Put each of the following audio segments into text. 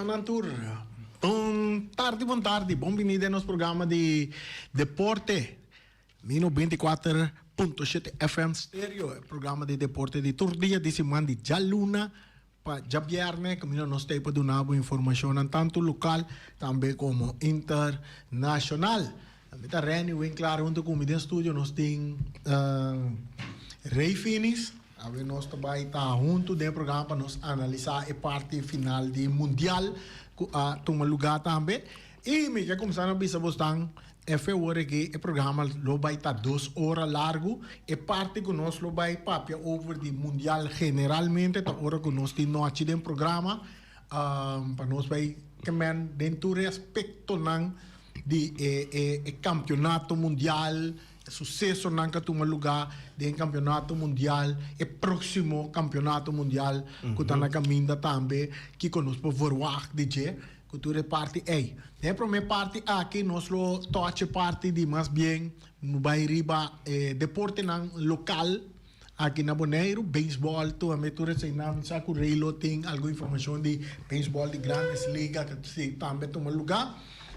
nan tur. Bon tardi, bon tardi. Bon bini den nos programa di deporte. Mino 24.7 FM Stereo, e programa di deporte di tur dia di siman di djaluna pa djabierne. Kaminda nos ta pa duna bo informashonnan tantu lokal tambe komo internashonal. Mi ta Renny Winklaar huntu ku mi den studio nos tin Ray Finis. Awe nos ta bai ta huntu den e programa pa nos analisá e parti final di Mundial ku a tuma lugá tambe. I mi ke kuminsá na bisa bosnan e fe ora aki e programa lo bai ta dos ora largu. E parti ku nos lo bai papia over di Mundial generalmente ta ora ku nos tin nochi den programa pa nos bai kemen den tur e aspektonan di e e e kampionato mundial, e susesonan ku a tuma lugá den e kampionato mundial, e próksimo kampionato mundial ku ta na kaminda tambe, kiko nos por verwagt di dje, ku tur e parti ei. Den e promé parti aki nos lo touch e parti di mas bien no bai riba e deportenan lokal aki na Boneiru, beisbòl tambe tur eseinan. Mi sa ku Rey lo tin algun informashon di beisbòl di Grandes Liga ku si tambe a tuma lugá.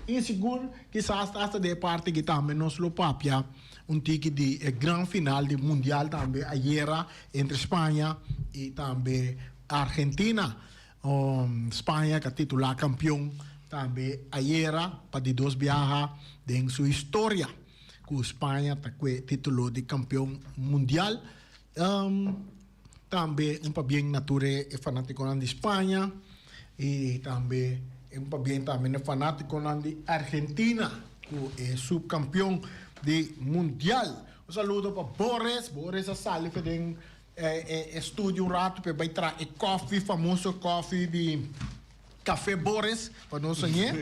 I sigur kisas asta den e parti aki tambe nos lo papia un tiki di e gran final di mundial tambe ayera entre Spaña i tambe Argentina. Spaña ku a titulá kampion tambe ayera pa di dos biaha den su historia. Ku Spaña ta kue titulo di kampeon mundial. Tambe un pabien na tur e fanatikonan di Spaña i tambe un pabien tambe na e fanatikonan di Argentina ku e supkampeon di mundial. Un saludo pa Boris. Boris a sali for den e studio un ratu pa e bai traha e kòfi, famoso kòfi di. Café Boris pa nos soñé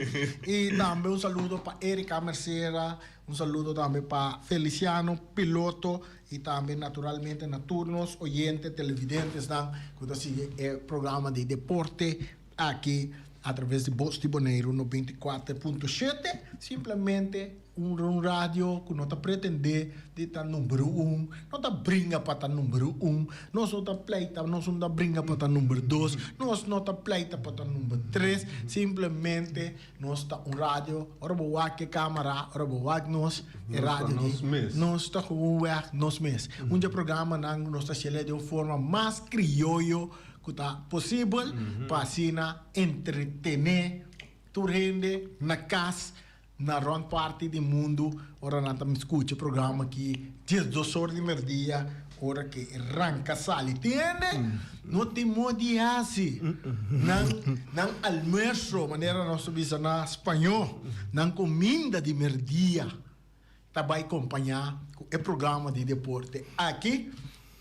y tambe un saludo pa Erika Mercera, un saludo tambe pa Feliciano Piloto y tambe naturalmente na tur nos oyente televidentesnan cu ta sigui e programa di deporte aki a traves di Bos di Boneiru 94.7. Simplemente Un radio ku no ta pretendé di ta number un, no ta bringa pa ta number un, nos no ta pleita, nos no ta bringa pa ta number dos, nos no ta pleita pa ta number tres, simplemente nos ta un radio, ora bo wak e kamara, ora bo wak nos, e radio di, nos ta gewoon wèg nos mes. Un dje programanan ku nos ta hasiel di un forma mas krioyo ku ta posibel pa asina entretené tur hende na kas. Na rond parti di mundu ora nan ta skucha e programa aki diesdos or di merdia ora ke e ranka sali tin hende no tin modo di hasi nan nan almuerso manera nos ta bisa na spañó nan kuminda di merdia ta bai kompañá ku e programa di deporte aki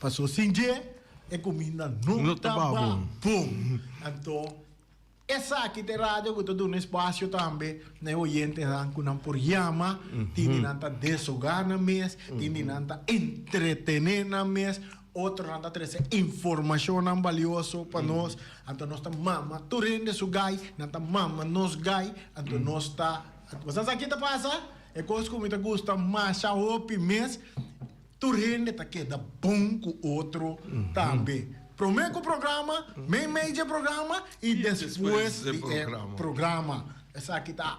paso sin dje e kuminda no ta bon anto. Esaki ta e radio ku ta duna espasio tambe na e oyentenan ku nan por yama, tin di nan ta desogá nan mes, tin di nan ta entretené nan mes, otronan ta trese informashonnan balioso pa nos. Anto nos ta mama tur hende su gai, nan ta mama nos gai, anto nos ta. Bo sa sa ki ta pasa? E kos ku mi ta gusta masha hopi mes. Tur hende ta keda bon ku otro tambe. Promé ku programa, meimei dje programa i despues di e programa. Esaki ta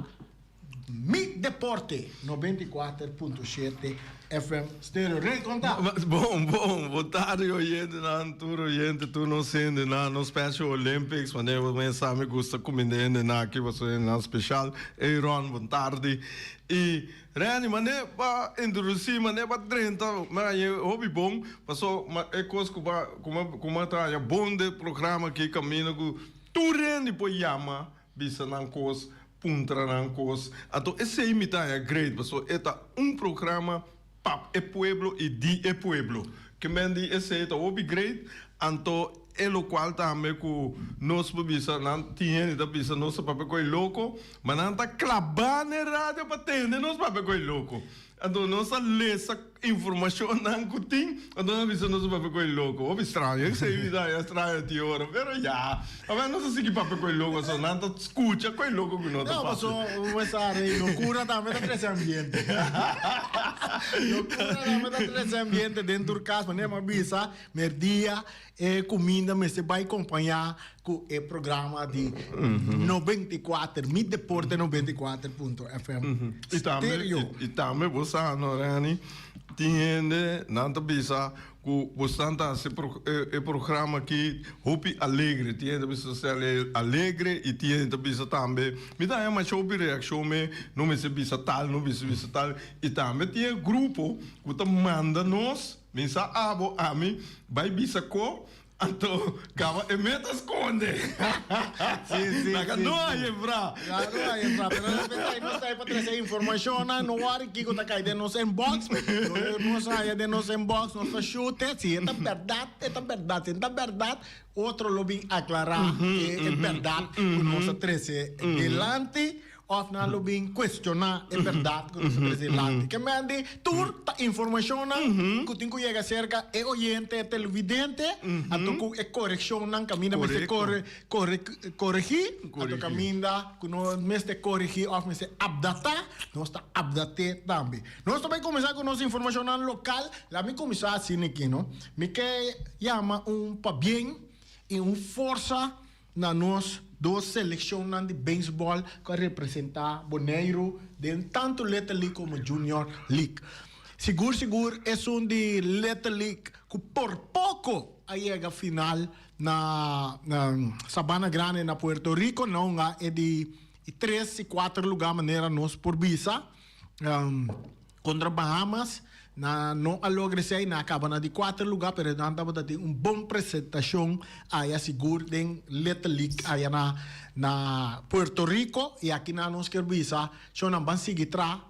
Mi Deporte 94.7 FM Stereo. Rey, kon ta? Bon, bon. Bon tardi oyentenan, tur oyente, tur nos hendenan, nos Special Olympics, manera bo mes sa mi gusta kuminda hendenan aki pasobra hendenan special. Aaron, bon tardi. I Renny, mane pa introduci, mane pa drenta, mi a haña hopi bon, paso e cos cu ba, cu mi ta haña bon den programa aki caminda cu tur hende por yama bisa nan cos, puntra nan cos, anto esey mi ta haña great, paso e ta un programa pa e pueblo y di e pueblo, ke men di esey ta hopi great, anto e locual tambe cu nos por bisa, nan tin hende ta bisa nos ta papia cu e loco, Ma nan ta klabá n'e radio pa tende nos papia ku e loko. Anto nos a lesa informashonnan ku tin, anto nos a bisa nos a papia ku e loko. Hopi straño, esei mi ta haña straño tin ora, pero ya. Awe nos a sigui papia ku e loko, so nan ta skucha ku e loko ku no ta No, papia. paso bo sa rei, lokura tambe ta trese ambiente. Lokura tambe ta trese ambiente den tur kas, manera mi a bisa merdia e kuminda mester bai kompañá ku e programa di 94, Mi Deporte 94.fm I tambe, Stereo. i tambe bo sa no Reni, tin hende nan ta bisa ku bosnan ta hasi e programa aki hopi alegre. Tin hende ta bisa sel alegre i tin hende ta bisa tambe mi ta haña masha hopi reakshon me no mester bisa tal, no mester bisa tal. I tambe tin e grupo ku ta manda nos, mi sa abo, ami bai bisa ko. Anto caba e meta sconde. Sí, sí, Laga sí, no sí. hay enfra. Laga no hay enfra. Pero de repente ahí nos ta ahí pa trece informacionnan. No worry kico ta cay den nos inbox. No nos haya den nos inbox, nos ta shoot e. Si e ta berdad, e ta berdad. Si no ta berdad, otro lo bin aclara e e berdad cu nos a trece dilanti. Of nan lo bin cuestiona e berdad cu nos ta trece dilanti. Ke men di tur ta informacionnan cu tin cu yega cerca e oyente, e televidente, anto cu e coreccionnan caminda mester core, core, coregi, anto caminda cu no mester coregi of mester updata, nos ta update tambe. Nos ta bay cuminsa cu nos informacionnan local. Laat mi cuminsa asina aki, no. Mi ke yama un pabien y un forsa Na nos dos selekshonnan di beisbòl ku a representá Boneiru den tantu Little League komo Junior League. Sigur sigur esun di Little League ku por poko a yega final na Sabana Grande na Puerto Rico na hunga e di tres i kuater lugá manera nos por bisa. Kontra Bahamas, nan no a logra esei, nan a kaba na di kuater lugá, pero nan tabata tin un bon presentashon aya sigur den Little League aya na na Puerto Rico. I aki nan nos kier bisa shon nan ban sigui tra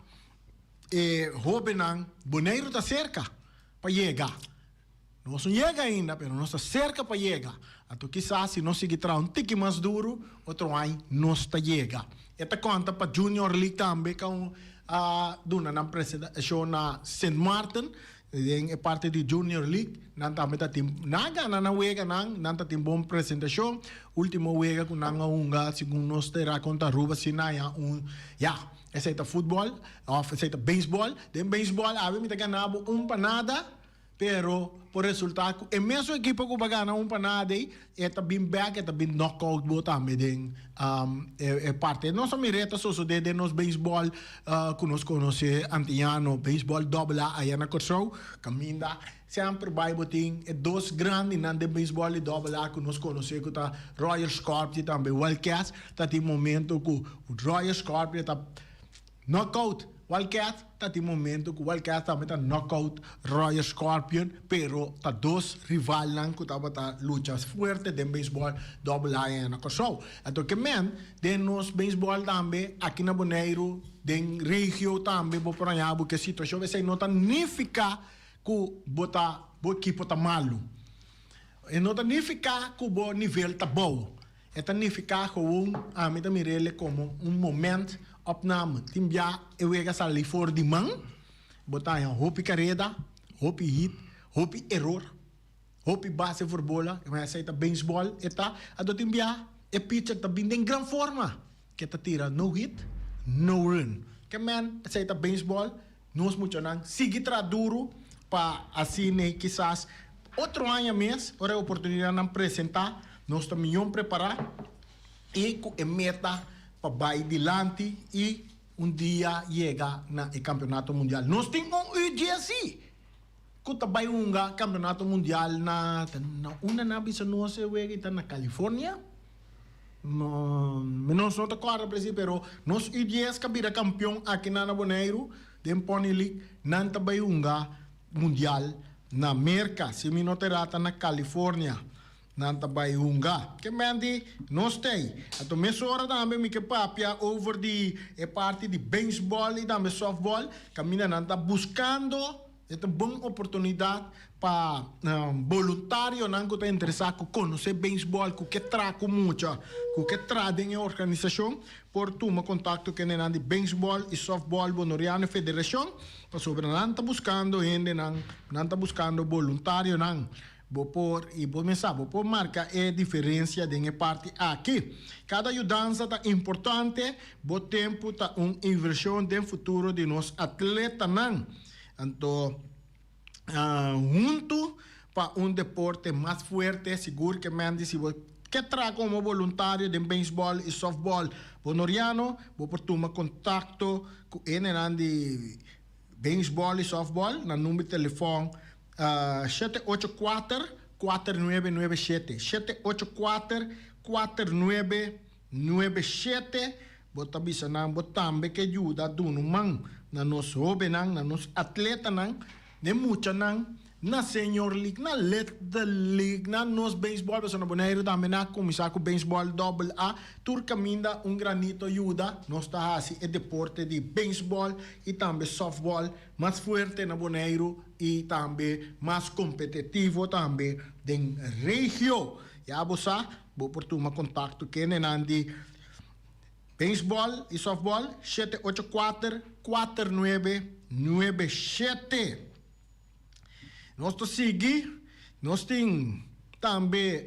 e hóbennan. Boneiru ta serka pa yega. Nos no yega ainda, pero nos ta serka pa yega. Anto kisas si nos sigui traha un tiki mas duru, otro aña nos ta yega. E ta konta pa Junior League tambe ku a duna nan presentashon na Sint Maarten. Den e parti di Junior League nan tambe ta tin, nan a gana nan weganan, nan ta tin bon presentashon. Ultimo wega ku nan a hunga, segun nos ta rakonta Aruba, si nan haña un, ya, esei ta futbòl òf esei ta beisbòl. Den beisbòl awe mi ta gana bo un pa nada. Pero por resulta cu e mesun ekipo cu bo a gana un pa nada ey, e ta bin bek, e ta bin knockout bo tambe den e parte. Nos a mira e ta sosode den nos beisbol cu nos conoce antiano, beisbol doble A aya na Corsou, caminda semper bay bo tin e dos grandinan den beisbol di doble A cu nos conoce cu ta Royal Scorpion tambe Wildcats. Ta tin momento cu Royal Scorpion ta Knockout Wildcats ta tin momento cu Wildcats tambe ta knockout Royal Scorpion, pero ta dos rivalnan cu tabata lucha fuerte den beisbol Double A na Corsou. Anto ke men den nos beisbol tambe aki na Boneiru, den regio tambe bo por haña bo ke situacion, esey no ta nifica cu bo ta bo ekipo ta malu. E no ta nifica cu bo nivel ta bou. E ta nifiká gewoon ami ta mir'ele komo un moment opname. Tin bia e wega sali for di man, bo ta haña hopi kareda, hopi hit, hopi eror, hopi base for bola, ma esei ta beisbòl e ta. Anto tin bia e pitcher ta bin den gran forma, ke ta tira no hit, no run. Ke men esei ta beisbòl, nos muchanan sigui traha duru pa asina kisas otro aña mes ora e oportunidatnan presentá Nos ta mion prepará i ku e meta pa bai dilanti i un dia yega na e Kampeonato Mundial. Nos tin un UGC ku ta bai hunga Kampeonato Mundial na na unda nan a bisa nos e wega i ta na California? No, mi nos no ta kòrda presi pero nos U10 ka bira kampeon aki na na Boneiru den Pony League nan ta bai hunga Mundial na Merka si mi no ta erá ta na California. Nan ta bai hunga. Ke men di nos tei. Anto mesora tambe mi ke papia over di e parti di beisbòl i tambe sòftbòl, kaminda nan ta buskando e ta bon oportunidat Pa boluntarionan ku ta interesá ku konosé beisbòl, ku ke traha ku mucha, ku ke traha den e organisashon, por tuma kontakto ku hendenan di Beisbòl i Sòftbòl Bonoriano Federashon, pasobra nan ta buskando hendenan, nan ta buskando boluntarionan. Bo por, i bo mes sa, bo por marka e diferensia den e parti aki. Kada yudansa ta importante, bo tempu ta un invershon den futuro di nos atletanan. Anto. Huntu pa un deporte mas fuerte, sigur ke Mandy si bo ke traha komo boluntario den beisbòl i sòftbòl bonoriano, bo por tuma kontakto ku e nenan di beisbòl i sòftbòl na number di telefòn 784 4997, 784 4997. Bo ta bisa nan bo tambe ke yuda duna un man na nos hobennan, na nos atletanan, na e muchanan, na Senior League, na Little League, na nos beisbòl, pasobra na Boneiru tambe nan a kuminsá ku beisbòl dòbel A. Tur kaminda un granito yuda, nos ta hasi e deporte di beisbòl i tambe sòftbòl mas fuerte na Boneiru i tambe mas kompetitivo tambe den regio. Ya bo sa, bo por tuma kontakto kendenan di. Beisbòl i sòftbòl, 784 4997. Nos ta sigui, nos tin tambe,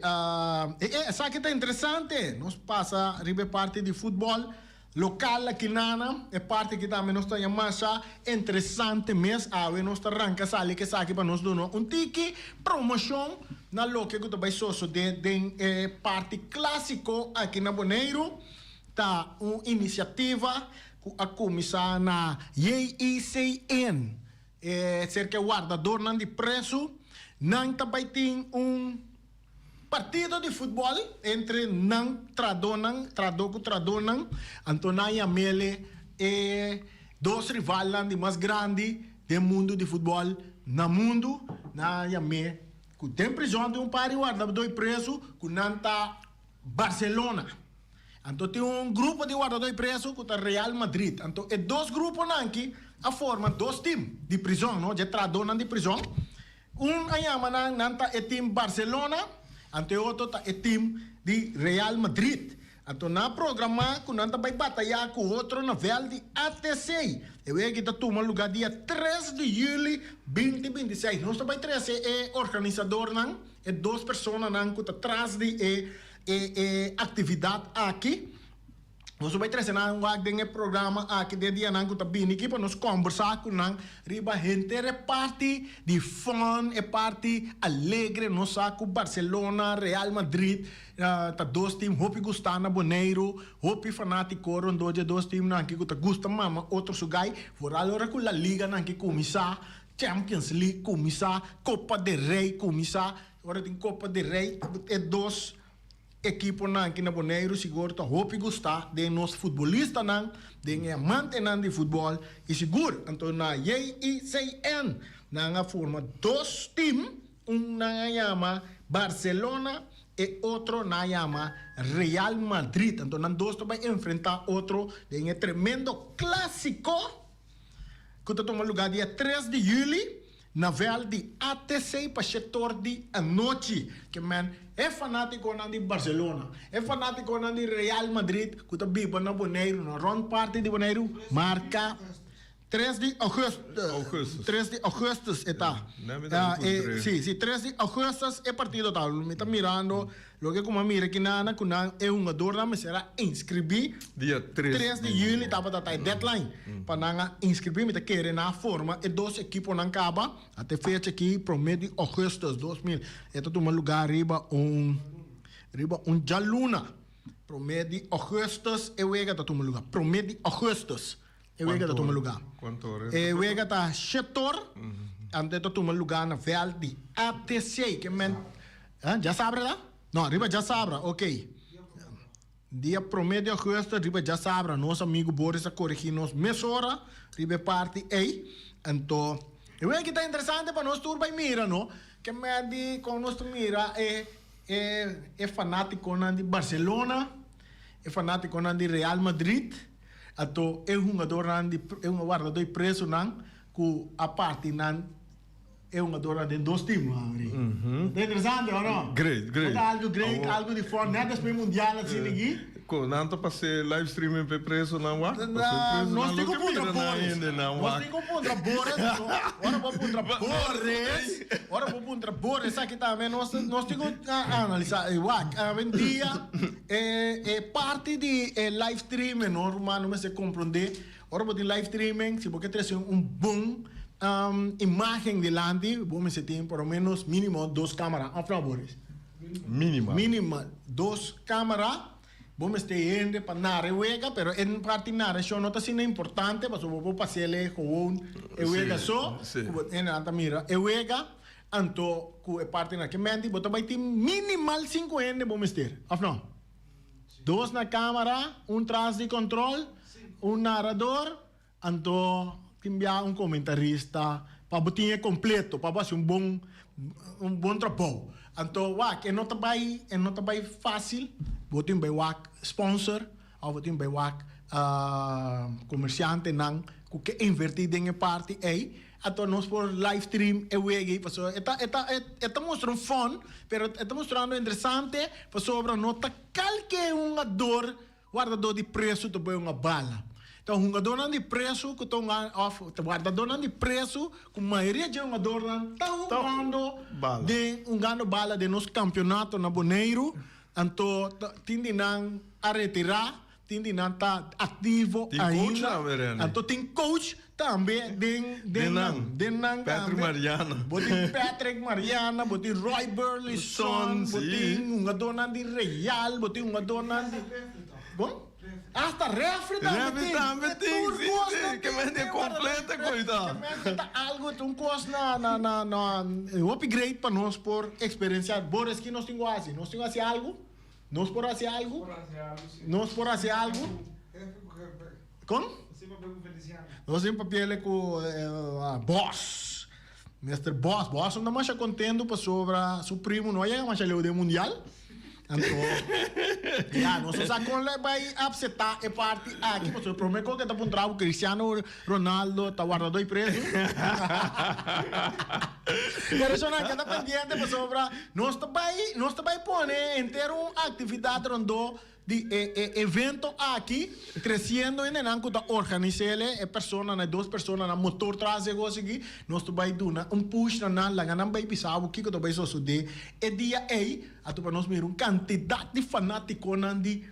e esaki ta interesante, nos pasa riba e parti di futbòl lokal aki nana, e parti aki tambe nos ta haña masha interesante mes, awe nos ta ranka sali ku esaki pa nos duna un tiki promoshon na loke ku ta bai sosodé den e parti klásiko aki na Boneiru. Ta un inisiativa ku a kuminsá na JICN, e serka e wardadornan di presu. Nan ta bai tin un partido di futbòl entre nan tradónan, tradó ku tradónan. Anto nan yam'ele e dos rivalnan di mas grandi den mundu di futbòl na mundu. Nan yam'é ku den prizòn tin un par di wardadó di presu ku nan ta Barcelona. Anto tin un grupo di wardadó di preso ku ta Real Madrid. Anto e dos gruponan aki a forma dos tim di prizòn, no, dje trahadónan di prizòn. Un a yama nan, nan ta e tim Barcelona, anto e otro ta e tim di Real Madrid. Anto nan a programá ku nan ta bai batayá ku otro na vèlt di ATC. E wega aki ta tuma lugá dia tres di yüli 2026. Nos ta bai trese e organisadornan. E dos personanan ku ta tras di e e e aktividat aki, nos lo bai trese nan wak den e programa aki den e dianan ku ta bini aki pa nos kòmbersá ku nan riba henter e parti di fun, e parti alegre. Nos sa ku Barcelona, Real Madrid ta dos tim hopi gustá na Boneiru, hopi fanátiko rondó dje dos timnan aki ku ta gusta mama otro su gai, foral ora ku La Liganan aki kuminsá. Champions League kuminsá, Copa del Rey kuminsá. Ora tin Copa del Rey e dos ekiponan aki na Boneiru sigur ta hopi gustá den nos futbolistanan, den e amantenan di futbòl i sigur anto na JICN nan a forma dos tim, un nan a yama Barcelona e otro nan a yama Real Madrid. Anto nan dos ta bai enfrentá otro den e tremendo Clásico. ku ta tuma lugá dia tres di yüli na vèlt di ATC pa shetor di anochi. Ke men e fanátikonan di Barcelona, e fanátikonan di Real Madrid ku ta biba na Boneiru, na rònt parti di Boneiru, marka tres di ògùstùs, tres di ògùstùs e ta. Si, si, tres di ògùstùs e partido ta. Mi ta mirando. Loke ku mi a mira ki nana ku nan e hungadornan mester a inskribí Dia tres tres di yüli tabata ta e deadline pa nan a inskribí. Mi ta kere nan a forma e dos ekiponan kaba ata e fecha aki promé di ògùstùs 2000. E ta tuma lugá riba un riba un djaluna promé di ògùstùs e wega ta tuma lugá promé di ògùstùs e wega ta tuma lugá. Kuantu ora? E wega ta shetor anto e ta tuma lugá na vèlt di ATC ke men Djasabra ta? No, riba djasabra, ok. Dia promé di augustus riba djasabra nos amigu Boris a korigí nos mesora riba e parti ei. Anto, e wega aki ta interesante pa nos tur bai mira, no? Ke medi kon nos ta mira e e e fanátikonan di Barcelona, e fanátikonan di Real Madrid, anto e hungadornan di e wardadó di presonan ku a parti nan. E hungadornan den dos team, Henri. Ta interesante, o no? Great, great. Ta algo great, algo di fun, net despues mundial asina aki. Con nan ta pase live streaming p'e presonan wak? Nos tin cu puntra Boris. Nos tin cu puntra Boris. Ora bo puntra Boris, ora bo puntra Boris esaki tambe nos nos tin cu analisa wak. Awendia e parti di e live streaming no ruman no mester comprende. Ora bo tin live streaming, si bo ke trese un bon imagen dilanti, bo mester tin por lo menos minimo dos camera, of no Boris? Minimal. Minimal dos camera, bo mester hende pa nara e wega, pero e parti narashon no ta asina importante, pasobra bo por pas'el gewoon e wega so, ku bo hendenan ta mira e wega, anto ku e parti na ke menti bo ta bai tin minimal sinku hende bo mester, of no? Dos na camara, un tras di control, un narrador, anto tin bia un comentarista pa bo tin e completo, pa bo haci un bon un bon trabou. Anto wak e no ta bay e no ta bay facil, bo tin bay wak sponsor of bo tin bay wak comerciantenan cu ke inverti den e parti ey. Anto nos por live stream e wega ei pasobra e ta e ta e ta mustra un fun pero e ta mustrando interesante pasobra no ta kalke hungador wardador di presu ta bai hunga bala. Ta hungadornan di presu ku ta hunga òf ta wardadornan di presu ku mayoria dje hungadornan ta hungando den hungando bala den nos kampionato na Boneiru anto tin di nan a retirá. Tin di nan ta activo Tin coach ainda. tambe, Rene. Anto tin coach tambe den den Den nan. nan. Den nan Patrick tambe. Mariana. Bo tin Patrick Mariana, bo tin Roy Burleson, Son, bo sí. tin hungadornan di Real, bo tin hungadornan di Bon? Hasta refri tambe Refri tin. tambe E tin, tur sí, cos sí. nan Ke tin men di den completo Guadalupe. koita. Ke men di ta algo, ta un cos na na na na hopi great pa nos por experiencia. Boris, ki nos tin cu haci? Nos tin cu haci algo? Nos por haci algu? Nos por haci algu? Kon? Nos tin papiele ku Boss. Mister Boss. Boss no ta masha contento pasobra su primo no a yega masha leu den mundial. Anto, ya, nos no sa kon lo e bai apseptá e parti aki pasobra prome kon ke ta puntra bo Cristiano Ronaldo ta warda doi preso. Pero esnan keda pendiente pasobra nos ta bai nos ta bai pone henter un actividad rondó di e e evento aki treciendo hendenan cu ta organisele e personanan e dos personanan motor tras di e cos aki nos ta bai duna un push na nan laga nan bai bisa bo kico ta bai sosode e dia ey anto pa nos mira un cantidad di fanaticonan di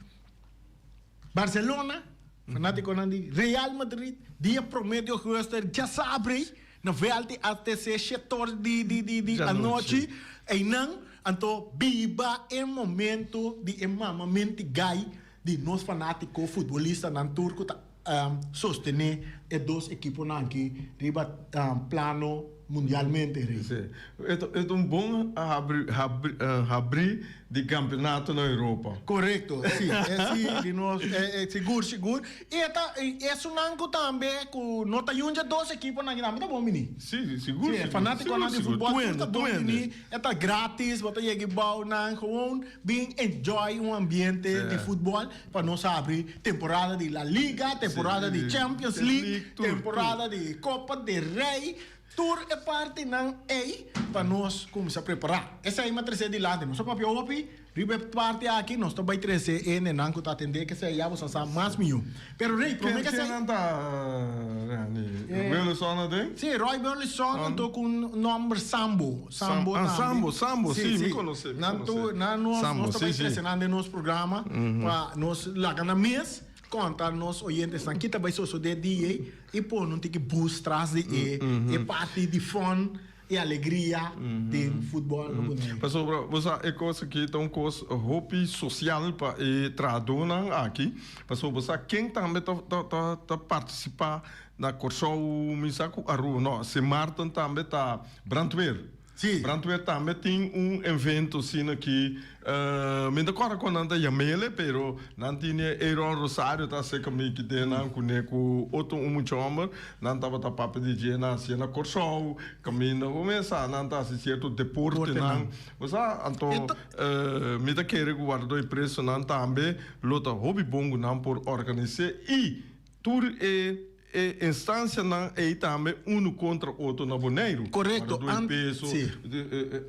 Barcelona, fanaticonan di Real Madrid, dia prome di augustus djasabra na veld di ATC shetor di di di di anochi, eynan anto biba e momento di e mamamenti gai di nos fanatico futbolistanan tur cu ta sostene e dos ekiponan aki riba plano mundialmente rei. Sí. E ta e ta un bon habri habri habri di campeonato na Europa. Correcto, sí. E sí di nos e e sigur sigur. I e ta i esunnan cu tambe cu no ta yunja dos ekiponan aki tambe ta bon bini. Sí, sigur Sí, e sigur. fanaticonan Sigur di sigur. futbol tur Tuende ta bon tuende. bini. E ta gratis, bo ta yega e bounan gewoon bin enjoy un ambiente di Sí. futbol pa nos habri temporada di La Liga, temporada di Sí, Champions Champions League, League, tur tur. temporada di Copa del Rey. Tur e partinan ei pa nos cuminsa prepara. Esei mi a trece dilanti. Nos a papia hopi riba e parti aki, nos ta bay trece e nenan cu ta atende kesei ya boso a sa mas miyo. Pero Rey, prome Ken kesei. nan ta Rani? Burleson aden? Si, Roy Burleson anto cu un nomber Sambo. Sambo Ah, tambe. Sambo, Sambo, Si, si, mi si. conoce, mi Nan conoce. tur, nan nos, Sambo, nos ta si, bay si. trece nan den nos programa pa nos laga nan mes. Konta nos oyentesnan ki ta bai sosodé di ei i pone un tiki bus tras di e e parti di fun i alegria den futbòl na Boneiru. Pasobra bo sa e kos aki ta un kos hopi sosial pa e trahadónan aki, pasobra bo sa ken tambe ta ta ta partisipá na Kòrsou, mi sa ku Aruba no, Sint Maarten tambe ta brandweer. Sí. Brandweer tambe tin un evento asina ki mi ta kòrda kon nan ta yam'ele pero nan tin e Aaron Rosario ta aserka mi ki den nan kuné ku otro un mucha hòmber nan tabata papia di dje nan hasié na Kòrsou kaminda bo mes sa nan ta hasi sierto deportenan bo sa anto mi ta kere ku wardadó di presonan tambe lo ta hopi bon ku nan por organis'é i tur e. e instansianan ei tambe unu kontra otro na Boneiru. Korekto. Wardadó di peso,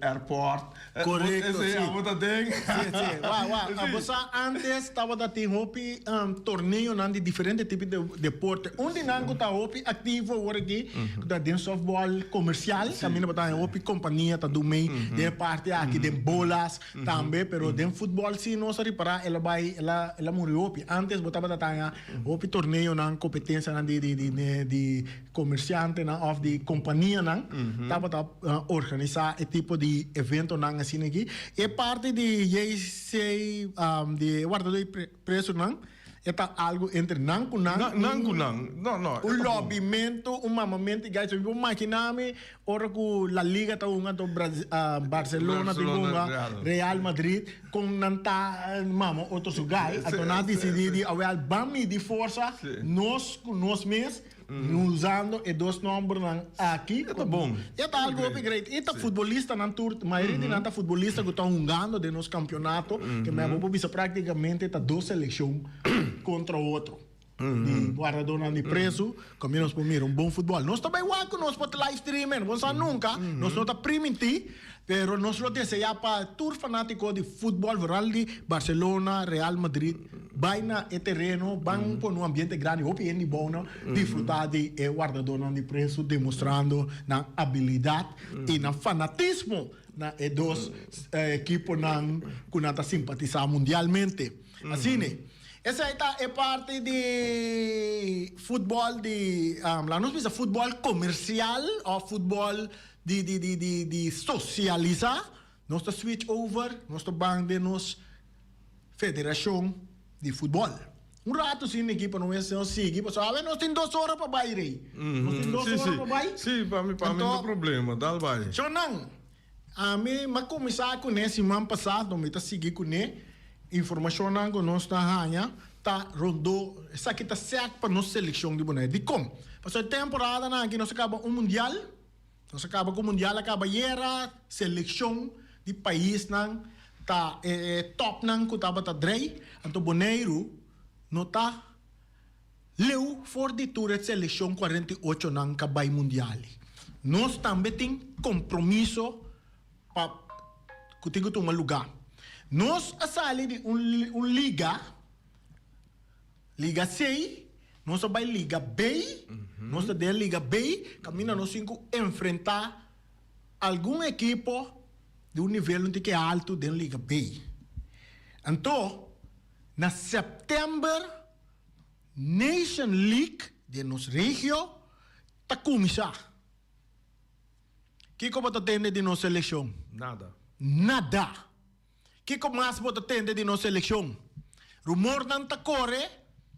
airport. Korekto, si. Si. Abo ta den. Si, si. Wak, wak. Abo sa antes tabata tin hopi torneonan di diferente tipo di deporte. Un di nan ku ta hopi aktivo awor aki ku ta den softball komersial. Kaminda bo ta haña hopi kompania ta dun mei den e parti aki, den bolas tambe. Pero den futbòl si nos a ripará el a bai, el a, el a muri hopi. Antes bo tabata ta haña Hopi torneonan, kompetensianan di di di di komersiantenan òf di kompanianan tabata organisá e tipo di eventonan asina aki. E parti di JC di e wardadó di presonan e ta algu entre nan ku nan. Nan ku nan, no no. Un lòbimentu, un mamamentu i gaiso. Mi por makiná mi ora ku La Liga ta hunga anto Barcelona tin hunga Real Madrid. Kon nan ta mama otro su gai, anto nan a disidí di awel ban midi forsa nos ku nos mes usando e dos nòmbernan aki. E ta bon. E ta algu hopi great. I ta futbolistanan tur, mayoria di nan ta futbolista ku ta hungando den nos kampionato, ke mi abo por bisa práktikamente ta dos selekshon kontra otro. Di wardadónan di presu, kaminda nos por mira un bon futbòl. Nos ta bai wak ku nos por live streamen, bo sa nunka, nos no ta primintí, pero nos lo deseá pa tur fanátiko di futbòl, vooral di Barcelona, Real Madrid, bai na e tereno, ban pone un ambiente grandi, hopi hende di bou nan disfrutá di e wardadónan di presu demostrando nan abilidat i nan fanatismo na e dos ekiponan ku nan ta simpatisá mundialmente. Asina. Esei ta e parti di futbòl di, laga nos bisa futbòl komersial òf futbòl di di di di di sosialisá. Nos ta switch over, nos ta ban den nos federashon di futbòl. Un ratu sin ekipo no mester nos sigui pasobra awe nos tin dos ora pa bai rei. Nos tin dos ora pa bai. Si, pa mi pa mi no problema, dal bai. Shonnan, Ami m'a kuminsá kuné siman pasá, no mi ta sigui kuné. Informashonnan ku nos ta haña ta rondó esaki ta sèk pa nos selekshon di Bonaire. Dikon? Pasobra e temporadanan aki nos a kaba un mundial, nos a kaba ku mundial a kaba ayera, selekshon di paisnan ta e tòpnan ku tabata drei, anto Boneiru no ta leu for di tur e selekshon 48 nan ka bai mundial. Nos tambe tin kompromiso pa ku tin ku tuma lugá. Nos a sali di un un liga, Liga C, nos a bai Liga B, nos ta den Liga B, kaminda nos tin ku enfrentá algun ekipo di un nivel un tiki altu den Liga B. Anto, na sèptèmber Nation League den nos regio ta kuminsá. Kiko bo ta tende di nos selekshon? Nada. Nada. Kiko mas bo ta tende di nos selekshon? Rumornan ta kore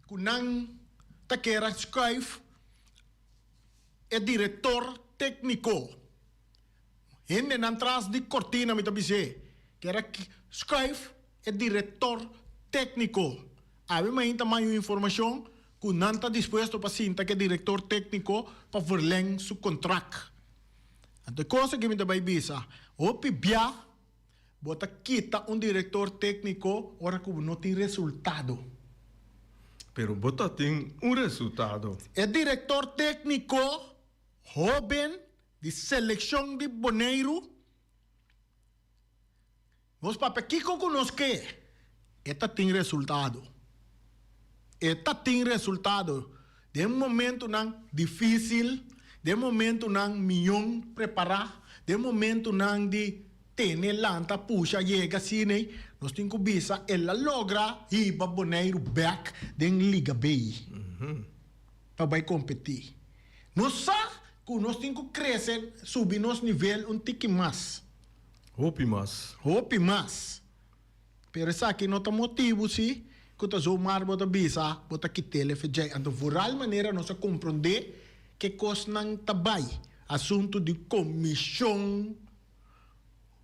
ku nan ta kera skuif e direktor tekniko. Hendenan tras di kortina mi ta bis'é, kera skuif e direktor tekniko. Awe mainta mañu informashon ku nan ta dispuesto pa sinta ku e direktor tekniko pa verleng su kontrak. Anto e kos aki mi ta bai bisa, hopi bia bo ta kita un direktor tekniko ora ku bo no tin resultado. Pero bo ta tin un resultado. E direktor tekniko hoben di selekshon di Boneiru. Nos papia kiko ku nos ke, e ta tin resultado. E ta tin resultado den momentunan difísil, den momentunan mion prepará, den momentunan di tene, lanta, pusha, yega asina, nos tin ku bisa el a logra hiba Boneiru bèk den Liga B pa bai kompetí. Nos sa ku nos tin ku krese, subi nos nivel un tiki mas. Hopi mas. Hopi mas. Pero esaki no ta motibu si ku ta zomaar bo ta bisa bo ta kit'el efe djei. Anto vooral manera nos a komprondé ke kosnan ta bai. Asuntu di komishon,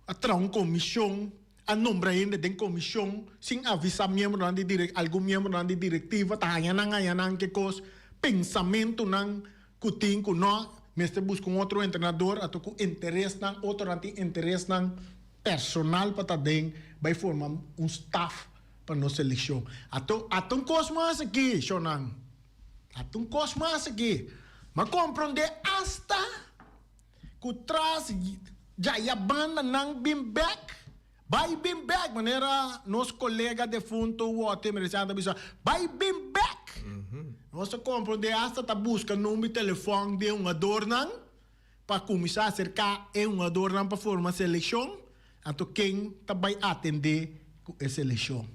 a traha un komishon, a nombra hende den komishon sin avisá miembronan di direk algun miembronan di direktiva ta haña nan haña nan ke kos, pensamentunan ku tin ku no mester buska un otro entrenador ato ku interesnan otronan tin interesnan personal pa ta den bai forma un staf pa nos selekshon. Ato ato un kos mas aki shonnan. Ata un kos mas aki. M'a komprondé asta ku tras djaya banda nan bin bèk, bai bin bèk, manera nos kolega defunto Wote Mereciano ta bisa, bai bin bèk. Nos ta komprondé asta ta buska number di telefòn di e hungadornan pa kuminsá aserká e hungadornan pa forma selekshon, anto ken ta bai atendé ku e selekshon.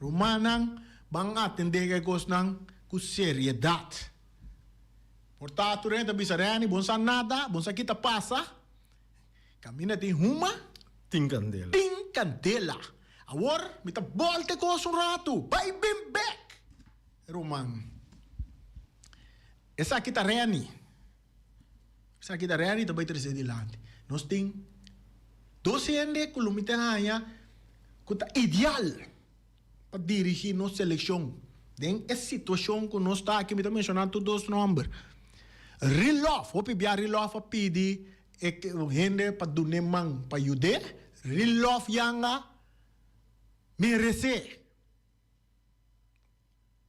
Rumannan, ban atendé ku e kosnan ku seriedat. Por ta tur hende ta bisa, Renny, bo no sa nada, bo no sa ki ta pasa. Kaminda tin huma, Tin kandela. Tin kandela. Awor mi ta bòlta e kos un ratu, bai bin bèk! Ruman, esaki ta Renny. Esaki ta Renny ta bai trese dilanti. Nos tin dos hende ku lo mi ta haña ku ta ideal pa dirigí nos selekshon den e situashon ku nos ta aki. Mi ta menshoná tur dos nòmber. Rilòf, hopi bia Rilòf a pidi e hende pa dun'é man pa yud'é. Rilòf yanga meresé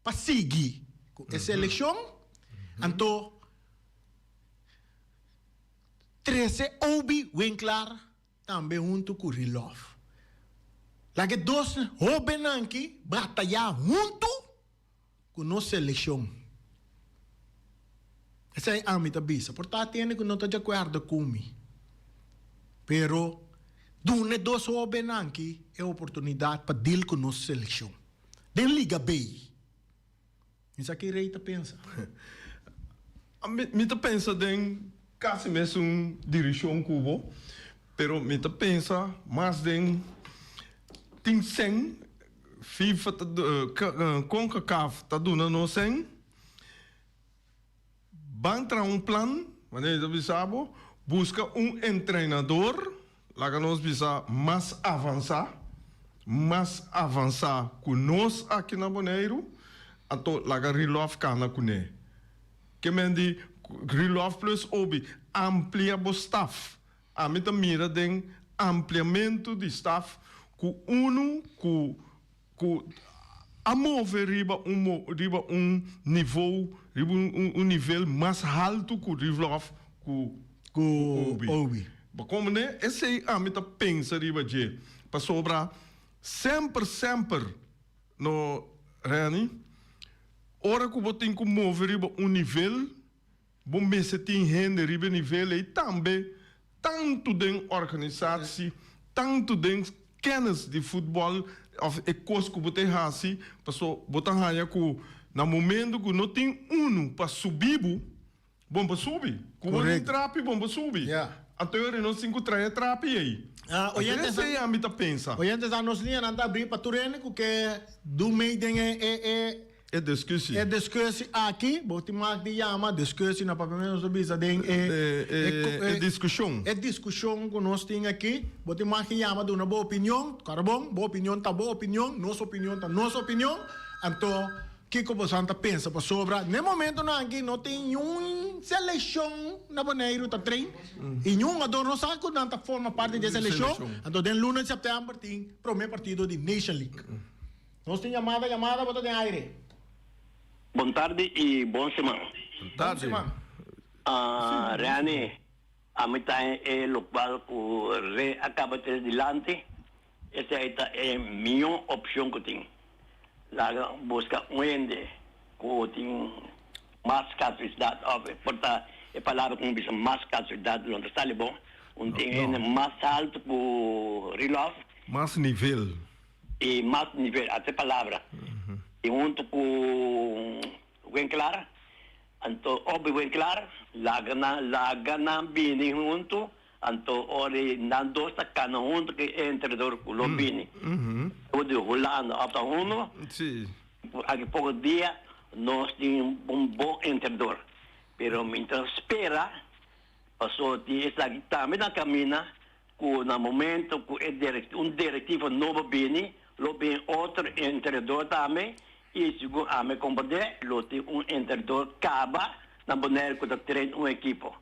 pa sigui ku e selekshon, anto trese Obi Winklaar tambe huntu ku Rilòf. Laga e dos hóbennan aki batayá huntu ku nos selekshon. Esei ami ta bisa. Por ta tende ku no ta di akuerdo ku mi, pero duna e dos hóbennan aki e oportunidat pa dil ku nos selekshon den Liga B. Mi sa ki Rey ta pensa. Mi ta pensa den kasi mesun dirishon ku bo, pero mi ta pensa mas den tin sen, FIFA ta Concacaf ta duna nos sen, ban traha un plan, manera mi ta bisa bo, buska un entrenador, laga nos bisa mas avansa, mas avansa ku nos aki na Boneiru, anto laga Rilòf kana kuné. Ke men di Rilòf plus Obi, amplia bo staf. Ami ta mira den ampliamentu di staf ku unu ku ku a move riba un riba un nivou, riba un nivel mas haltu ku Rivlov ku Ku Obi. Obi. Bo komprende? Esei ami ta pensa riba dje. Pasobra semper semper no Renny, ora ku bo tin ku move riba un nivel, Bo mester tin hende riba e nivel ei tambe, tantu den organisatie, tantu den kennis di futbòl òf e kos ku bo ta hasi, paso bo ta haña ku na momento ku no tin unu pa subi bo, bon pa subi. Ku bo tin trapi bon pa subi. Anto e ora nos tin ku trae e trapi ei. Anto esei ami ta pensa. Oyentes, a nos liñanan ta abrí pa tur hende ku ke du mei den e. E discussie. E discussie aki, bo tin mag di yama discussie na papiamento nos ta bisa den e. E discusion. E discusion cu nos tin aki, bo tin mag di yama duna bo opinion, kòrda bon, bo opinion ta bo opinion, nos opinion ta nos opinion, anto kico bosan ta pensa pasobra n'e momentonan aki no tin niun seleccion na Boneiru ta train y niun hungador no sa cu nan ta forma parti di e seleccion, anto den luna di september tin prome partido di Nation League. Nos tin yamada, yamada bo ta den aire. Bon tardi y bon siman. Bon tardi. Bon siman. Rene, ami ta e locual cu Re a caba tres dilanti, esey ta e miho opcion cu tin. Laga busca un hende cu tin mas capacidad of por ta e palabra cu mi bisa mas capacidad lo no ta sali bon, un tin hende mas alto cu Rilov. Mas nivel. E mas nivel, ata e palabra. E hunto cu Winklaar, anto Obi Winklaar, laga nan, laga nan bini hunto, anto ora nan dos ta cana hunto cu e entrenador cu lo bini. Por di Hulanda of ta uno, aki poco dia nos tin un bon entrenador. Pero mientras spera, paso di esaki tambe nan camina ku na momento ku e un direktivo nobo bini, lo bin otro entrenador tambe i segun ami komprendé lo tin un entrenador kaba na Bonaire ku ta train un ekipo.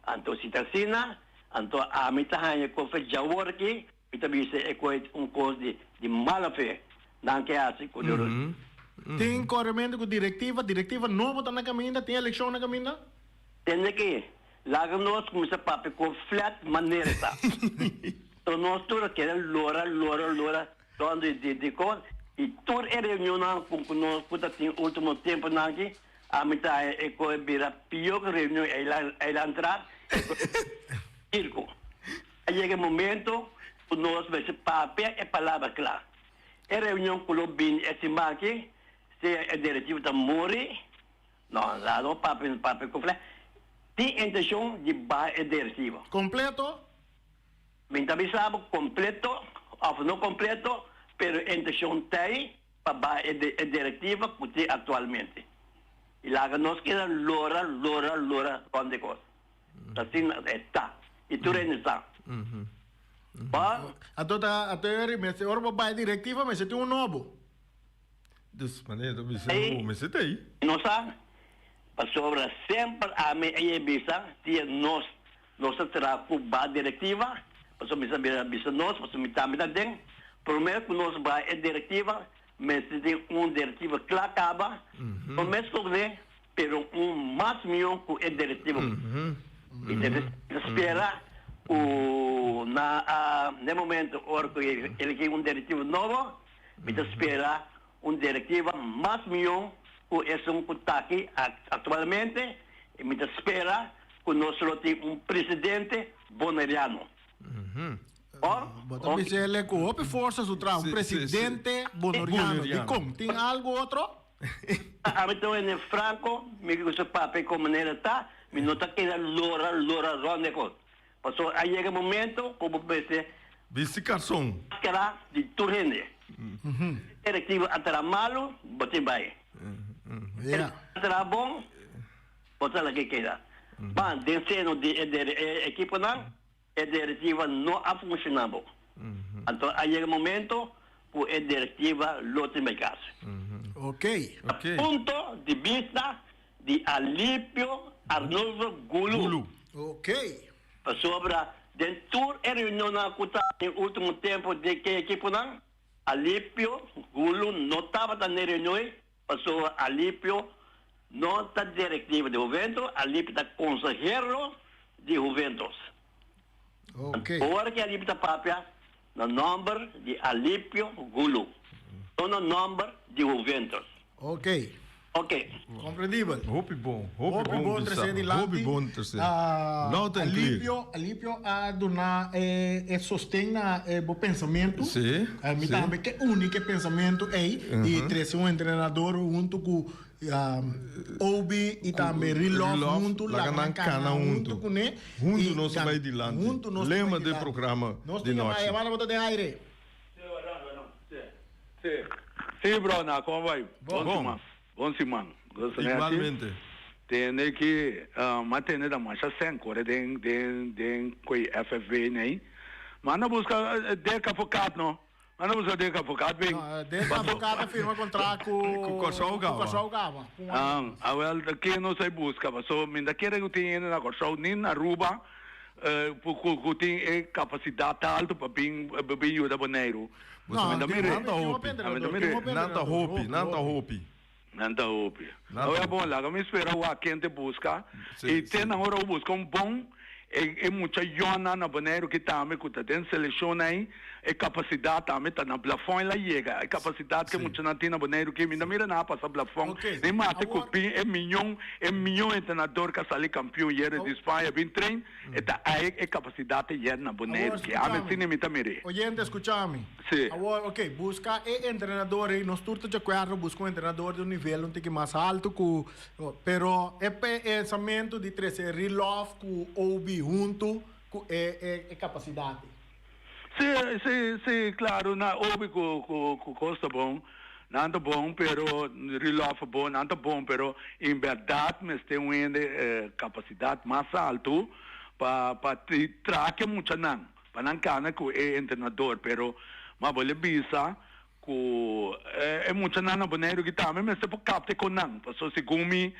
Anto si ta asina, anto ami ta haña kofe djawor aki, mi ta bisa e koe un kos di mala fe nan ke hasi ku Tin korementu ku direktiva, direktiva nobo ta na kaminda, tin elekshon na kaminda? Tende ki, laga nos kuminsá papia ku flat manera ta. So nos tur a keda lora, lora, lora rond di di kos i tur e reunionnan ku ku nos ku ta tin ultimo tempunan aki, ami ta haña e koe bira pió ku reunion eilandrat, e koe sirko. A yega e momento ku nos mester papia e palabra kla. E reunion ku lo bini e siman aki, sea e direktiva ta muri, no, la no papia papia ku fla, tin intenshon di baha e direktiva. Kompleto? Mi ta bisa bo kompleto òf no kompleto, pero e intenshon ta ei pa baha e direktiva ku tin aktualmente. I laga nos keda lora, lora, lora rònt e kos. Asina e ta. I tur hende sa. Bo. Anto ta anto e mester ora bo bai directiva mester tin un nobo. Dus manera ta bisa bo mester ta ei. No sa, pasobra semper ami a yei bisa tia nos nos ta traha ku ba directiva, pasobra mi sa bira bisa nos pasobra mi tambe ta den, prome ku nos bai e directiva mester tin un directiva kla kaba, no mes koke Pero un mas mihó ku e direktiva. I ta spera ku na ne momento ora ku eligi un direktiva nobo, mi ta spera un direktiva mas mihó ku esun ku ta aki aktualmente i mi ta spera ku nos lo tin un presidente boneriano. Bo ta bisa el'e ku hopi forsa su traha un presidente boneriano. Dikon? Tin algu otro? Ami ta wende franco, mi gusta papia con manera ta, mi no ta keda lora lora rond e cos. Pasobra a yega momento cu bo mester. Bisti carson. Mascara di tur hende. Directivo a traha malo, bo tin bay. Yeah. A traha bon, bo ta laga keda. Ban den seno di e equiponan. E directiva no a funciona bo. Anto a yega momento cu e directiva lo tin bay cas. Ok. Ok. Punto di bista di Alipio Arnolfo Gulu. Gulu. Ok. Pasobra den tur e reunionnan cu ta den ultimo tempo den ke ekiponan, Alipio Gulu no tabata n'e reunion, pasobra Alipio no ta directiva di Juventus, Alipio ta consehero di Juventus. Ok. Ora ki Alipio ta papia na nomber di Alipio Gulu, no na nomber di Juventus. Ok. Ok. Comprendibel. Hopi bon, hopi Hopi bon bon bisa. trese dilanti. Hopi bon trese. Ah, Loud and clear. Alipio, Alipio a duna e, e sosten na e bo pensamentu. Sí, Eh, mi sí. tambe ke uni ke pensamentu ei i trese un entrenador huntu ku um, Obi i tambe Rilov Rilov, huntu, laga laga nan nan kana kana huntu huntu. kuné. Huntu i nos gan- bai dilanti. Huntu nos ta Lema bai de dilanti. programa Nos di tin yamada, nochi. yamada bo ta den aire. Sí, sí bro, na kon bai? Bon Bon. siman, bon siman. Gosto ne aki. Igualmente. Tende ki m'a tende ta masha sen kore den den den koe FFV nei. Manda buska Dirk Advocaat no. Manda buska Dirk Advocaat bin. No, Dirk Advocaat a firma contract ku Ku Kòrsou ku kaba. Kòrsou kaba. Ku un aña. Ah, awel ke nos a buska paso mi ta kere ku tin hende na Kòrsou ni na Aruba ku ku tin e kapasidat alto pa bin bin yuda Boneiru. No, Nan ta tin mire. hopi, tin hopi Nan ta entrenador, mire. tin hopi Nan ta entrenador, hopi, hopi, nan ta hopi. hopi. Nan ta hopi. Nan ta Oya hopi. bon, laga mi spera wak ken te buska. Sí, I sí. te nan ora bo buska un bon, e e mucha yònnan na Boneiru ki tambe ku ta den selekshon ei, e kapasidat tambe ta na blafòn el a yega. E kapasidat ku e Sí. muchanan tin na Boneiru ki mi ta mira nan a pasa blafòn. Ok, Ni mate ku awor, bin e miyon, e miyon entrenador ku a sali kampion yere di Spaña bin train, E ta ae e capacidad ta yen na Boneiru Awor ki ami skuchami. asina mi ta mir'é. Oyente skuchami. Sí. Awor ok, buska e entrenador ei, nos tur ta djakuerdo buska un entrenador di un nivel un tiki mas alto ku, pero e pensamentu di trese Rilov ku Obi huntu ku e e e kapasidat ei. Sí, sí, sí, claro, na Obi ku ku ku kos ta bon, nan ta bon, pero Rilov a bon, nan ta bon, pero en berdad mester un hende capacidad mas alto pa pa traha ke muchanan, pa nan cana cu e entrenador, pero ma bo le bisa. Ku e muchanan na Boneiru ki tambe mester por kapta kon nan, pasobra segun mi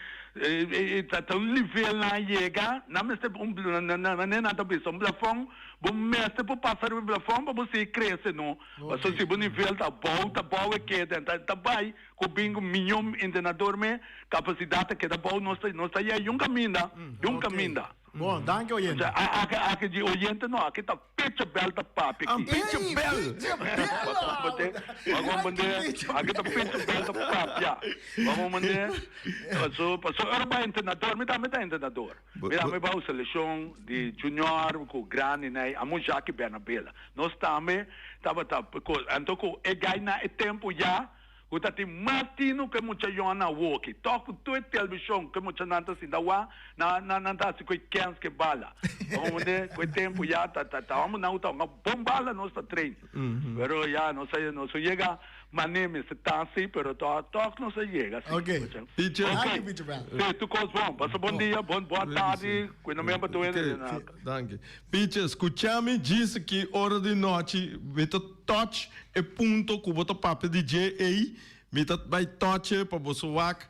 ta un nivel nan a yega, nan mester un manera nan ta bisa un blafòn, bo mester por pasa riba e blafòn pa bo sigui krese no, pasobra si bo nivel ta abou ta abou e keda, ta bai ku bin ku miño entrenador me kapasidat ta keda abou, nos ta nos ta yega yun kaminda, yun kaminda. Bon, danki oyente. Aki aki di oyente no, aki ta Picha Bel ta papia aki. Picha Bel! Picha Bel! Bo comprende? Aki ta Picha Bel ta papia. Bo comprende? Paso, paso ora bai entrenador, mi tambe ta entrenador. Mi tambe bai seleccion di junior cu grandi ney, amo Jackie Bernabela. Nos tambe tabata, anto cu e guy na e tempo ya, Ku ta tin mas tinu ku e mucha yòn awoki. Tòg ku tur e televishon ku e muchanan ta sinta wak, nan nan ta hasi ku e kèns ku e bala. Bo ku e tempu ya ta ta ta hòmber nan ku ta hunga bon bala nos ta train. Pero ya nos a nos a yega manera mester ta si pero tòg tòg nos a yega si. Oke. Picha. Danki Picha Bel. Si tur kos bon. Pasa bon dia, bon boa tardi. Ku e no member tur hende den nan. Danki. Picha, skucha mi djis aki ora di nochi mi ta touch e punto ku bo ta papia di dje ei, mi ta bai touch e pa boso wak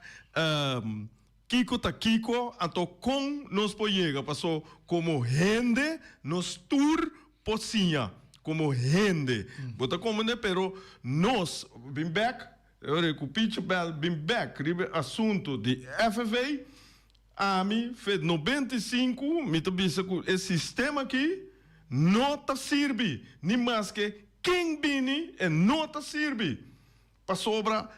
kiko ta kiko, anto kon nos por yega, paso komo hende nos tur por siña, komo hende, bo ta komprende, pero nos bin bek, ora ku Picha Bel bin bek riba e asuntu di FFA, Ami, Fed 95, mi ta bisa ku e sistema aki no ta sirbi, ni maske ken bini e no ta sirbi. Pasobra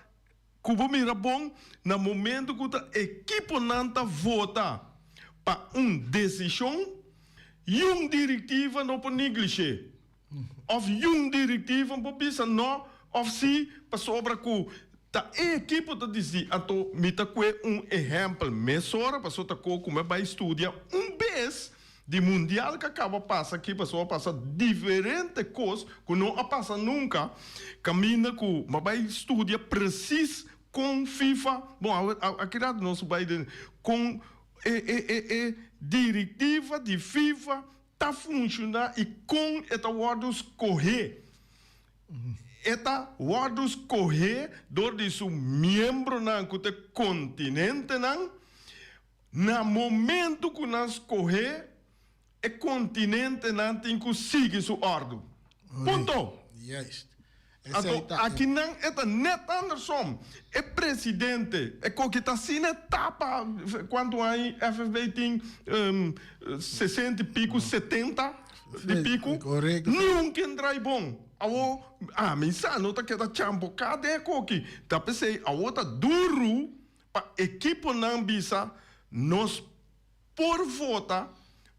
ku bo mira bon, na momento ku ta ekiponan ta vota pa un desishon, yun direktiva no por neglish'é. Of yun direktiva por bisa no of si pasobra ku ta e ekipo ta disi. Anto mi ta kue un ehèmpel mesora pasobra ta ko ku mi a bai studia un bes di mundial ku a kaba pasa aki pasobra a pasa diferente kos ku no a pasa nunka kaminda ku mi a bai studia presis kon FIFA bon awe aki rato nos bai den kon e e e e direktiva di FIFA ta funshoná i kon e ta wòrdu skohé. E ta wòrdu skohé dor di su miembronan ku ta e kontinentenan. Na momentu ku nan skohé, e kontinentenan tin ku sigui su òrdu. Punto! Juist. Anto akinan e ta net andersom. E presidente, e koki ta asina e tapa, kuantu aña FFB tin? 60 i piku, 70 di piku. Niun ken drai bon. Awo, ami sa no ta keda chamboká den e koki. Ta p'esei awo ta duru pa ekiponan bisa nos por vota,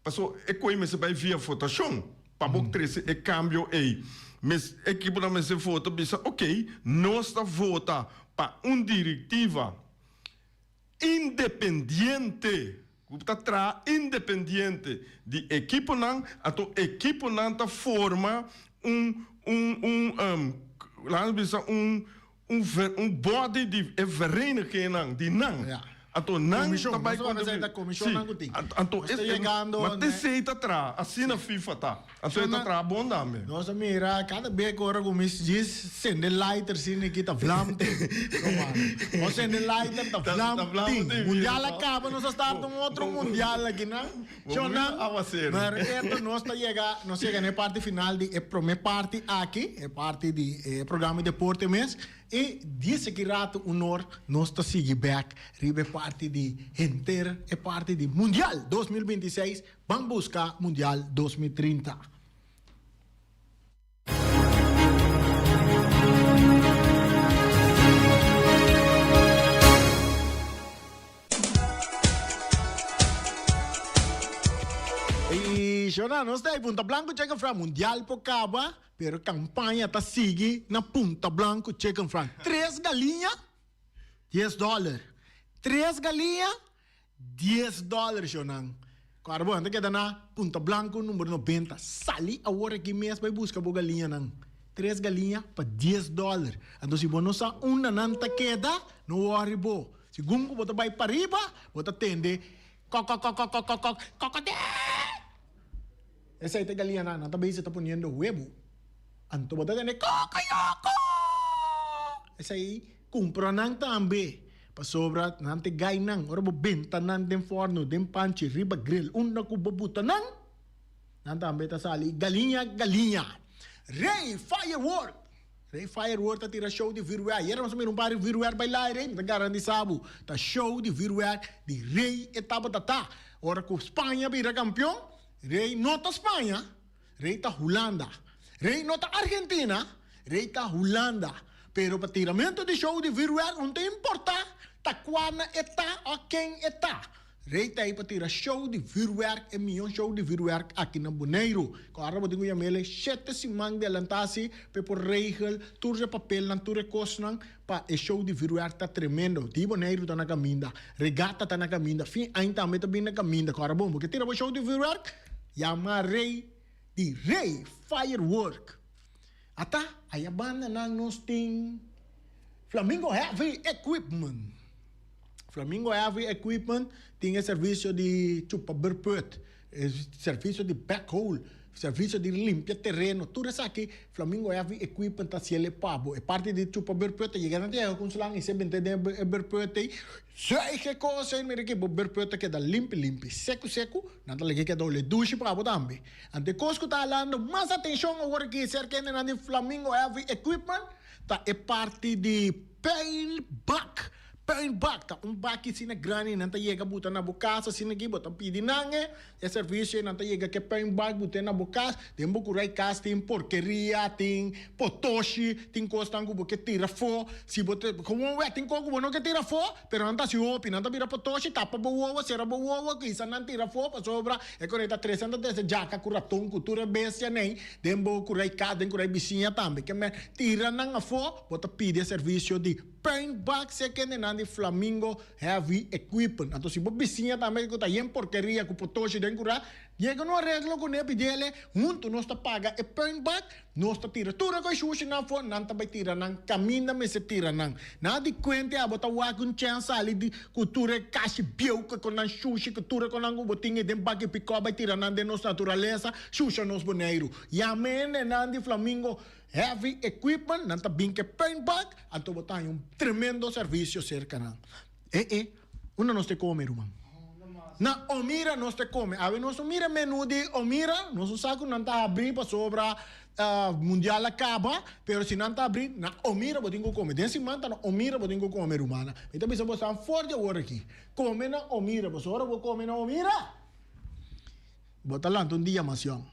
paso e koe mester bai via votashon pa bo trese e kambio ei. Mes ekiponan mester vota bisa ok, nos ta vota pa un direktiva independiente ku ta traha independiente di ekiponan, anto ekiponan ta forma un un un laat nos bisa un Un ver un body di e verenigingnan di nan. Ja. Anto nan Komishon, ta bai nos ta kontribuí. ta komishonnan ku tin. Anto Nos ta es e yegando ma ne tesei ta traha, asina FIFA ta. Anto e ta traha bon tambe. Nos a mira kada bes ku ora ku mi djis sende lighter asina aki ta vlam tin. No sende lighter ta Ta vlam ta vlam tin. tin, Mundial a no? kaba nos a start un otro mundial aki nan. Bo Shon mira nan, awaseru. maar eto nos ta yega, nos yega na e parti final di e prome parti aki, e parti di e programa di deporte mes, i dies aki rato unor nos ta sigui bek riba e parti di henter e parti di Mundial 2026, ban buska Mundial 2030. Y Shona, nos ta Punta Blanco Chicken Fry Mundial por caba, pero campaña ta sigui na Punta Blanco Chicken Fry. Tres galiña, dies dollar. Tres galiña, Dies dòler shownan. Kòrda bo, nan ta keda na Punta Blanco number 90. Sali awor aki mes bai buska bo galiñanan. Tres galiña pa dies dòler. Anto si bo no sa unda nan ta keda, no wòri bo. Segun ku bo ta bai pariba, bo ta tende kòkòkòkòkòkòk, kòkòdè! Esei ta e galiñanan, nan ta bezig ta poniendo webu. Anto bo ta tende kòkòyòkò! Esei kumpra nan tambe, pasobra nan ta gai nan. Ora bo benta nan den fòrnu, den panchi, riba grill, unda ku bo buta nan, nan tambe ta sali galiña galiña. Rey Firework! Rey Firework ta tira show di vuurwerk. Ayera nos a mira un par di vuurwerk bai lai, Rey. Mi ta garantisa bo, ta show di vuurwerk di Rey e tabata ta. Ora ku Spaña bira kampion, Rey no ta Spaña. Rey ta Hulanda. Rey no ta Argentina, Rey ta Hulanda. Pero pa tiramento di show di vuurwerk no ta importa ta cuana e ta o ken e ta. Rey ta ey pa tira show di vuurwerk, e miyon show di vuurwerk aki na Boneiru. Cu ora bo tin cu yam'el shete siman delantasi p'e por regel tur e papelnan, tur e cosnan pa e show di vuurwerk ta tremendo. Di Boneiru ta na caminda, Regata ta na caminda, fin aña tambe ta bin na caminda. Cu ora bon bo ke tira bo show di vuurwerk? Yama Rey di Rey Firework. Ata aya banda nan nos tin Flamingo Heavy Equipment. Flamingo Heavy Equipment tin e servicio di chupa berput, e servicio di backhoe, servicio di limpia tereno. Tur esaki Flamingo Heavy Equipment ta haciel e pa bo. E parti di chupa berput ta yega nan ta yega cu un slang y se bente den e berput ey. Zuig e kos ei, mira ki bo berput ta keda limpi limpi, seku seku, nan ta lege keda ole dushi pa bo tambe. Anto e kos ku ta halando mas atenshon awor aki serka hendenan di Flamingo Heavy Equipment ta e parti di puinbak. Puinbak ta un baki asina grandi nan ta yega buta na bo kas asina aki bo ta pidi nan e. E servisio ei nan ta yega ke puinbak bo ten na bo kas. Den bo kurai kas tin porkeria, tin potoshi, tin kosnan ku bo ke tira afó. Si bo ta gewoon wèk tin kos ku bo no ke tira afó, pero nan ta hasi hopi. Nan ta bira potoshi, tapa bo wowo, sera bo wowo, kisa nan tira afó pasobra e kore ta trese, nan ta trese djaka ku raton ku tur e bestianan ei den bo kurai kas, den kurai bisiña tambe. Ke men tira nan afó, bo ta pidi e servisio di puinbak si e kendenan di Flamingo Heavy equipment. Anto si bo bisiña tambe ku ta yen porkeria ku potoshi den kura, yega un areglo ku ne pidele, huntu nos ta paga e puinbak, nos ta tira tur e kos shushi nan afó, nan ta bai tira nan kaminda mester tira nan. Nan a di kuente abo ta wak un chèns sali di ku tur e kashi bieu ku nan shushi ku tur e konan ku bo tin ei den baki pikòp bai tira nan den nos naturalesa, shusha nos Boneiru. Yama hende nan di Flamingo Heavy equipment, nan ta bin ke puinbak, anto bo ta haña un tremendo servisio serka nan. E e, unda nos te kome ruman? Na Omira nos te kome. Awe nos no mira menu di Omira, nos no sa ku nan ta habrí pasobra mundial a kaba, pero si nan ta habrí, na Omira bo tin ku kome. Den siman ta na Omira bo tin ku kome rumannan. Mi ta bisa bo esnan for di awor aki, kome na Omira, pasobra ora bo kome na Omira, bo ta lanta un dia mas yòn.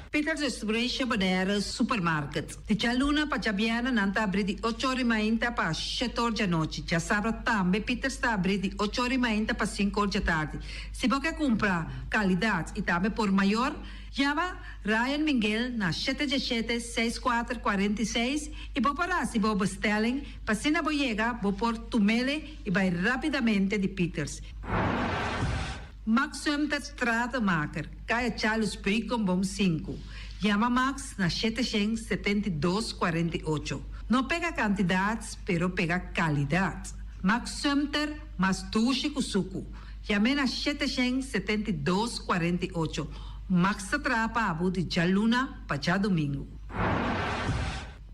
Peters Distribution Bonaire Supermarket. Di djaluna pa djabièrnè nan ta abrí di ocho or i mainta pa shete or djanochi. Djasabra tambe Peters ta abrí di ocho or i mainta pa sinku or djatardi. Si bo ke kumpra kalidat i tambe por mayor, yama Ryan Minguel na shete djeshete, seis kuater, 46 i bo por hasi bo bestelling pa asina bo yega bo por tumele i bai rapidamente di Peters. Max Sumter Stratenmaker, Kaya Charles Beukenboom sinku. Yama Max na 772 48. No pega kantidat, pero pega kalidat. Max Sumter mas dushi ku suku. Yam'é na 772 48. Max ta traha pa bo di djaluna pa djadumingu.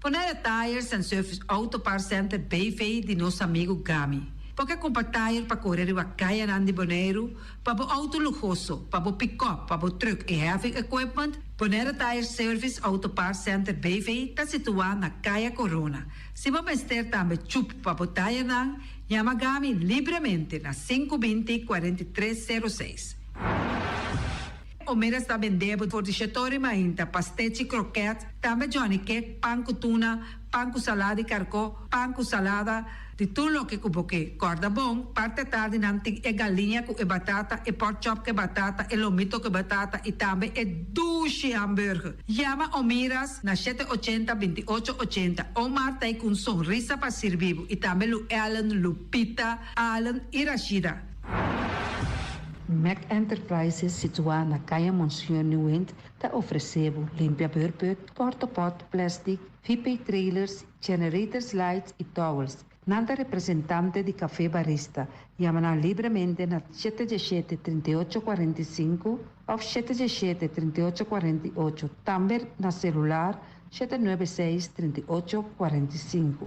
Bonaire Tires and Service Auto Parts Center BV di nos amigu Gami. Bo ke kumpra tire pa kore riba kayanan di Boneiru, pa bo outo luhoso, pa bo pikòp, pa bo trùk i heavy equipment? Bonaire Tire Service Auto Parts Center BV ta situá na Kaya Corona. Si bo mester tambe chup pa bo tirenan, yama Gami libremente na 520 43 06. Omera sta bende bo for di shetori mainta, pastechi, kroket, tambe Johnny cake, pan ku tuna, pan ku salada di karkó, pan ku salada, di tur loke ku bo ke. Kòrda bon, parti atardi nan tin e galiña ku e batata, e pork chop ku e batata, e lomito ku e batata i tambe e dushi hamburger. Yama Omiras na shete ochenta, 28 ochenta. Omar ta ei ku un sonrisa pa sirbi bo i tambe Lu Ellen, Lupita, Allen i Rashida. Mac Enterprises situá na Kaya Monseñor Nieuwind ta ofresé bo limpia beurput, portapot, plastic, VP trailers, generators lights i towels. Nan ta representante di Café Barista. Yama nan libremente na shete diesshete, 38 45 òf shete diesshete, 38 48. Tambe na selular. 796 38 45.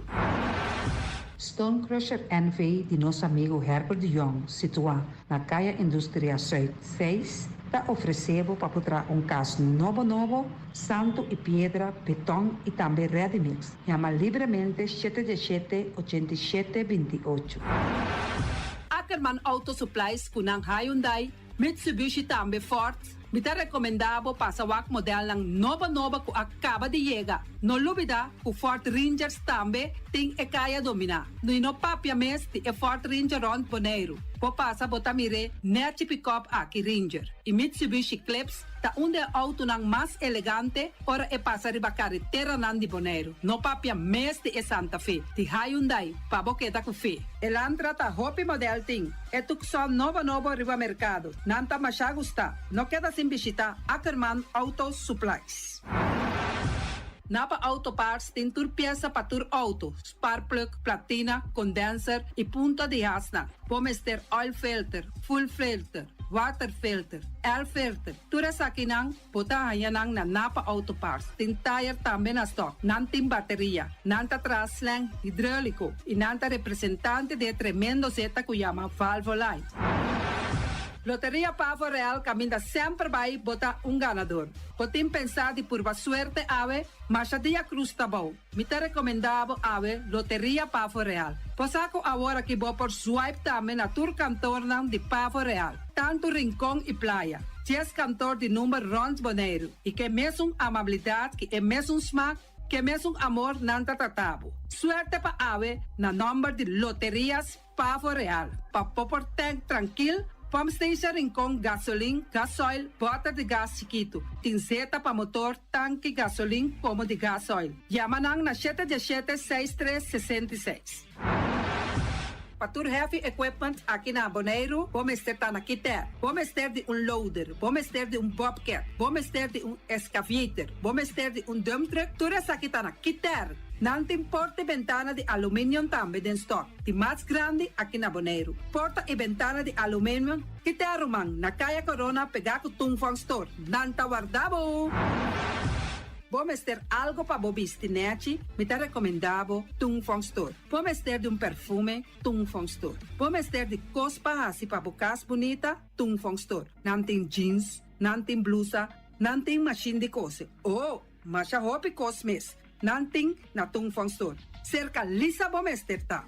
Stone Crusher NV di nos amigu Herbert de Jong, situá na Kaya Industria Zuid seis, ta ofresé bo pa por traha un kas nobo nobo, santu i piedra, beton i tambe ready mix. Yama libremente shete diesshete ochenta i shete 28. Ackerman Auto Supplies ku nan Hyundai, Mitsubishi tambe Ford. Mi ta rekomendá bo pasa wak modelnan nobo nobo ku a kaba di yega. No lubidá ku Ford Rangers tambe tin e kaya dominá. I no papia mes di e Ford Ranger rònt Boneiru. Bo pasa bo ta mir'é nèchi pick-up aki Ranger. I Mitsubishi Eclipse ta un di e outonan mas elegante ora e pasa riba kareteranan di Boneiru. No papia mes di e Santa Fe, di Hyundai, pa bo keda ku fe. Elantra ta hopi model tin. E Tucson nobo nobo riba merkado. Nan ta masha gustá. No keda sin bishitá Ackerman Auto Supplies. Napa Auto Parts tin tur piesa pa tur outo, spark plug, platina, condenser i punta di hasnan. Bo mester oil filter, fuel filter, water filter, air filter. Tur esakinan bo ta haña nan na Napa Auto Parts. Tin tire tambe na stock. Nan tin bateria. Nan ta traha slang hidráuliko i nan ta representante di e tremendo zeta ku yama Valvoline. Loteria Pavo Real kaminda semper bai bo ta un ganador. Bo tin pensá di purba suerte awe? Masha dia krus ta bou. Mi ta rekomendá bo awe Loteria Pavo Real. Bo sa ku awor aki bo por swipe tambe na tur kantornan di Pavo Real, tantu Rincon i Playa. 10 kantor di number rònt Boneiru i ke mesun amabilidat ku e mesun smak, ke mesun amor nan ta trata bo. Suerte pa awe na nòmber di Loterias Pavo Real. Pa bo por tank trankil, Pump Station Rincon, gasolin, gasoil, bòter di gas chikitu. Tin zeta pa motor, tanki, gasolin komo di gasoil. Yama nan na 717 63 66. Pa tur heavy equipment aki na Boneiru, bo mester ta na Kiter. Bo mester di un loader, bo mester di un bobcat, bo mester di un excavator, bo mester di un dump truck, tur esaki ta na Kiter. Nan tin porta i bentana di aluminium tambe den stock, di mas grandi aki na Boneiru. Porta i bentana di aluminium, Kiter ruman, na Kaya Corona pegá ku Tung Fong Store. Nan ta warda bo! Bo mester algo pa bo bisti nèchi, mi ta rekomendá bo Tung Fong Store. Bo mester di un perfume, Tung Fong Store. Bo mester di kos pa hasi pa bo kas bunita, Tung Fong Store. Nan tin jeans, nan tin blusa, nan tin mashin di kose. Oh, masha hopi kos mes. Nan tin na Tung Fong Store. Serka Lisa bo mester ta.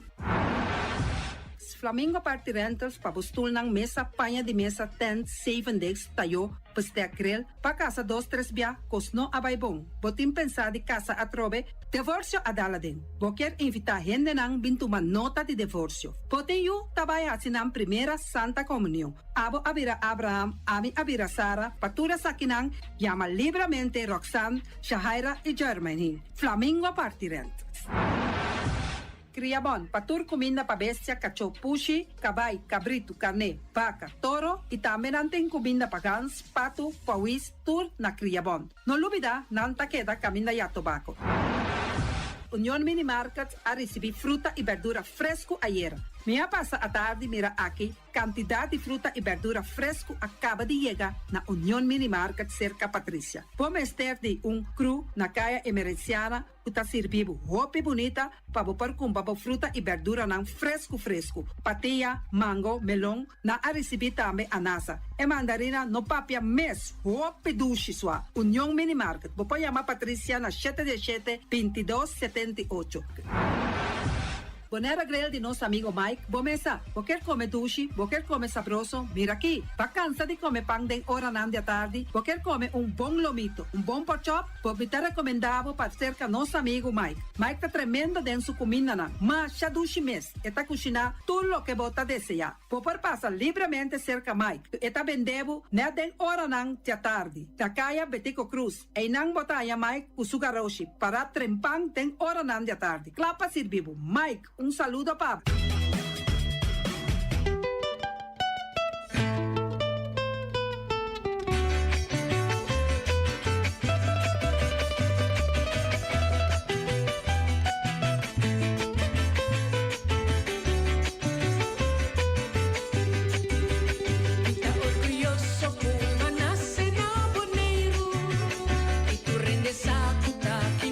Flamingo Party Rentals pa bo stulnan, mesa, paña di mesa, tent, seven days, tayó, bestek grill, pa kasa dos tres bia, kos no a bai bon. Bo tin pensá di kasa atrobe, divorsio a dal aden. Bo kier invitá hendenan bin tuma nota di divorsio. Bo tin yu ta bai hasi nan primera Santa Komunion. Abo a bira Abraham, ami a bira Sara, pa tur esakinan yama libremente Roxanne, Shahaira i Jermaine. Flamingo Party Rentals. Kriabon, pa tur kuminda pa bestia, kachó, pushi, kabai, kabritu, karné, baka, toro i tambe nan tin kuminda pa gans, patu, pawis, tur na Kriabon. No lubidá, nan ta keda kaminda ya tobako. Union Mini Market a risibí fruta i berdura fresku ayera. Mi a pasa atardi mira aki kantidat di fruta i berdura fresku a kaba di yega na Union Mini Market serka Patricia. Bo mester di un crew na Kaya Emerenciana ku ta sirbi bo hopi bunita pa bo por kumpra bo fruta i berduranan fresku fresku. Patia, mango, melon, nan a risibí tambe anasa. E mandarina no papia mes, hopi dushi sua. Union Mini Market, bo por yama Patricia na 717 22 78. Bonaire Grill di nos amigo Mike, bo mesa. Bo kier kome dushi, bo kier kome sabroso, mira aki. Bo a kansa di kome pan den oranan di atardi, bo kier kome un bon lomito, un bon pork chop, bo mi ta rekomendá bo pa serka nos amigo Mike. Mike ta tremendo den su kumindanan. Masha dushi mes, e ta kushiná tur loke bo ta deseá. Bo por pasa libremente serka Mike. E ta bende bo nèt den oranan di atardi. Na Kaya Betico Croes. Einan bo ta haña Mike ku su garoshi pará trempan den oranan di atardi. Kla pa sirbi bo. Mike, un saludo pa bo. Mi ta orguyoso ku m'a nase na Boneiru i tur hende sa ku ta aki.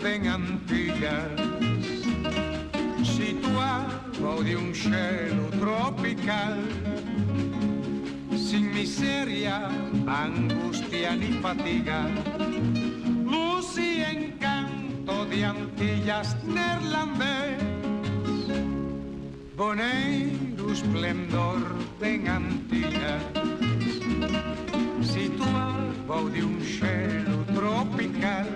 den Antillas, situá bou di un shelu tropical, sin miseria, angustia ni fatiga, luz y encanto di Antillas Neerlandes, Boneiru splendor den Antillas, situá bou di un shelu tropical,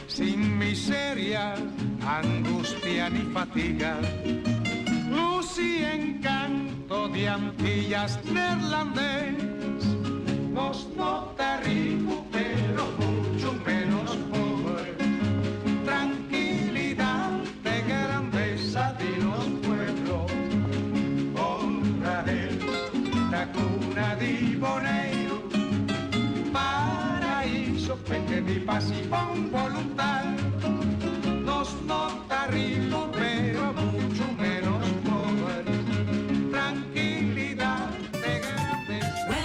sin miseria, angustia ni fatiga, luz y encanto di Antillas Neerlandes, nos no ta riku pero muchu menos pober, trankilidat t'e grandesa di nos pueblo, Honradez ta cuna di Boneiru, paraíso fuente di paz y bon voluntad. Nos no ta rico pero mucho menos pober, tranquilidad t'e grandesa.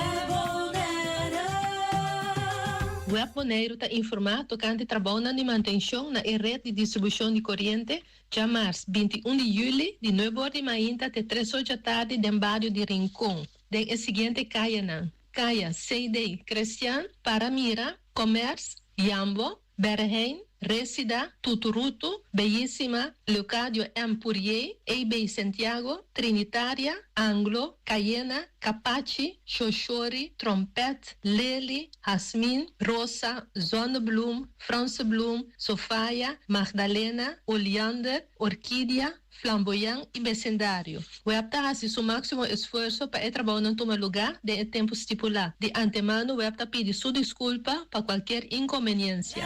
Web Boneiru ta informá tokante trabounan di mantenshon na e ret di distribushon di koriente djamars 21 di yüli di nuebe or di mainta te tres or djatardi den bario di Rincon den e siguiente kayanan, Kaya CD Crestian, Para Mira, Commerce, Jambo, Berrehein, Resida, Tuturutu, Beyisima, Leocadio M. Pourier, AB Santiago, Trinitaria, Anglo, Cayena, Capachi, Shoshori, Trompet, Lely, Hasmin, Rosa, Zonnebloem, Franse Bloem, Sofaya, Magdalena, Oleander, Orkidia, Flamboyan i besindario. Web ta hasi su máksimo esfuerso pa e trabounan tuma lugá den e tempu stipulá. Di antemano web ta pidi su diskulpa pa kualkier inkonbeniensia.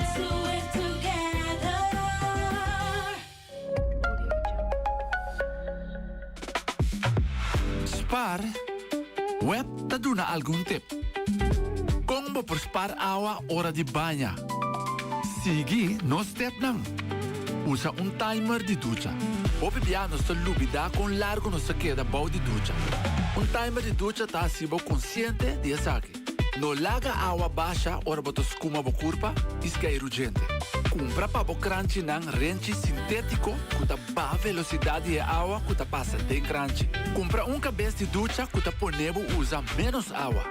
Spar, Web ta duna algun tip. Kon bo por spar awa ora di baña? Sigui nos stepnan. Usa un timer di ducha. Hopi bia nos ta lubidá kon largu nos ta keda bou di ducha. Un timer di ducha ta hasi bo konsiente di esaki. No laga awa basha ora bo ta skuma bo kurpa i skeiru djente. Kumpra pa bo kranchinan renchi sintétiko ku ta baha velosidat di e awa ku ta pasa den kranchi. Kumpra un kabes di ducha ku ta pone bo usa ménos awa.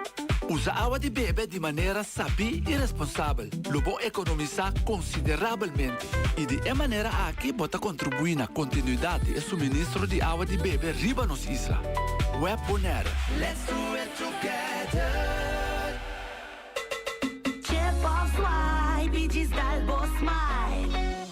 Usa awa di bebe di manera sabí i responsabel. Lo bo ekonomisá konsiderabelmente i di e manera aki bo ta kontribuí na kontinuidat di e suministro di awa di bebe riba nos isla. Web Bonaire. Let's do it together. Chip of swipe i djis dal bo smile.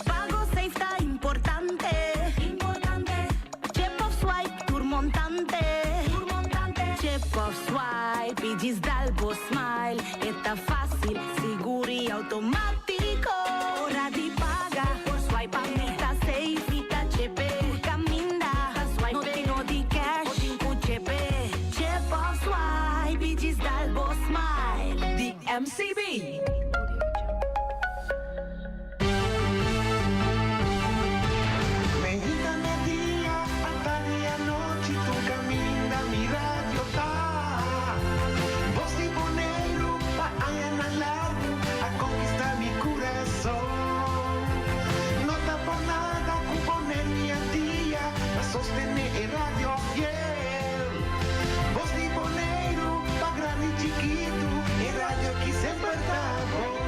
Pago safe ta importante. Importante. Chip of swipe tur montante. Tur montante. Chip of swipe i djis dal bo smile. E ta fácil, sigur i automátiko. Ora di paga, por swipe pa mi ta safe. Mi ta chepe, tur kaminda. Ta swipe, no tin no di cash, bo tin ku chepe. Chip of swipe i djis dal bo smile. Di MCB. Meinta media, atardi anochi tur caminda mi radio ta. Bos di Boneiru pa añanan largu a conquista mi curason. No ta por nada cu Boneiru y Antia ta sostene e radio fiel. Bos di Boneiru pa grandi y chikitu e radio aki semper ta bon.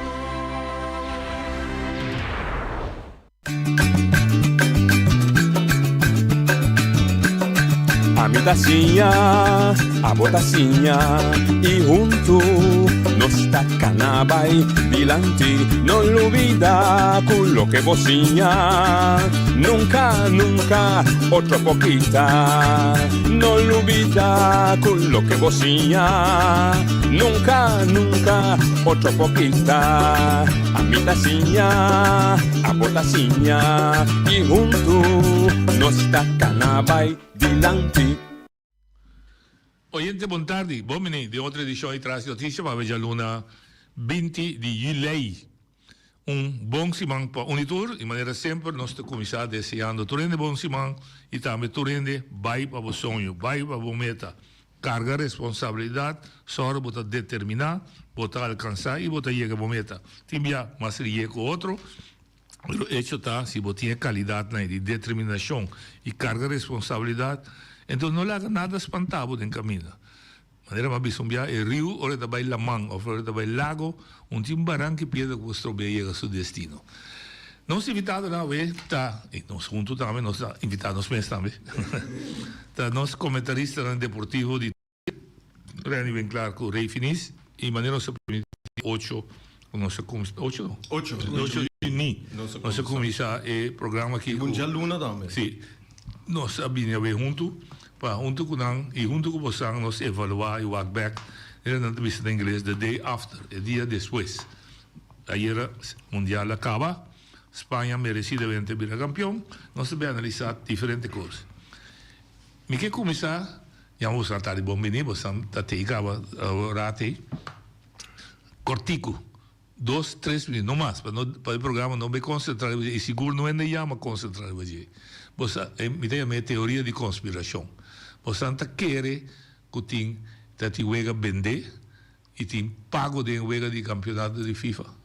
Ami ta siña, abo ta siña y huntu nos ta cana bay dilanti. No lubida cu loke bo siña nunca, nunca otro por kita. No lubida cu loke bo siña nunca, nunca otro por kita. Ami ta siña, abo ta siña y huntu nos ta cana bay dilanti. Oyente bon tardi, bon bini den otro edicion di Tras di Noticia pa awe djaluna 20 di julei. Un bon siman pa un y tur y manera semper nos ta cuminsa deseando tur hende bon siman y tambe tur hende bay pa bo soño, bay pa bo meta. Carga responsabilidad, sòru bo ta determiná. Bo ta alkansá i bo ta yega bo meta. Tin bia mas riye ku otro, pero echo ta si bo tin e kalidatnan ei di determinashon i karga responsabilidat, enton no laga nada spanta bo den kaminda. Manera mi a bisa un bia, e riu ora e ta bai laman òf ora e ta bai lago, un tin un baranka i piedra ku por strob'é yega su destino. Nos invitadonan awe ta, i nos huntu tambe, nos ta invitá nos mes tambe, ta nos komentaristanan deportivo di Renny Winklaar ku Ray Finis i manera nos a primintí ocho ku nos a kuminsá, ocho no? Ocho. Ocho di ni nos a kuminsá e programa aki ku. I djaluna tambe. Sí. Nos a bini awe huntu pa huntu ku nan i huntu ku bosan nos evaluá i wak bèk, manera nan ta bisa na ingles, the day after, e dia despues. Ayera mundial a kaba, Spaña meresidamente a bira kampion, nos ta bin analisá diferente kos. Mi ke kuminsá, yama bosan tardi bon bini, bosan ta tei kaba rato ei, kòrtiku. Dos, tres minuut, no mas, pa no, pa e programa no bay concentra riba dje, y sigur no hende yama concentra riba dje. Bo sa, e, mi ta yama e teoria di conspiracion. Bosan ta kere cu tin, ta tin wega bende y tin pago den wega di campeonato di FIFA?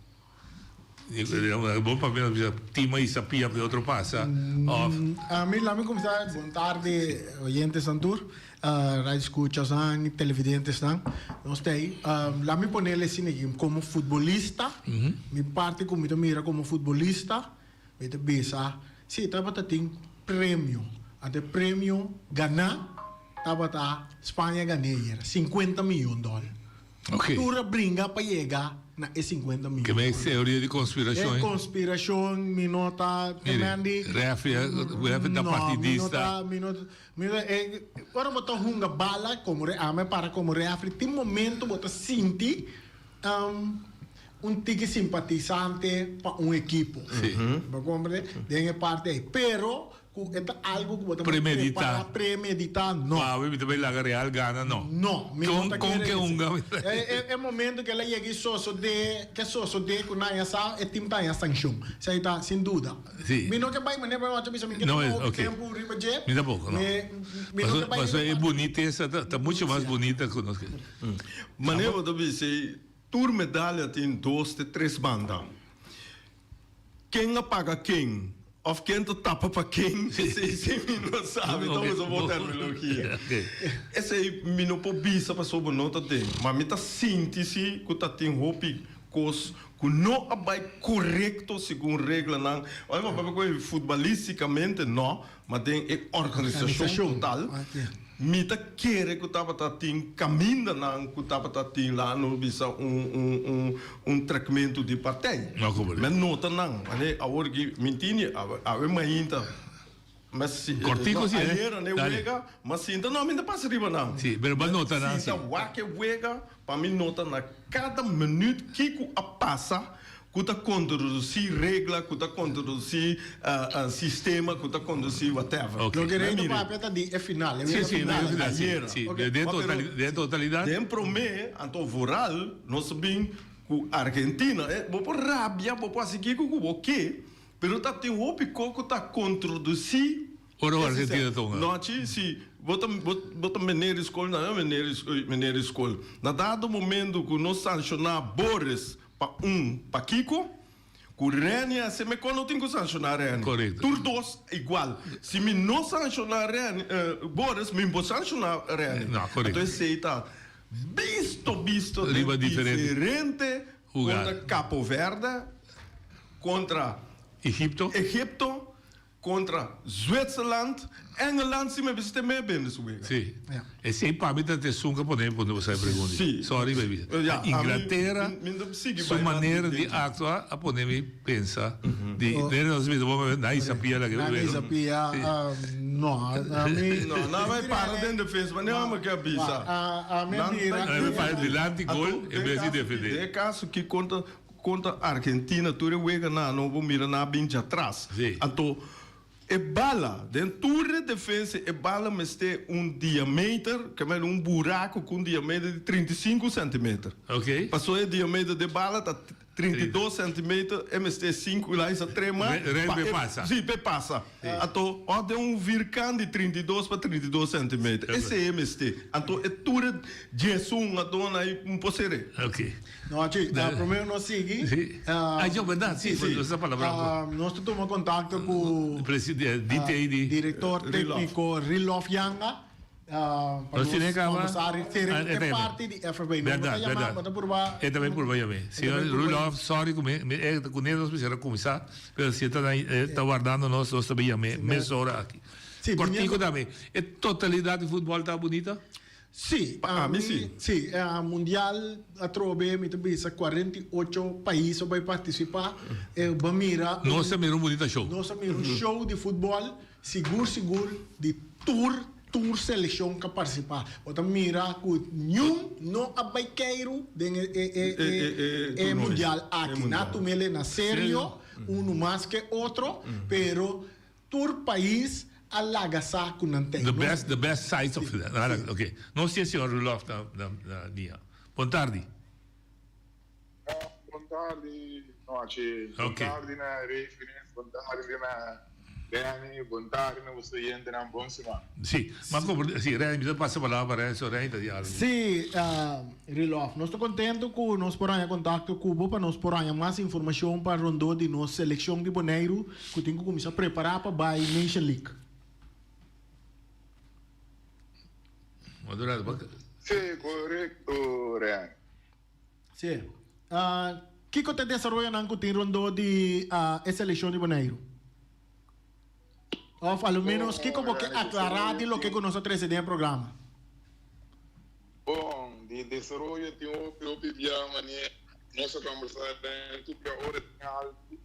Bo papia nos bisa team a hisa pia pa e otro pasa, of? Ami, laat mi cuminsa, bon tarde oyentes nan tur. Radioescuchasnan y televidentesnan, nos ta ahí. Laat mi ponele asina aki, como futbolista, mi parti cu mi ta mira como futbolista, mi ta bisa, si, tabata tin premio. Anto e premio gana tabata Spaña gane ayer, cincuenta miyon dollar. Tur a bringa pa yega na e cincuenta miyon. Ke men teoria di conspiracion. E conspiracion mi no ta Mire, refi, refi ta partidista. No, mi no ta, mi no ta, mi no ta, ora bo ta hunga bala como re, ami a para como refri, tin momento bo ta sinti un tiki simpatisante pa un ekipo. Bo comprende? Den e parti ei. Pero Ku e ta algu ku bo ta Premeditá. prepará, premeditá, no. Awe mi ta bai laga Real gana, no. No, mi no Kon ta kon kere ke esei. hunga mi ta E e e momento ku el a yega i sosodé, ke sosodé ku nan a sa, e tim ta haña sanshon. Esei ta sin duda. Sí. Mi no ke bai manera pa ocho bisa mi ke No, tuma es hopi ok. tempu riba dje. Mi tampoko, no. Mi mi no Paso ke bai paso riba e parti. bunitesa ta ta mucho mas bunita ku nos ke. Manera bo ta bisa ei, tur medalya tin dos te tres banda. Ken a paga ken of ken ta tapa pa ken, esei si mi no sabi, ta usa bo terminologia. Esei mi no por bisa pasobra bo no ta den, ma mi ta sinti si ku ta tin hopi kos ku no a bai korekto segun reglanan, ora mi papia ku e futbalistikamente no, ma den e organisashon total. Mi ta kere ku tabata tin kamindanan ku tabata tin la no bisa un un un un trekmentu di partij. Mi a nota nan. Ane awor ki mi tini awe mainta mi a si Kortiko si eh. ayera ne Dale. wega mi a sinta no mi ta pasa riba nan. Si, pero bo a Mi a nota nan si. sinta wak e wega pa mi nota na kada minüt kiko a pasa Ku ta kondrudusí regla, ku ta kondrudusí sistema, ku ta kondrudusí whatever. Ok. Loke Rey ta Mire. papia ta di e final, e Sí, wega sí, final. wega final, sí, Ayera. sí. Ok. Den Ma pero totali- den totalidat. Den promé, anto vooral, nos a bin ku Argentina. E, bo por rabia, bo por hasi kiko ku bo ke, pero ta tin hopi kos ku ta kondrudusí Ora e Argentina sistema. ta hunga. Nochi, si bo ta, bo, bo ta meneer di skol, nan e meneer di skol, meneer di skol. Na dado momento ku nos sanshoná Boris Pa un, pakiko? Ku Reni a hasi mekor no tin ku sanshoná Reni. Korekto. Tur dos igual. Si mi no sanshoná Reni, Boris, mi por sanshoná Reni. No, korekto. Anto esei ta bisto bisto den Riba diferente diferente hugada. kontra Capo Verde, kontra Egipto. Egipto, Kontra Zwitserland, Engeland si mi bisa te mee bende su wega. Si. Esei pa mi ta te esun ka pone punto bo sa e pregunta. Si. Sorry baby. Ya, Inglatera mi ta sigui su bai mas manera di den. actua a pone mi pensa di nere nos bisa bo nan isa pia la ke Nan isa pia, no, a mi. No, nan bai para den defensa, ma nea mi ke a bisa. A mi a mira. Nan bai para dilanti gol en bes di defende. Den e kaso ki kontra Kontra Argentina tur e wega nan no bo mira nan a bin djatras. Anto e bala den tur e defensa e bala mester un diameter ke men un buraco ku un diameter di 35 centimeter. Paso e diameter de bala ta. 32 centimeter e mester 5 lines a trema Re- pa pe e pasa. Si, p'e pasa. Anto ò den un vierkant di 32 pa 32 centimeter. Esei e mester. Anto e tur e 11 anto na e un por ser'é. Ok. No, chi, promé nos sigui. Si. Ah, yo, berdad, si, Si. nos a palabrá ku. Nos ta tuma kontakto ku Presidente, DT di. Direktor tékniko Rilof Yanga. Pa Nos tiene nos kaba. conversar seri Ah, e e parti di FFB. No, Berdad, bota yama, berdad. bota purba. E tambe purba yam'é. E Señor tambe purba Rulof, sorry ku mi, mi e ku ne nos mester a kuminsá, pero si e ta na e ta wardando nos, nos ta bin yam'é mesora aki. Sí, Kortico viniendo- tambe, e totalidat di futbòl ta bunita? Sí, Pa ami sí. Sí, mundial atrobe mi ta bisa 48 pais a bai partisipá. E bo mira un- Nos a mira un bunita show. Nos a mira un show di futbòl sigur sigur di tur tur selekshon ku a partisipá. Bo ta mira ku niun no a bai keiru den e e e e e mundial aki. Nan a tum'el na serio, unu mas ke otro, pero tur pais a laga sa ku nan ten. The best the best sides of it. Ok. Nos tin e señor Rudolf na na na liña. Bon tardi. Bon tardi nochi. Bon tardi na Refinis, bon tardi na Danny, bon tardi na boso oyentenan. Bon siman. Si, mas como si Reni, mi ta pasa palabra pa Reni, so Reni ta di algo. Si, Rilof, nos ta contento cu nos por haña contacto cu bo pa nos por haña mas informacion pa rondó di nos seleccion di Boneiru cu tin cu cuminsa prepara pa bay Nation League. Si, corecto Reni. Si. Kiko ta e desaroyonan ku tin rondó di e selekshon di Boneiru? Òf a lo ménos kiko bo ke aklará di loke ku nos a trese den e programa? Bon, di desaroyo tin hopi hopi bia manera nos a kombersá den tur bia ora tin algu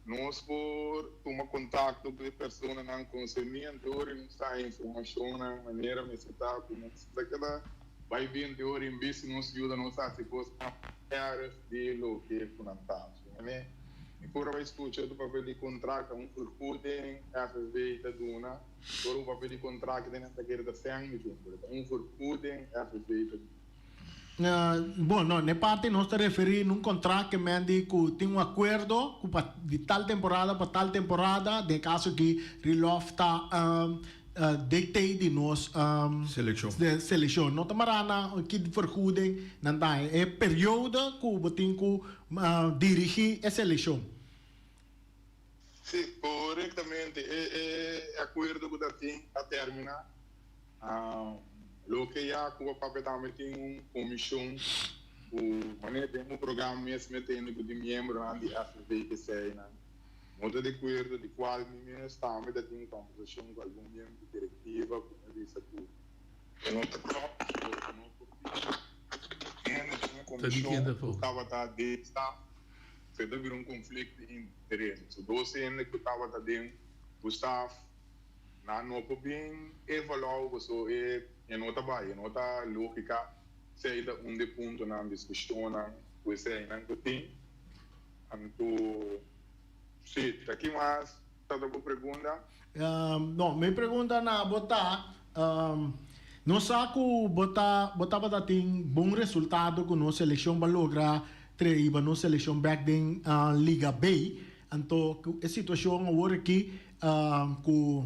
nos por tuma kontakto ku e personanan konserniente ora nos ta haña informashonnan manera mester ta ku nos ta keda Bai binti ora en bes si nos yuda nos hasi kosnan erg di loke ku nan ta hasi. Mane, mi por a bai skucha otro papel di kontrakt, un vergoeding FSB ta duna, ora un papel di kontrakt den nan ta kere ta sèn mi tin, pero ta un vergoeding FSB ta duna. Bon, no, n'e parti nos ta referí n'un kontrakt ke men di ku tin un akuerdo ku pa di tal temporada pa tal temporada, den e kaso aki Rilof ta DT di nos Seleccion. seleccion. No ta mará na ki vergoeding nan ta haña. E periodo ku bo tin ku dirigí e seleccion. Sí, korektamente. E e akuerdo ku ta tin a terminá. Loke ya ku a papia tambe tin un komishon ku manera den un programa mes metende ku tin miembronan di FFB eseinan. No ta di akuerdo di kual mi mes tambe ta tin un kombersashon ku algun miembro di direktiva ku mi a bisa ku e no ta klòp pasobra no por tin hende den un komishon ku tabata den staf so e ta bira un konflikto di interes. So dos hende ku tabata den ku staf nan no por bin evaluá pasobra e no ta bai, e no ta lógika. Esei ta un di e puntonan diskushonnan ku eseinan ku tin. Anto, sí, ta ki mas ta ta bo pregunta? No, mi pregunta na bo ta, nos sa ku bo ta bo tabata tin bon resultado ku nos selekshon bo a logra traiba nos selekshon bek den Liga B, anto ku e situashon awor aki ku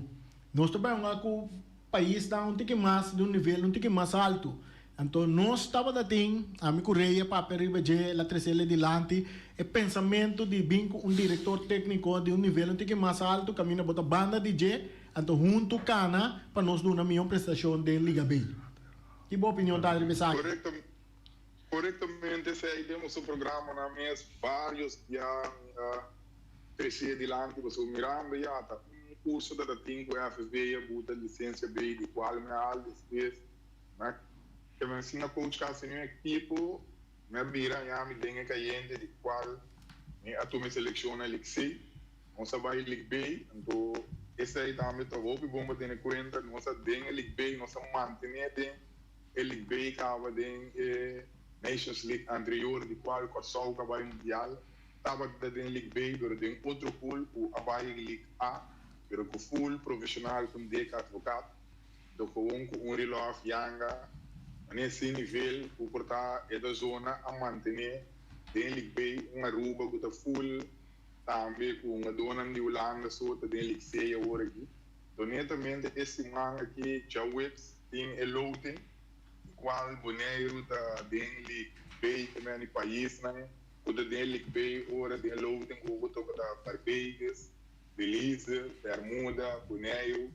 nos ta bai hunga ku paisnan un tiki mas di un nivel un tiki mas alto. Anto nos tabata tin, ami ku Rey a papia riba dje, el a trese el dilanti, e pensamentu di bin ku un direktor tékniko di un nivel un tiki mas alto kaminda bo ta banda di dje, anto huntu kana pa nos duna mihó prestashon den Liga B. Ki bo opinion ta riba esaki? Korekto, korektamente esei den boso programanan mes vários bia mi a trese dilanti pasobra mirando ya ta un kurso ta ta tin ku FSB a buta lisensia B di kual mi a hal despues Mi ke men asina coach casi mi ekipo mi a bira ya mi den e cayente di cual mi a tuma e seleccion na League C. Nos a bay League B, anto esey tambe ta hopi bon pa tene cuenta, nos a den e League B, nos a mantene den e League B caba den e Nations League anterior di cual Corsou ca bay Mundial tabata den League B pero den otro pool cu a bay League A pero cu full profesional cu un Dick Advocaat. Do gewoon ku un relòf yanga manera si nivel ku por ta e ta zona a mantené. Den League B, un Aruba ku ta full tambe ku hungadónan di Hulanda so ta den League C awor aki. Anto netamente e siman aki djaweps tin e loting di kual Boneiru ta den League B ta meni paisnan ku ta den League B ora den loting ku bo toka ta Barbados, Belize, Bermuda, Boneiru,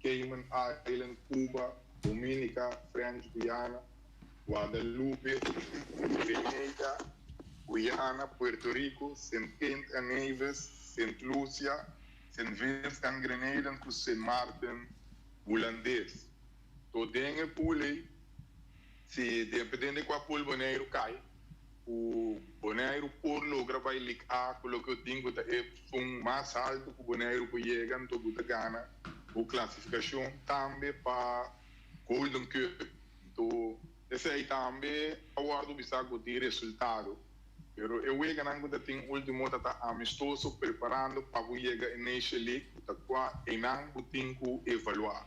Cayman Island, Cuba, Dominica, French Guiana, Guadalupe, Grenada, Guyana, Puerto Rico, Sint Kitts and Nevis, Sint Lucia, Sint Vincent and Grenadines ku Sint Maarten Hulandes. To den e pool ei, si depende kua pool Boneiru kai, ku Boneiru por logra bai League A ku loke yo tin ku ta e fun mas haltu ku Boneiru por yega, anto bo ta gana bo klasifikashon tambe pa Golden Cup. Anto esei tambe a wòrdu bisa ku tin resultado. Pero e weganan ku ta tin último ta ta amistoso preparando pa bo yega e Nation League ku ta kua einan bo tin ku evaluá.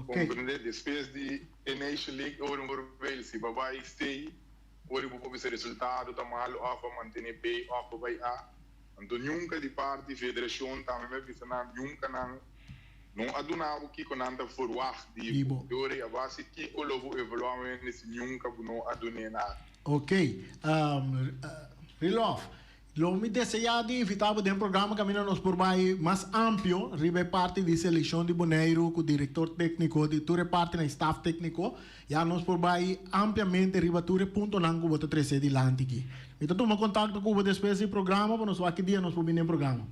Komprendé? Despues di e Nation League e ora bo por si bo bai C ora bo por bisa resultado ta malu òf bo mantené B òf bo bai A. Anto nunka di parti federashon tambe mi a bisa nan nunka nan no a duna bo kiko nan ta verwagt di bo. Dor a base kiko lo bo evaluá wende si nunka bo no a dun'é nada. Ok. Rilof, lo mi deseá di invitá bo den programa kaminda nos por bai mas amplio riba e parti di selekshon di Boneiru ku direktor tékniko di tur e partinan i staf tékniko. Ya nos por bai ampliamente riba tur e puntonan ku bo ta trese dilanti aki. Mi ta tuma kontakto ku bo despues di programa pa nos wak ki dia nos por bini den programa.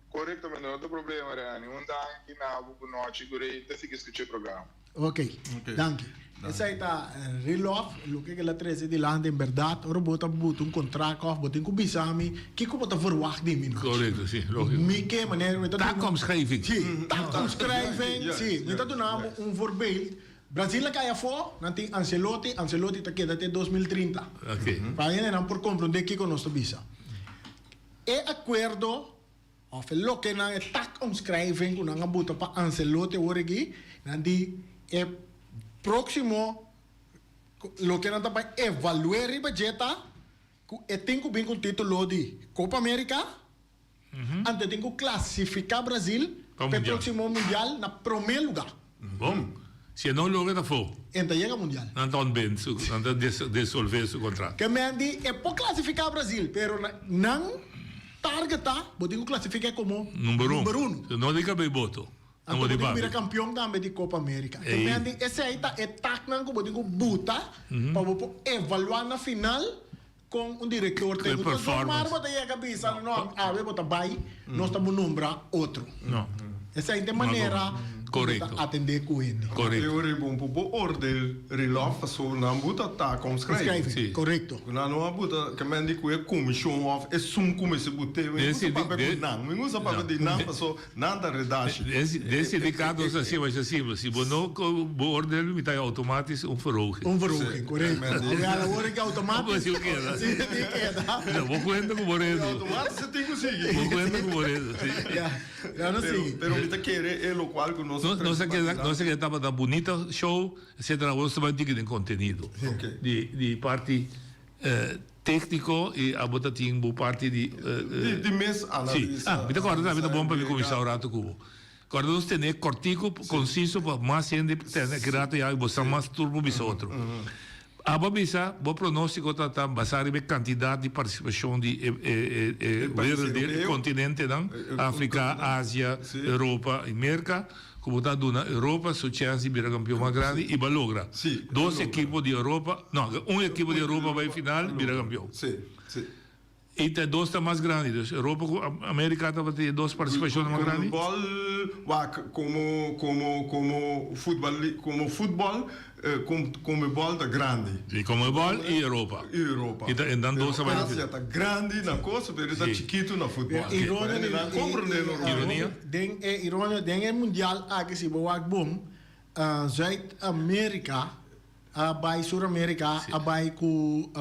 Korektamente, no ta problema Reni. Un danki na bo ku nochi ku rei ta sigui skucha e programa. Ok, danki. Esei ta Rilof, loke ku el a trese dilanti en bèrdat ora bo ta buta un kontrakt òf bo tin ku bisa mi kiko bo ta verwagt di mi nochi. Korekto, si, lógiko. Mi ke manera mi ta duna. Taakomschrijving. Si, taakomschrijving, si. Mi ta duna bo un voorbeeld. Brazil a kai afó, nan tin Ancelotti, Ancelotti ta keda te 2030. Ok. Pa hendenan por komprondé kiko nos ta bisa. E akuerdo òf e loke nan e taakomschrijving ku nan a buta pa Ancelotti awor aki, nan di e próksimo loke nan ta bai evalué riba dje ta ku e tin ku bin ku un título di Copa America, anto e tin ku klasifiká Brazil Pa pa e mundial. próksimo mundial na promé lugá. Bon. Si e no logra ta fo. E ta yega mundial. Nan ta ontbind su, nan ta disolvé su kontrakt. Ke men di e por klasifiká Brazil, pero nan target ta bo tin ku klasifiká komo Number un. number uno. No di kabei boto. Anto bo tin ku bira kampion tambe di Copa America. Ke men di esei ta e taknan ku bo tin ku buta pa bo por evaluá na final kon un direktor ta. Ku e Entonces no mar performance. bo ta yega bisa no awe bo ta bai nos ta bo nombra otro. No. Esei ta e manera ku bo ta atendé ku hende. Korekto. E ora ei bon por beoordeel Rilof pasobra nan buta taak omschrijving. Omschrijving, korekto. Ku nan no a buta ke men di ku e komishon òf esun ku mester but'é. Mi gusta papia ku nan. Mi gusta papia di nan pasobra Nan ta redashi. Den sindicato nos ta haci masha simpel. Si bo no beoordeel mi ta automatisch un verhoging. Un verhoging, correcto. Awe a la ora ki automatisch. Bo tin keda. Si, tin keda. No, bo cuenta cu bo redu. Automatisch se tin cu sigui. Bo cuenta cu bo redu, si. Ya, ya no sigui. Pero mi ta kere e locual cu nos a Nos a keda, nos a keda tabata bunita show, etcetera. Awor nos ta bai tiki den contenido. Di, di parti Tékniko i abo ta tin bo parti di. Di mes analisa. Si. Ah, mi ta kòrda tambe ta bon pa mi kuminsá un ratu ku bo. Kòrda nos tene kòrtiku, konsiso pa mas hende tende aki ratu ya i bo sa mas tur por bisa otro. Abo a bisa bo pronóstiko ta ta basá riba e kantidat di partisipashon di e e e werelddeel, e kontinentenan, Afrika, Asia, Europa i Merka. Ku bo ta duna Europa su chèns di bira kampion mas grandi i bo a logra. Dos ekipo di Europa, no, un ekipo di Europa bai final i bira kampion. I ta e dos ta mas grandi, dus Europa ku Amerika tabata e dos partisipashonnan mas grandi. Komo wak komo komo komo futbal komo futbòl Conmebol ta grandi. Si, Conmebol i Europa. I Europa. I ta e nan dos ta bai na Asia ta grandi na cosa, pero e ta chikitu na futbol. Ironia di comprende no Ironia. Den e ironia den e mundial aki si bo wak bon, Zuid Amerika a bai Sur Amerika a bai ku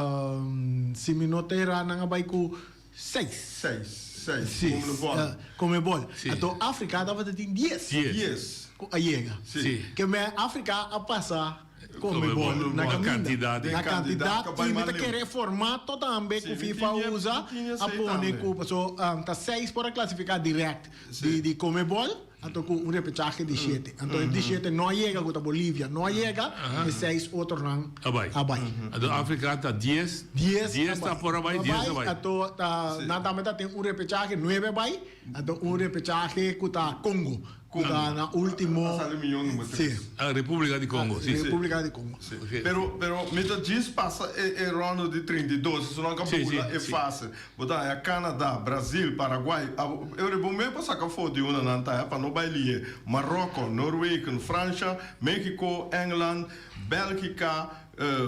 si mi no ta era nan a bai ku seis. Seis, seis. Si. Conmebol. Conmebol. Anto Afrika tabata tin dies. Dies. Ku a yega. Si. Ke men Afrika a pasa. Conmebol na Na caminda. cantidad. Na cantidad Cantidad, y mi ta kere e formato tambe cu FIFA a usa a pone cu paso ta seis por a clasifica direct di di Conmebol anto cu un repechaje di shete. Anto e di shete no a yega cu ta Bolivia no a yega e seis otronan A bai. a bai. Anto Africa ta dies. Dies Dies ta por a bai, dies a bai. Anto ta nan tambe ta tin un repechaje nuebe a bai anto un repechaje cu ta Congo. Cu ta na ultimo. A sali miyon number tres. Si. Ah, Republica di Congo, si. Republica di Congo. Si. Pero, pero mi ta djis pasa e, e rondo di 32, esun nan ka bula e fase. Bo ta haya Canada, Brazil, Paraguay, abo, e ora bo mes por saca afo di una nan ta haya pa no bay liye. Marocco, Noorwegen, Francia, Mexico, Engeland, Belgica,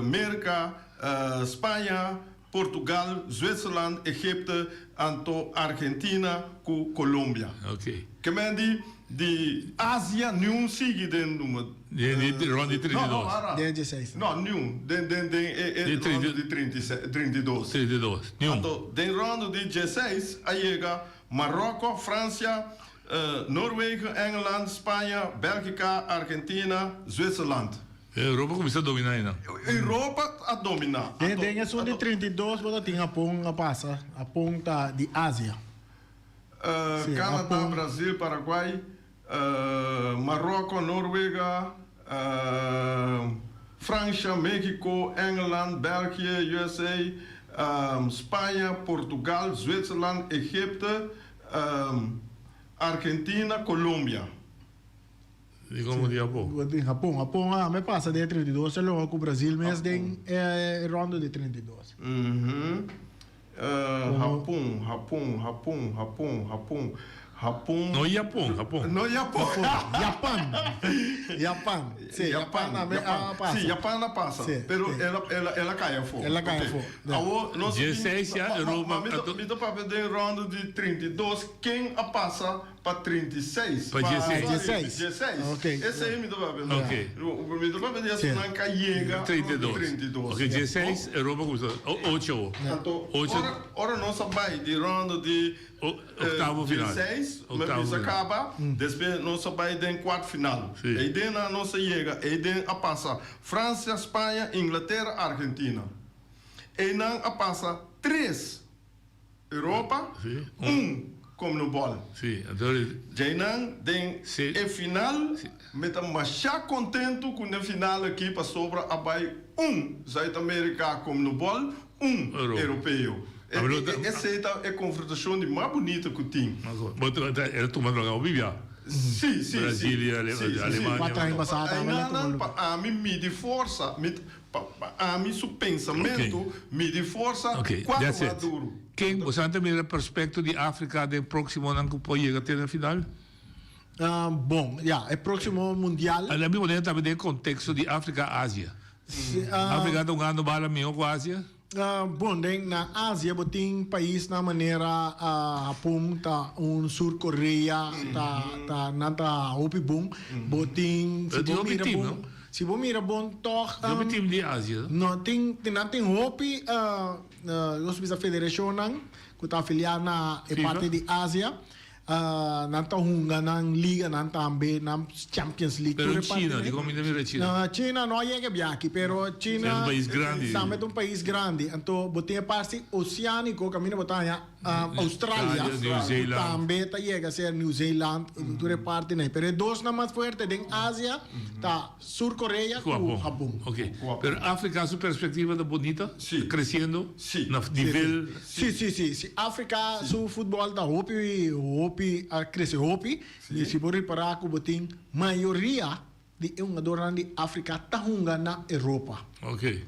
Merca, Spaña, Portugal, Zwitserland, Egipte, anto Argentina ku Colombia. Ok. Ke men di di Asia niun sigui den numero. Den di rond di 32. No, no, ara. Den dieseis. No, niun. Den den den e e rondo di 36, 32. 32. Niun. Anto den rondo di dieseis a yega Maroko, Francia, Noorwegen, Engeland, Spaña, Belgica, Argentina, Zwitserland. Europa kuminsá dominá einan. Europa a dominá. Den den esun di 32 bo ta tin Hapon a pasa. Hapon ta di Asia. Sí, Canada, Hapon. Brasil, Paraguay, Maroko, Noorwega, Francia, Mexico, Engeland, België, USA, Spaña, Portugal, Zwitserland, Egypte, Argentina, Colombia. Di como di Japon? Di Japon. Japon a me pasa den e 32 e loga cu Brazil mes den e rondo di 32. Japon, Japon, Japon, Japon, Japon, Japon. No Japon, Japon. No Japon. Japan. Japan. Si, Japan a me a pasa. Si, Japan a pasa. Pero el a, el a, el a cay afo. El a cay afo. Awor nos tin. 16 ya Europa. Mi ta papia den rondo di 32 ken a pasa Pa 36. Pa dieseis. Dieseis. Dieseis. Ok. Esei mi ta papia. Ok. Mi ta papia di esnan ka yega 32. 32. Ok, dieseis Europa kuminsá ocho. Anto, Ocho. ora, ora nos a bai di rondo di Octavo final. dieseis, mi Octavo bisa final. kaba, despues nos a bai den kwart final. Si. Eiden nan nos a yega, eiden a pasa Francia, Spaña, Inglatera, Argentina. Einan a pasa tres. Europa, un Comnobol. Djeinan den e final mi ta masha kontentu ku den final aki pasobra a bai un Zuid Amerika Comnobol, un Europeo. Esei ta e konfrontashon di mas bunita ku tin. Si, si, si. Einan pa ami midi forsa. Pa ami su pensamentu midi forsa kuantu mas duru. Ken bo sa ta mira perspecto di Africa den proximonan cu por yega te na final? Bon, ya, e proximo mundial. Alá mi pone tambe den contexto di Africa Asia. Africa ta hungando bala miho cu Asia? Bon, den na Asia bo tin paisnan manera Japon ta un, Sur Korea ta ta nan ta hopi bon. Bo tin si bo mira bon, si bo mira bon tog. Tin hopi team di Asia. No tin nan tin hopi nos bisa federacionnan cu ta afilia na e parti di Asia. Nan ta hunga nan liganan tambe, nan Champions League. Pero China, dikon mi ta mira China? China no a yega biachi, pero China Es un pais grandi. tambe ta un pais grandi. Anto bo tin e parti oceanico caminda bo ta haña Australia, New Zealand. Tambe ta yega ser New Zealand, tur e partinan. Pero e dosnan mas fuerte den Asia ta Sur Korea ku Japon. Ok. Pero Afrika su perspectiva ta bonita? Si. Creciendo? Si. Na nivel. Si, si, si. Si Afrika su futbol ta hopi, hopi, a crece hopi. I si bo ripara ku bo tin mayoria di e hungadornan di Afrika ta hunga na Europa. Ok.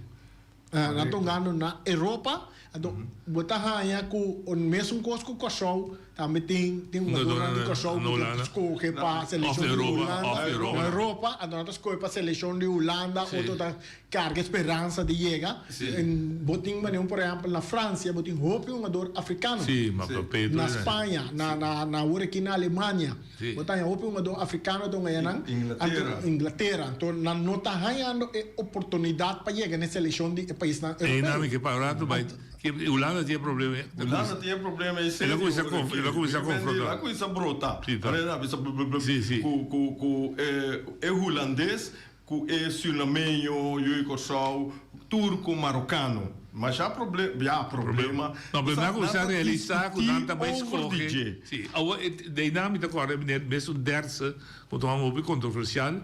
Nan ta hungando na Europa, anto bo ta haña ku mesun kos ku Kòrsou tambe tin tin hungadornan di Kòrsou ku ta skohe pa selekshon di Hulanda, na Europa, anto nan ta skohe pa selekshon di Hulanda, otro ta karga e speransa di yega. Bo tin manera por ehèmpel na Fransia bo tin hopi hungador afrikano, na Spaña, na awor aki na Alemania. Bo ta haña hopi hungadó afrikano ta hunga nan. Inglatera. Inglatera. Anto nan no ta hañando e oportunidat pa yega na e selekshon di e paisnan europeo. Einan mi ke pa rato bai. Hulanda tin e problema. Hulanda tin e problema ei serio. El a kuminsá konfrontá. El a kuminsá brota. Si. Ku e hulandes. ku e surinameño, yu di Kòrsou, turko, marokano. Masha proble ya problema. No, pero nan a Sa kuminsá nan ta realisá ku nan diskutí ta bai over di skohe. dje. Sí, awor e deinan mi ta kòrda meneer mesun Dertse ku ta un hopi kontroversial,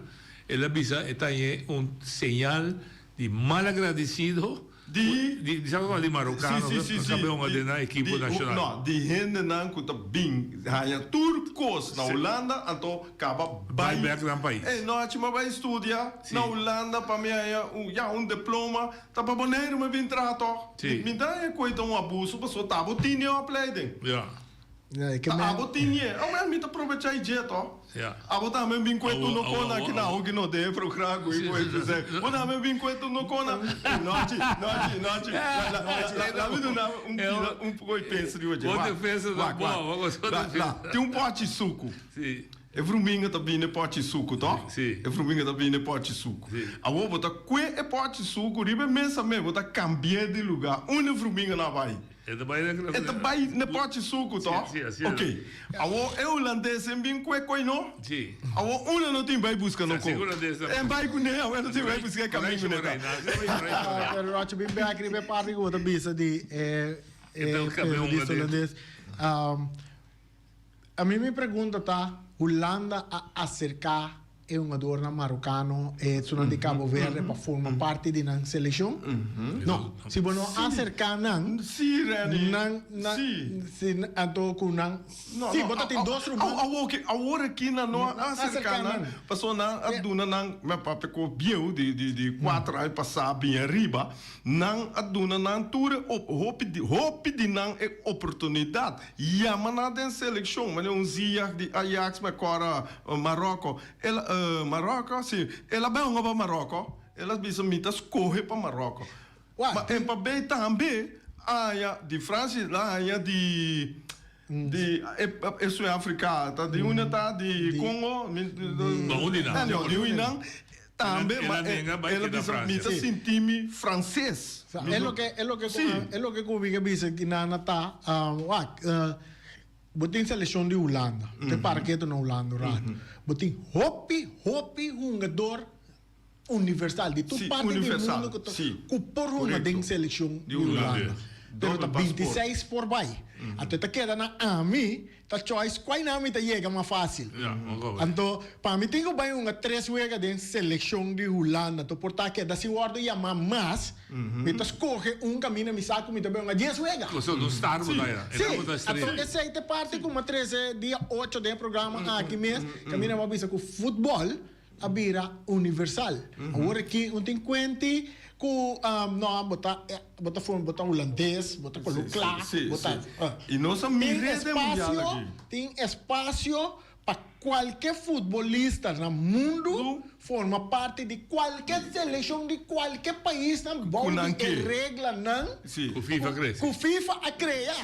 el a bisa e ta hañ'é un señal di malagradesido Di di sa di marokano Si, si, si, ku ta hunga den nan ekipo di, nashonal. No, di hendenan ku ta bin haña tur kos na Hulanda anto kaba Bai bai bèk nan pais. Ey, no hachi mi a bai studia Si. na Hulanda pa mi haña un, ya, un diploma, ta pa Boneiru mi bin traha tòg. Si. Mi ta haña ku ei ta un abuso pasobra ta bo tin e opleiding. Ya. Ta abo tin e. Awel mi ta probecha e dje to. Abo tambe bin ku e tunokona aki na hoki no den e programa ku e present. Bo tambe bin ku e tunokona. Nochi, nochi, nochi. La mi duna un pida un poko di pensa riba dje. Bo defensa ta bo, bo gosta defensa. Tin un pochi suku. E vruminga ta bini e pochi suku to. E vruminga ta bini e pochi suku. Awor bo ta kue e pochi suku riba e mesa mes, bo ta kambi'é di luga. Unda e vruminga nan a bai? E ta bai na E ta bai na pochi suku to? Si, si, Ok. Awor e hulandes en bin kue koi no? Si. Awor una no tin bai buska no Sa ko. si hulandes ta. En bai kuné, awor no tin bai buska e kamin kuné ta. Pero Rochi bin bek riba e parti ku bo ta bisa di e E ta un kamin periodista hulandes. A mi mi pregunta ta, Hulanda a aserká e hungadornan marokano, e esunnan di Cabo Verde pa forma parti di nan selekshon? No, si bo no aserká nan, nan, nan, si, anto ku nan, si bo ta tin dos ruman. Awor aki nan no a aserká nan, pasobra nan a duna nan, mi a papia ku bieu di di kuater aña pasá bin ariba, nan a duna nan tur e hopi hopi di nan e oportunidat. Yama nan den selekshon, manera un Ziyech di Ajax me kòrda Maròko. El a, Maròko? Si, el a bai hunga pa Maròko. El a bisa mi ta skohe pa Maròko. Ma Mbappé tambe a haña di Fransia, el a haña di di e Suid-Afrika, ta di unda ta? Di Kongo? Di di nan. Tambe, ma el a bisa mi ta sinti mi franses. E loke e loke e loke ku mi ke bisa ki nan a ta wak bo tin selekshon di Hulanda te para ketu na Hulanda un ratu bo tin hopi hopi hungador universal di tur parti di mundu ku ta ku por hunga den selekshon di Hulanda pero ta 26 por bai anto e ta keda na ami Ta choice cuai nan mi ta yega mas facil. Anto pa mi tin cu bay hunga tres wega den seleccion di Hulanda anto por ta keda si wordo yama mas mi ta scoge un caminda mi sa cu mi ta bay hunga dies wega. Si, anto esey ta e parti cu mi a trece dia ocho den e programa aki mes caminda mi a bisa cu futbol a bira universal. Awor aki un tin cuenti cu no bo ta bo ta forma bo ta hulandes, bo ta color cla, bo ta Y nos a tin mir'é den mundial espacio aki. tin espacio pa cualke futbolista na mundo forma parti di cualke seleccion di cualke pais nan bou Cu nan di e ke. reglanan Si. Cu FIFA crece. cu FIFA a crea.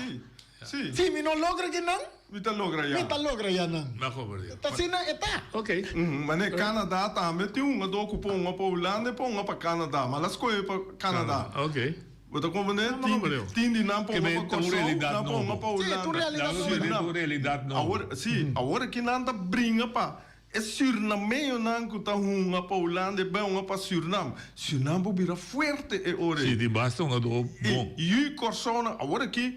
Si. Si mi no logra ki nan. Mi ta logra ya. Mi ta logra ya nan. Mi a komprendé. Ta asina e ta. Ok. Mane Canada tambe tin un hungadó ku por hunga pa Hulanda i por hunga pa Canada. Ma la skohe pa Canada. Ok. Bo ta komprendé? Mi a komprendé. Tin di nan por hunga pa Kòrsou, nan por hunga pa Hulanda. Si, tur realidat nobo. Si, tur realidat nobo. Awor, si, awor aki nan ta bringa pa e Surinameñonan ku ta hunga pa Hulanda e bai hunga pa Surinam. Surinam por bira fuerte e ora ei. Si, tin basta hungadó bon. I yu Kòrsounan, awor aki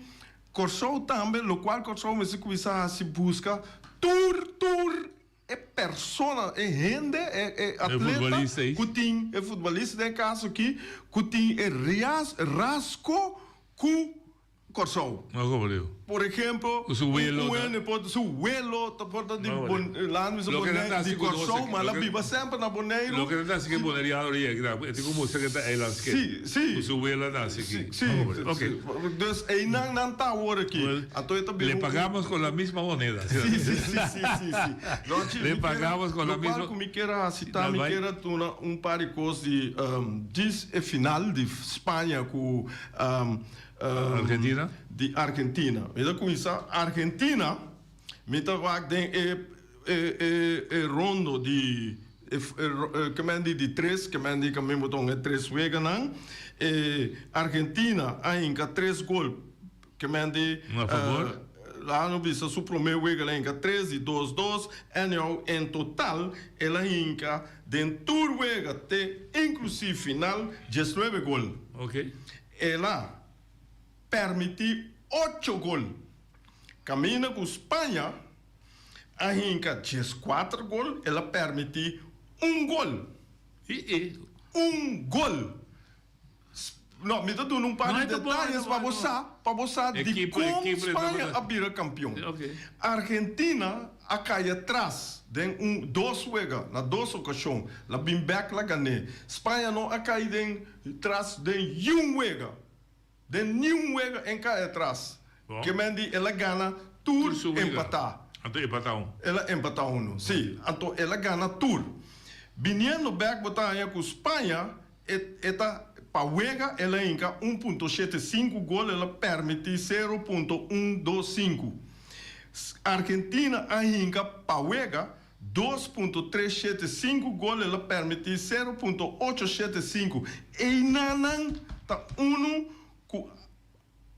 Kòrsou tambe, lokual Kòrsou mester kuminsá hasi buska tur tur e persona, e hende, e e atleta ku tin, e futbolista den e kaso aki, ku tin e rias rasko ku Kòrsou. Por ehempel, un hende por su welo ta por ta di Bon laat mi bisa Boneiru, di Kòrsou, ma el a biba semper na Boneiru. Loke nan ta hasi ku e boneriano di yega, e tin ku mustra ku e ta eilandskind. Si, si. Ku su welo a nase aki. Si, si. Dus einan nan ta awor aki. Anto e ta bira Le un. pagamos con la misma moneda. Si, si, si, si, si, si. Rochi, Le mi kier a, pagamos con la lokual misma. ku mi kier a hasi ta, mi kier a duna un par di kos di djis e final di Spaña ku. Argentina? Di Argentina. Mi ta kuminsá Argentina, mi ta wak den e e e rondo di e kemen di di tres, kemen di kamin bo ta hunga e tres weganan. E Argentina a hinka tres gol kemen di A favor? Laga nos bisa su promé wega el a hinka tres di dos dos, anyhow en total el a hinka den tur wega te inklusief final diesnuebe gol. El a permití ocho gol. Kaminda ku Spaña a hinka dieskuater gol, el a permití un gol. Un gol! No, mi ta duna un par di detayes pa bo sa, pa bo sa dikon Spaña a bira kampion. Argentina a kai atras den un dos wega, na dos okashon. La bin bèk la gan'é. Spaña no a kai den tras den yun wega. Den niun wega en kai atras. Ke men di el a gana tur empatá. Anto empatá un. El a empatá unu, sí. Anto el a gana tur. Biniendo bèk bo ta haña ku Spaña E e ta pa wega el a hinka un punto shete sinku gol el a permiti sero punto un dos sinku. Argentina a hinka pa wega dos punto tres shete sinku gol el a permiti sero punto ocho shete sinku. Einanan ta unu ku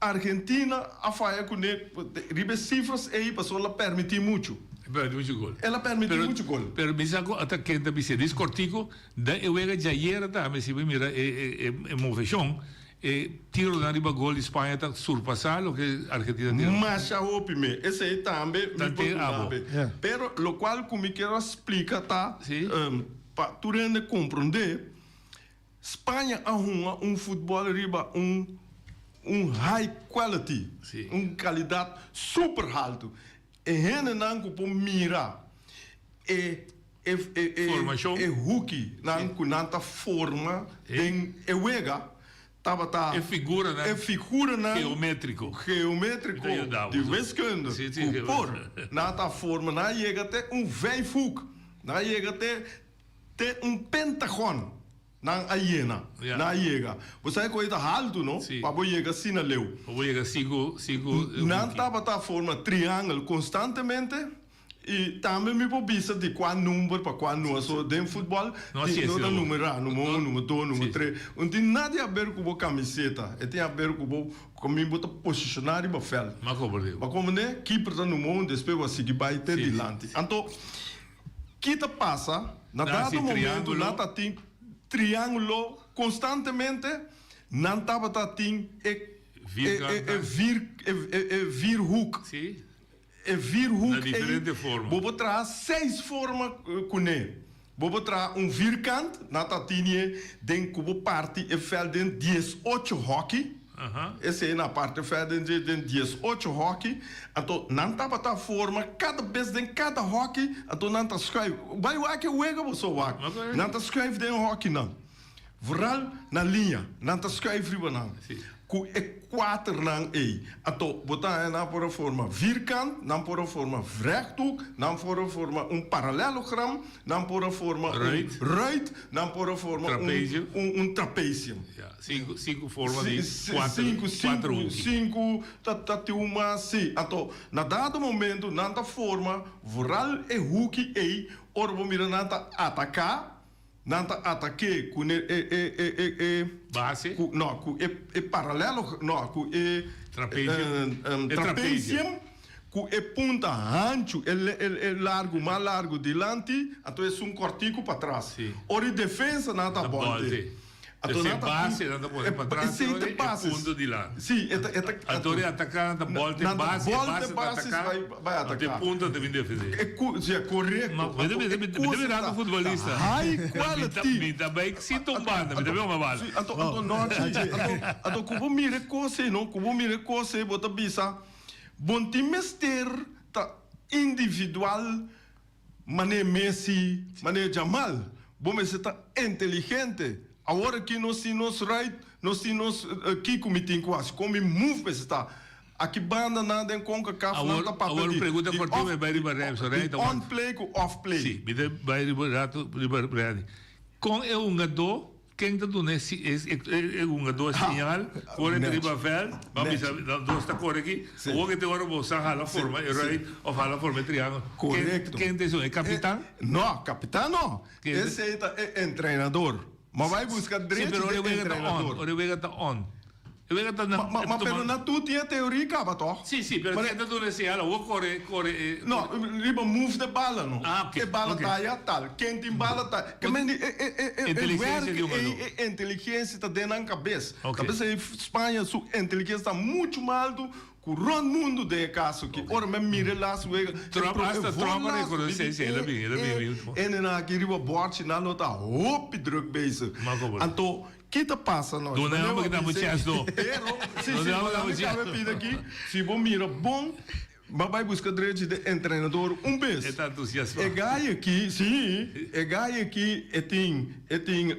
Argentina a faya kuné riba e sifras ei pasobra el a permití muchu. El a permití muchu gol. El a permití muchu gol. Pero mi sa ku ata ken ta bis'é. Dis kortiku, den e wega djayera tambe si bo mira e e moveshon, e tironan riba gol di Spaña ta surpasá loke Argentina tira. Masha hopi me. Esei tambe mi por duna be. Pero lokual ku mi kier a splika ta pa tur hende komprondé. Spaña a hunga un futbòl riba un un high quality, un kalidat super haltu. E hendenan ku por mira e e e e hukinan ku nan ta forma den e wega tabata E figuranan e figuranan geometriko geometriko di wiskunde ku por nan ta forma nan a yega te un vijfhoek, nan a yega te Te un pentagon nan a yena, nan a yega. Bo sa e koe ta haltu, no? Pa bo yega asina leu. Pa bo yega sinku, sinku Nan tabata forma triangel konstantemente i tambe mi por bisa di kua number pa kua number. So den futbòl di no ta numerá, number un, number dos, number tres. No tin nada di haber ku bo kamiseta, e tin haber ku bo kaminda bo ta posishoná riba vèlt. M'a komprendé. Bo a komprendé? Kiper ta number un, despues bo a sigui bai te dilanti. Anto. Ki ta pasa? Na dado momento nan ta tin triangulo constantemente, nan tabata tin e e vier e vierhoek. E vierhoek ei bo por traha seis forma kuné. Bo por traha un vierkant, nan ta tinie den ku bo parti e veld den diesocho hoki. Esei na parti verder den den diesocho hockey, anto nan tabata forma kada bes den kada hockey, anto nan ta schuif. Bai wak e wega bo so wak. Nan ta schuif den hockeynan. Vooral na liña, nan ta schuif riba nan. Ku e kuaternan ei. Anto bo ta haña nan por a forma vierkant, nan por a forma rechthoek, nan por a forma un parallelogram, nan por a forma un ruit, nan por a forma un un trapezium. Sinku, sinku forma di kuater, Sinku, kuater sinku, hoeki. sinku ta ta tin un mas, si. Anto, na dado momento nan ta forma vooral e hoeki ei, ora bo mira nan ta ataká, nan ta atak'é ku ne e e e e e Base? ku no, ku e e paralelo, no, ku e Trapezium. E trapezium. trapezium, ku e punta hanchu, e e e largu, mas largu dilanti, anto esun kòrtiku patras. Si. Ora e defensa nan ta Ta bòlte. bòlte. Anto Esei nan ta base nan ta pone pa tras Esei ta e bases. punto dilanti. Sí, e ta e ta Anto di ataká nan ta bòlta e Nan ta base, e bòlta base ta bases ataká, bai bai anto e ataká. punto ta bin defendé. E ku si, korekto. Ma mi ta Anto mi ta e mi ta kos mirando ta futbolista. high Mi ta quality. mi ta bai sinta un banda, mi ta bai huma bala. Sí, anto anto no chi, anto anto ku bo mira e kos ei no, ku bo mira e kos ei bo ta bisa bo no tin mester ta individual Manera Messi, manera Jamal, bo mester ta inteligente. Awor aki nos tin nos right, nos tin nos kiko mi tin ku hasi, kon mi move mester ta. Aki banda nan den Concacaf nan ta papia Awor di pregunta di kortiku off mi bai riba Rem, so di on play ku off play. Si, mi ta bai riba rato riba Randy. Kon e hungadó Ken ta duna e e hungadó e señal ku ora e ta riba vèlt, bo a bisa nan dos ta kore aki, awor ke te ora bo sa hala forma e ruit òf hala forma e triángulo. Korekto. Ken ta esun? E kapitan? No, kapitan no. Esei ta e entrenador. Ma bai buska Sí, drechi pero ora di e wega ta on, entrenador. ora e wega ta on. E wega ta na. Ma, ma, pero na tur tin e teoria kaba toch? Si, si, pero ta duna e señal awor kore, kore e. No, riba move de bala no. Ah, ok. E bala Ok. ta aya tal, ken tin bala ta. Ke men di e e e e e Inteligencia werk di un ei, jugador. e inteligencia ta den nan kabes. Ok. Ta p'esei Spaña su inteligencia ta muchu mas altu ku rond mundu den e kaso aki. Ora men mira e las wega, e Trump, pro e hasta voor Trump a las rekonosé di si el a bin, el a bin e e ultimo. hendenan aki riba bòrchi nan lo ta hopi druk bezig. Mas komo. Anto Ki ta pasa nos? Duna e homber ki ta bo chèns no. Pero, si, Duna si, e homber ki ta bo mi chèns cabe no. pidi aki, si bo mira bon, bo bai busca drechi de entrenador un bes. E ta entusiasma. E guy aki, si, e guy aki e tin, e tin,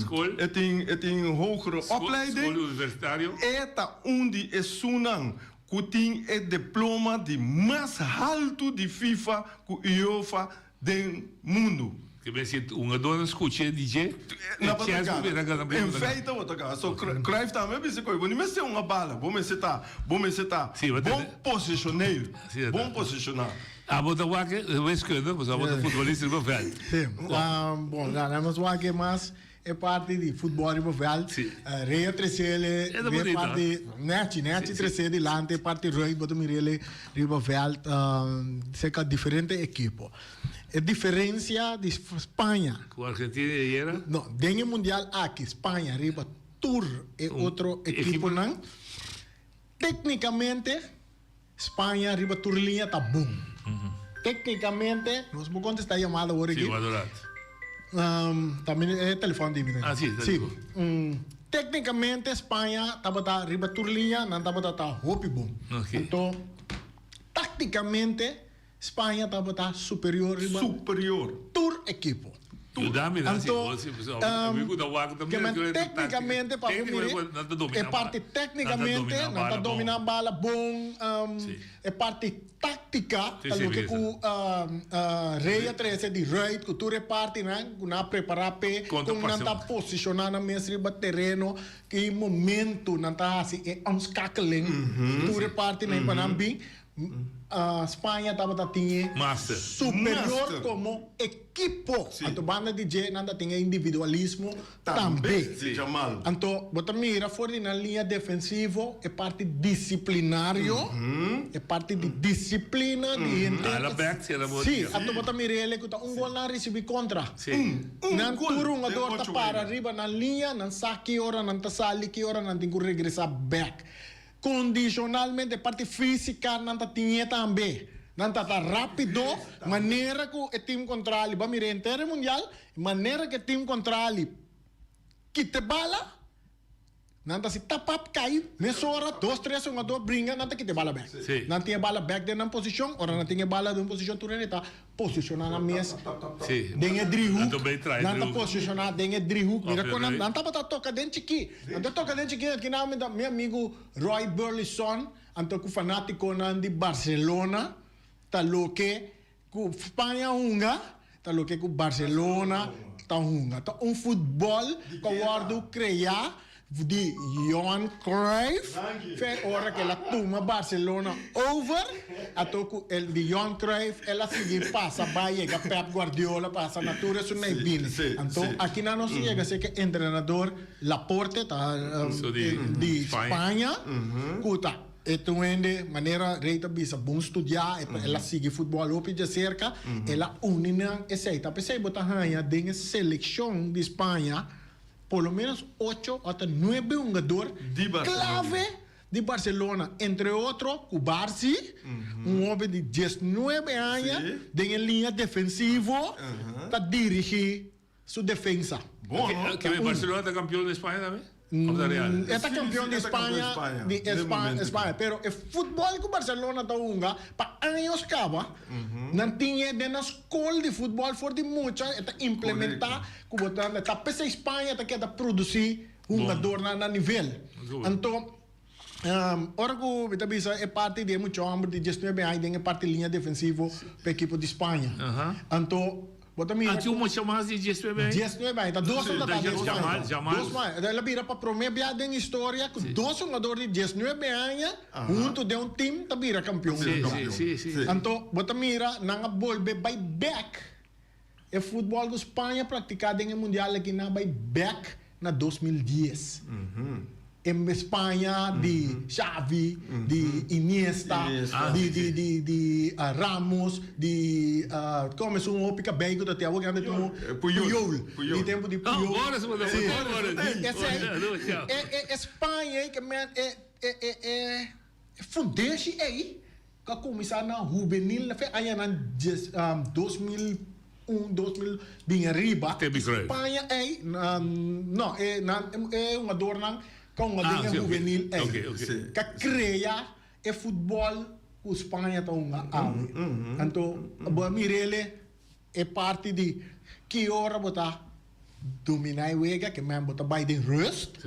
School. e tin, e tin hogere School, opleiding. school universitario. E ta un di esunnan cu tin e diploma di mas haltu di FIFA cu UEFA den mundu. Ke men si un ador a skucha e DJ, e chèns ku bira gana En feite bo ta gana. So Cruijff tambe a bisa koe bo no mester un bala, bo mester ta, bo mester ta bon posicioneel, bon posiciona. Abo ta wak e wiskunde, pasobra abo ta futbolista riba vèlt. Sí, bon, nos wak e mas E parti di futbol riba veld, Rea tresele e parti nechi, nechi trese dilanti, e parti ruit bo ta mirele riba veld cerca diferente ekipo. E diferencia di Spaña. Cu Argentina y ayera? No, den e mundial aki Spaña riba tur e otro ekiponan, tecnicamente Spaña riba tur liña ta bon. Tecnicamente, nos por contesta yamada awor aki. Sí, wak rato. Ta mi e telefon di mi. Ah, sí, Sí. Tecnicamente Spaña tabata riba tur liña, nan tabata ta hopi bon. Ok. Anto, tacticamente Spaña tabata superior riba Superior. tur ekipo. Anto, ke tecnicamente pa bo mira e parti tecnicamente nan ta domina bala bon, e parti tactica ta loke cu Rey a trece di Ruit cu tur e partinan cu nan a prepara p'e, con nan ta posiciona nan mes riba tereno, ki momento nan ta haci e omschakeling, tur e partinan pa nan bin. Spaña tabata tin e superior komo ekipo. Anto banda di dje nan ta tin e individualismo tambe. Anto bo ta mira for di nan liña defensivo e parti disiplinario, e parti di disiplina di henter. Si, anto bo ta mira ele ku ta un gol nan risibi kontra. Nan tur hungador ta para riba nan liña, nan sa ki ora nan ta sali, ki ora nan tin ku regresa bek. Condicionalmente parti fisica nan ta tin'e tambe. Nan ta ta rapido, manera cu e team contrali ba mira henter e mundial, manera cu e team contrali kita e bala, nan ta haci tap up cay mesora, dos tres hungador bringa nan ta kita e bala bek. Nan tin e bala bek den nan posicion, ora nan tin e bala den un posicion tur hende ta Posishoná nan mes den e driehoek. Nan ta posishoná den e driehoek. Mira kon nan, nan tabata toka den chikí. Nan ta toka den chikí aki nan mi mi amigu Roy Burleson anto ku fanátikonan di Barcelona ta loke ku Spaña hunga ta loke ku Barcelona ta hunga. Ta un futbòl ku a wòrdu kreá Di Johan Cruyff, fe ora ku el a tuma Barcelona over, ato ku el di Johan Cruyff el a sigui pasa bai yega Pep Guardiola pasa na tur esun ei bini. Anto aki nan nos yega si ke entrenador Laporte ta di Spaña ku ta e ta un hende manera Rey ta bisa bon studia, el a sigui futbol hopi djaserka, el a uni nan esei. Ta p'esei bo ta haña den e selekshon di Spaña Por lo menos ocho ota nuebe hungador clave di Barcelona, entre otro Cubarsi, un hoben di diesnuebe aña den e liña defensivo ta dirigi su defensa. Ke Barcelona ta campeon di Spaña tambe? Of ta Real? E ta campeon di Spaña, di Spaña, pero e futbol cu Barcelona ta hunga pa años caba, nan tin e den nan scol di futbol for di mucha, e ta implementa Ku bo ta ta p'esei Spaña ta keda produsí hungadornan na nivel. Anto, ora ku mi ta bisa e parti di e mucha hòmber di diesnuebe aña den e parti liña defensivo pa ekipo di Spaña. Anto, bo ta mira Anto un mucha mas di diesnuebe aña? Diesnuebe aña. Ta dos hungador di Spaña. Dos mas. El a bira pa promé bia den historia ku dos hungador di diesnuebe aña huntu den un tim ta bira kampion mundial. Anto, bo ta mira nan a bolbe bai bèk. E futbòl ku Spaña praktiká den e mundial aki nan a bai bèk na 2010. E Spaña di Xavi, di Iniesta, di di di di Ramos, di como esun hopi cabei cu ta te awor grande tu Puyol, di tempo di Puyol. Si. Esey e e Spaña ey ke men e e e e fundeshi ey Cu a cuminsa na hubenil na fe añanan dies 2001, 2000 bin ariba. Spaña ey no e nan e hungadornan cu a hunga den e hubenil ey cu a crea e futbol cu Spaña ta hunga awe. Anto bo a mirele E parti di ki ora bo ta domina e wega, ke men bo ta bai den rust,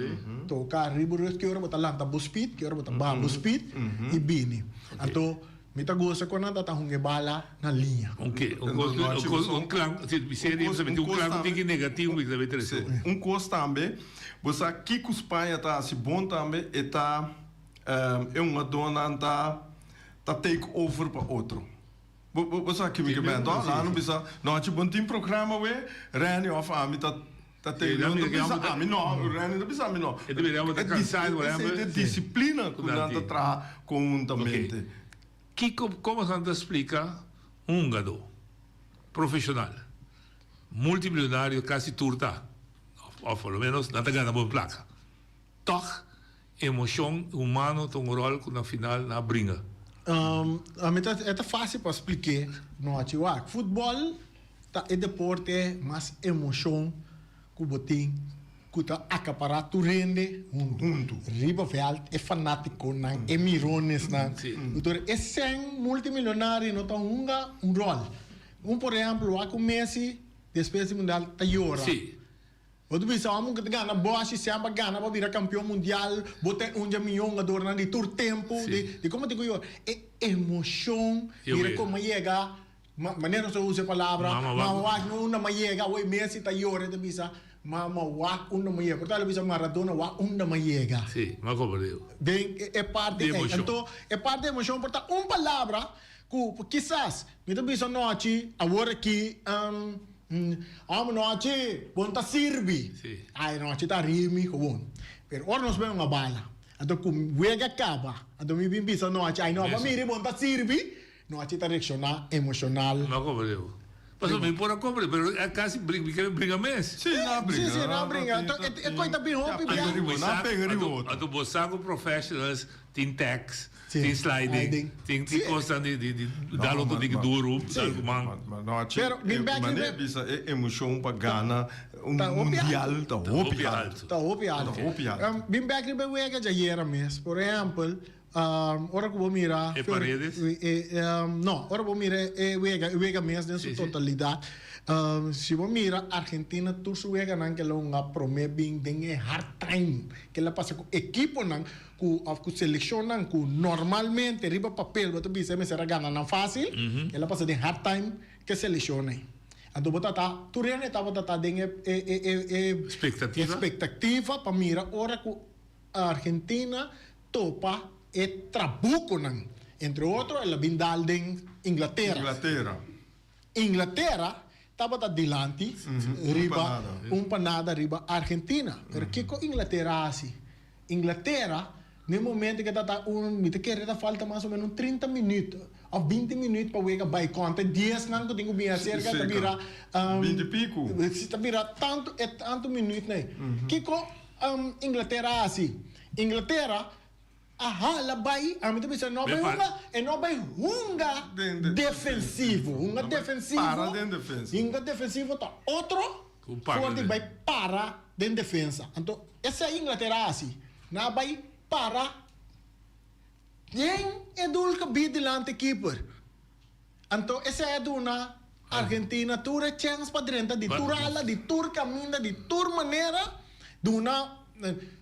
toka riba rust, ki ora bo ta lanta bo speed, ki ora bo ta baha bo speed i bini. Anto mi ta gusta kon nan ta ta hunga e bala na liña. Oke, un kos, un kos, un klank, si mi seri, mi tin un klank tiki negativo mi ta trese. Un kos tambe, bo sa kiko Spaña ta hasi bon tambe, e ta e hungadónan ta ta take over pa otro. Bo bo sa kimi ke ben to? Nan no bisa, nochi bon tin programa we, Renny of ami ta ta te no ta bisa ami no, Renny ta bisa ami no. E deberia bo ta cansa por ehempel. Esei ta disciplina ku nan ta traha conhuntamente. Kiko komo nan ta splika un hungadó profesional, multimilionario kasi tur ta, of por lo menos nan ta gana bon plaka, tòg Emocion humano ta un rol cu na final nan a bringa. A mi ta e ta facil pa splik'é nochi wak. Futbol ta e deporte mas emocion cu bo tin cu ta acapara tur hende hunto. Riba veld e fanaticonan, e mironesnan. Tur e cen multimilionario no ta hunga un rol. Un por ehempel wak cu Messi despues di mundial ta yora. Bo ta bisa amo ku ta gana bòshi semper gana pa bira kampion mundial, bo ta e un dje mihó hungadornan di tur tempu, di di komo tin ku yora? E emoshon mira komo a yega, manera nos ta usa e palabra, mama wak no unda mi a yega, awor Messi ta yora e ta bisa mama wak unda mi a yega, por ta el a bisa Maradona wak unda mi a yega. Sí, mi a komprende. Den e parti ei. Anto e parti di emoshon por ta un palabra ku kisas mi ta bisa nochi awor aki. Amo nochi bon ta sirbi. Ay nochi ta rimi gewoon. Pero ora nos bay un bala, anto cu wega caba, anto mi bin bisa nochi, ay no pa miri bon ta sirbi, nochi ta reacciona emocional. No comprende bo. Pasobra mi por a comprende, pero a casi mi kere bringa mes. Si, nan a bringa. Si, si, nan a bringa. Anto e coy ta bin hopi bia. Nan a pega riba otro. Anto bo sa cu professionals tin tags, tin sliding, tin tin cosnan di di di dal otro diki duro, dal cu man. Ma nochi, Pero bin bek manera riba- bisa e emocion pa gana un Ta hopi mundial ta hopi alto. Ta hopi alto. Ta hopi alto. Bin bek riba e wega djayera mes. Por ehempel, ora cu bo mira E Paredes? E, no, ora bo mira e wega, e wega mes den su totalidad, si bo mira Argentina tur su weganan ke lo hunga prome bin den e hard time ke la pasa cu ekiponan ku òf ku selekshonnan ku normalmente riba papel bo ta bisa e mester a gana nan fásil, el a pasa den hard time ku e selekshon ei. Anto bo ta ta, tur hende tabata ta den e e e e e Spektativa. espektativa pa mira ora ku Argentina topa e trabukonan. Entre otro el a bin dal den Inglatera. Inglatera. Inglatera tabata dilanti riba un pa nada riba Argentina. Pero kiko Inglatera a hasi? Inglatera na e momento ke ta ta un, mi ta kere ta falta mas o menos un 30 minuut of 20 minuut pa wega bai konta e diesnan ku tin ku bini aserka ta bira 20 piku. Si ta bira tantu e tantu minuutnan ei. Kiko Inglatera a hasi? Inglatera A hala bai, ami ta bisa no bai hunga, e no bai hunga defensivo. Hunga defensivo, hunga defensivo ta otro for di bai para den defensa. Anto esei Inglatera a hasi, nan a bai para den e doel gebied dilanti keeper. Anto esei a duna Argentina tur e chèns pa drenta di tur ala, di tur kaminda, di tur manera, duna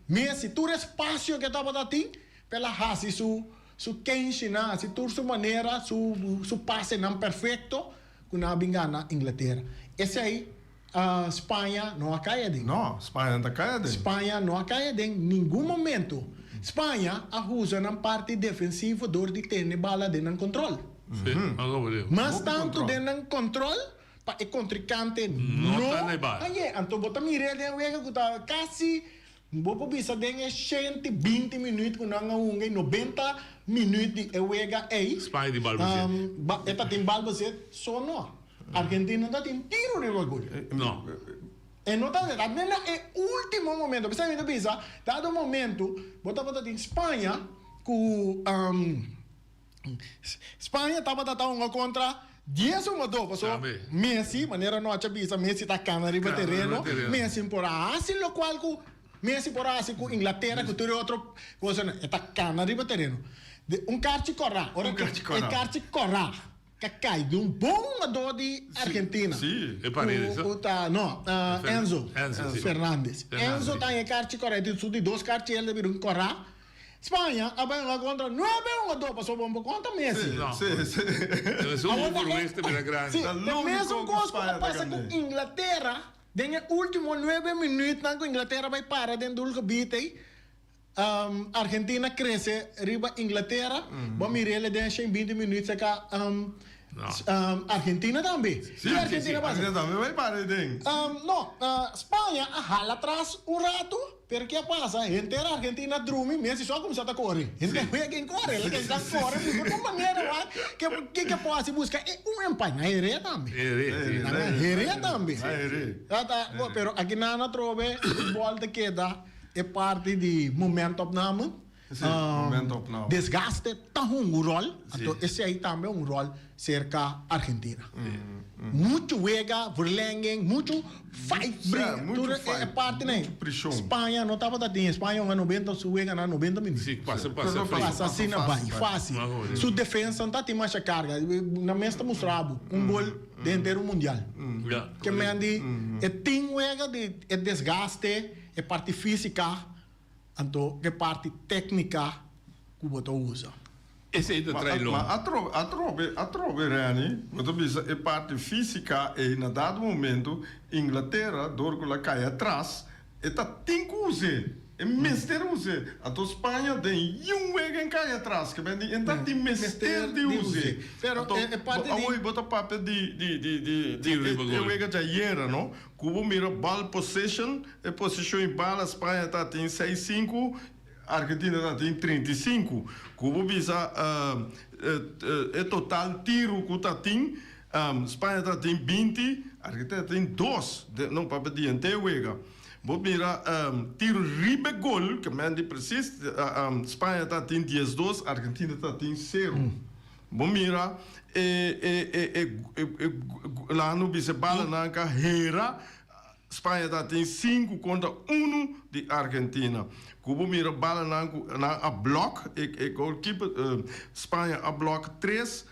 Messi tur e spasio ke tabata tin pa el a hasi su su kenshinan, hasi tur su manera, su su pasenan perfekto ku nan a bin gana Inglatera. Esei Spaña no a kai aden. No, Spaña no ta kai aden. Spaña no a kai aden ningun momento. Spaña a usa nan parti defensivo dor di tene bala den nan control. Mas tanto den nan control pa e contrincante no hañ'é. Anto bo ta mir'é den wega cu ta casi. Bo por bisa den e 120 minuut ku nan a hunga e 90 minuut di e wega ei. Spaña tin bal bezit. E ta tin bal bezit so no. Argentina no ta tin tiro riba gol. No. E no ta ta na e ultimo momento. P'esei mi ta bisa dado momento bo tabata tin Spaña ku Spaña tabata ta hunga kontra dies hungadó paso Messi manera nochi a bisa Messi ta kana riba tereno Messi por a hasi lokual ku Messi por a hasi ku Inglatera ku tur e otro kosanan e ta kana riba tereno un karchi kòrá ora e karchi kòrá ta kai di un bon hungadó di Argentina ku ta no Enzo Fernandez Enzo ta e karchi kòrá e tin su di dos karchi el ta bira un kòrá Spaña a bai hunga kontra nuebe hungadó pasobra bo no por konta Messi. Si, e mesun kos ku a pasa ku Inglatera den e ultimo nuebe minütnan ku Inglatera bai para den doelgebied ei, Argentina krese riba Inglatera, bo a mir'el den shen binti minüt seka Argentina tambe. Sí, Argentina pasa. Argentina tambe bai para ei den. No, Spaña a hala atras un ratu. Pero ke a pasa? Henter Argentina a drumi, Messi so a cuminsa ta core. Henter wega en core, el a cuminsa core busca tur manera wak ke ke por haci busca e un empate. Nan heré tambe. Nan a heré tambe. Ta ta, pero aki nan atrobe futbol ta keda e parti di momentopname. Desgaste ta hunga un rol, anto esey tambe un rol cerca Argentina. Mucho wega, verlenging, mucho fight bring, tur e parti nan. Spaña no tabata tin, Spaña hunga noventa, su wega na noventa minuut. Pasa asina bay, facil. Su defensa no ta tin masha carga, nan mes ta mustra bo un gol den henter un mundial. Ke men di e tin wega di e desgaste, e parti fisica. Anto e parti téknika ku bo ta usa. Esei ta trae lon. Ma atrobe, atrobe, atrobe Renny, bo ta bisa e parti físika ei na dado momento Inglatera dor ku la kai atras e ta tin ku us'é, e mester us'é. Anto Spaña den yun wega en kai atras ke men di en ta tin mester di us'é. Pero e parti di. Awor bo ta papia di di di di e wega djayera no. Ku bo mira ball possession, e poseshon i bala Spaña ta tin seis sinku, Argentina ta tin 35. Ku bo bisa e total tiru ku ta tin, Spaña ta tin 20, Argentina ta tin dos, no papia di henter wega. Bo mira tiru riba e gol, ke men di presis, Spaña ta tin 12, Argentina ta tin sero. Bo mira e e e e e laga no bisa e balanan ka hera Spaña ta tin sinku kontra unu di Argentina. Ku bo mira balanan ku nan a blòk e e goalkeeper Spaña a blòk tres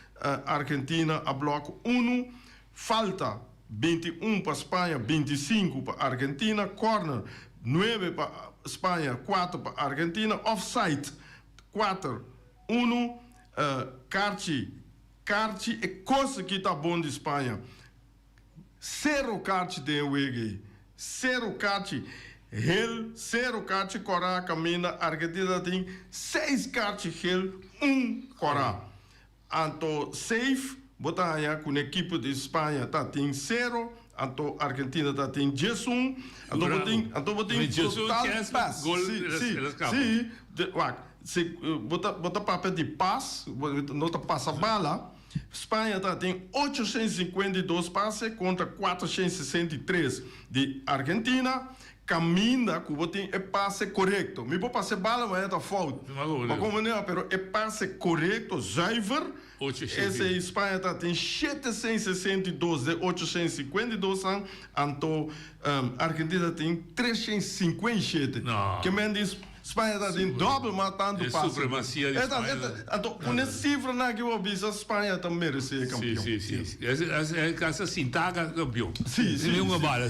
Argentina a blòk unu. Falta 21 pa Spaña 25 pa Argentina. Kòrner nuebe pa Spaña kuater pa Argentina. Offside kuater unu. Karchi, karchi e kos aki ta bon di Spaña. Sero karchi den e wega ei. Sero karchi. Hel, sero karchi kòrá kaminda Argentina ta tin seis karchi gel, un kòrá. Anto safe bo ta haña ku n'e ekipo di Spaña ta tin sero, anto Argentina ta tin diesun. Anto bo tin, anto bo tin total pas. Si, si, si. Wak. Si bo ta bo ta papia di pas, bo no ta pasa bala, Spaña ta tin 852 pase kontra 463 di Argentina, kaminda ku bo tin e pase korekto. Mi por pasa e bala mañana ta fout. Pa kon manera, pero e pase korekto, zuiver, esei Spaña ta tin 762 den 852 an, anto Argentina ta tin 357. Ke men di Spaña ta tin dòbel mas tantu E pase. supremacia di E ta, Spaña. e ta, anto ku e sifranan aki bo bisa Spaña ta meresé e kampion. Si, si, si. Es, es, e kasa sintá ka kampion. Si, si, Sin ningun si. bala.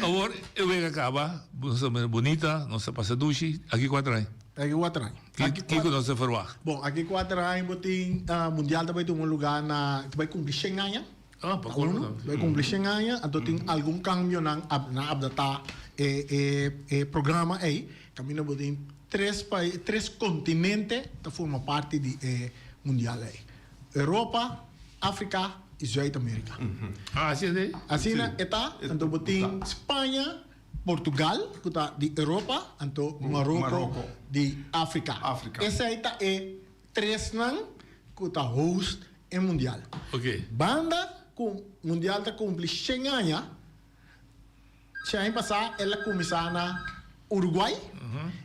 Awor e wega kaba, nos a mira bunita, nos a pasa dushi. Aki kuater aña. Aki kuater aña. Ki, kiko nos ta ferwagt? Bon, aki kuater aña bo tin mundial ta bai tuma lugá na, ta bai kumpli shen aña. Ah, pa colmo Uno, bai cumpli shen aña, anto tin algun cambionan ab nan abdatá e e e programa ei. Caminda bo tin tres pai tres continente ta forma parti di e mundial ei. Europa, Africa y Zuid America. Ah, asina ta ei? Asina e ta, anto bo tin Spaña. Portugal ku ta di Europa anto Maroko di Afrika. Esei ta e tresnan ku ta host e mundial. Banda ku mundial ta kumpli shen aña, shen aña pasá el a kuminsá na Uruguay,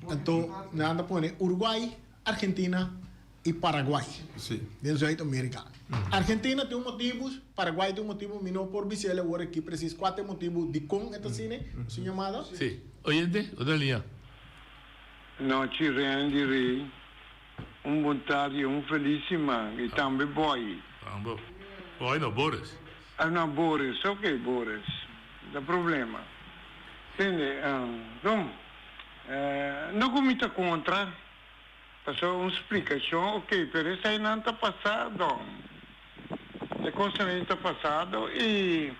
anto nan ta pone Uruguay, Argentina i Paraguay den Zuid Amerika. Argentina tin un motibu, Paraguay tin un motibu, mi no por bis'el awor aki presis kua ta e motibu dikon e ta asina, su yamada. Sí. Oyente, otro liña. Nochi Randy Rey, un bon tardi i un felis siman i tambe Boy. Tambe Boy no, Boris. Ah no, Boris, ok Boris, no problema. Tende, bon, no ku mi ta kontra. Pasobra un splikashon, ok, pero eseinan ta pasado. E kosnan ei ta pasado i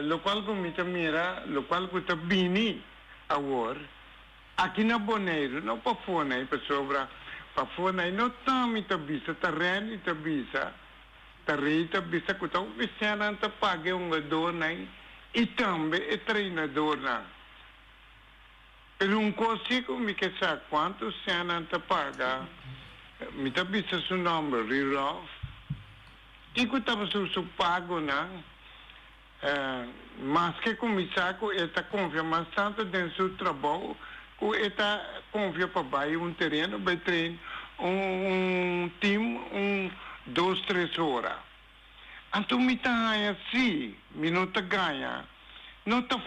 lokual ku mi ta mira, lokual ku ta bini awor aki na Boneiru, no pafó nei, pasobra pafó nei no ta mi ta bisa, ta Randy ta bisa, ta Rey ta bisa ku ta ofisianan ta paga e hungadornan i tambe e treinadornan. Pero un kos si ku mi ke sa kuantu sèn nan ta paga, mi ta bisa su nòmber, Rudolf, kiko tabata su su pagonan, maske ku mi sa ku e ta konfia mas tantu den su trabou ku e ta konfia pa bai un tereno bai train un tim un dos tres ora. Anto mi ta haña si mi no ta gaña. No ta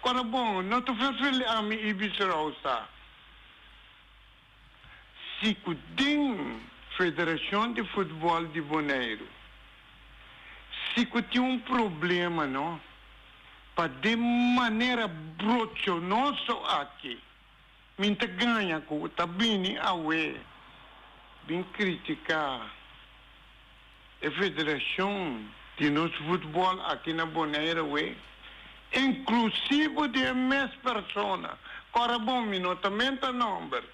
Kora bon, no ta ferfel ami Ibis Rosa. Si ku den Federashon di Futbòl di Boneiru si ku tin un problema no pa den manera brochonoso aki mi ta gaña ku ta bini awe bin kritiká E federashon di nos futbòl aki na Bonaire awe, inklusivo di e mes persona, kòrda bon mi no ta menta nòmber,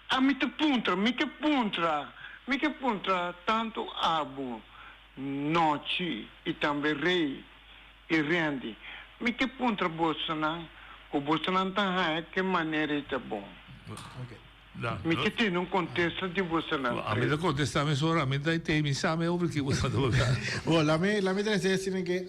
ami ta puntra, mi ke puntra, mi ke puntra tantu abo, Nochi i tambe Rey i Randy, mi ke puntra bosonan ku bosonan ta haña ke manera i ta bon. Mi ke tene un kontesta di bosonan A mi ta kontestá mesora, mi ta tei mi sa me over ki boso ta papia. Bo, lami, lami trese esina ke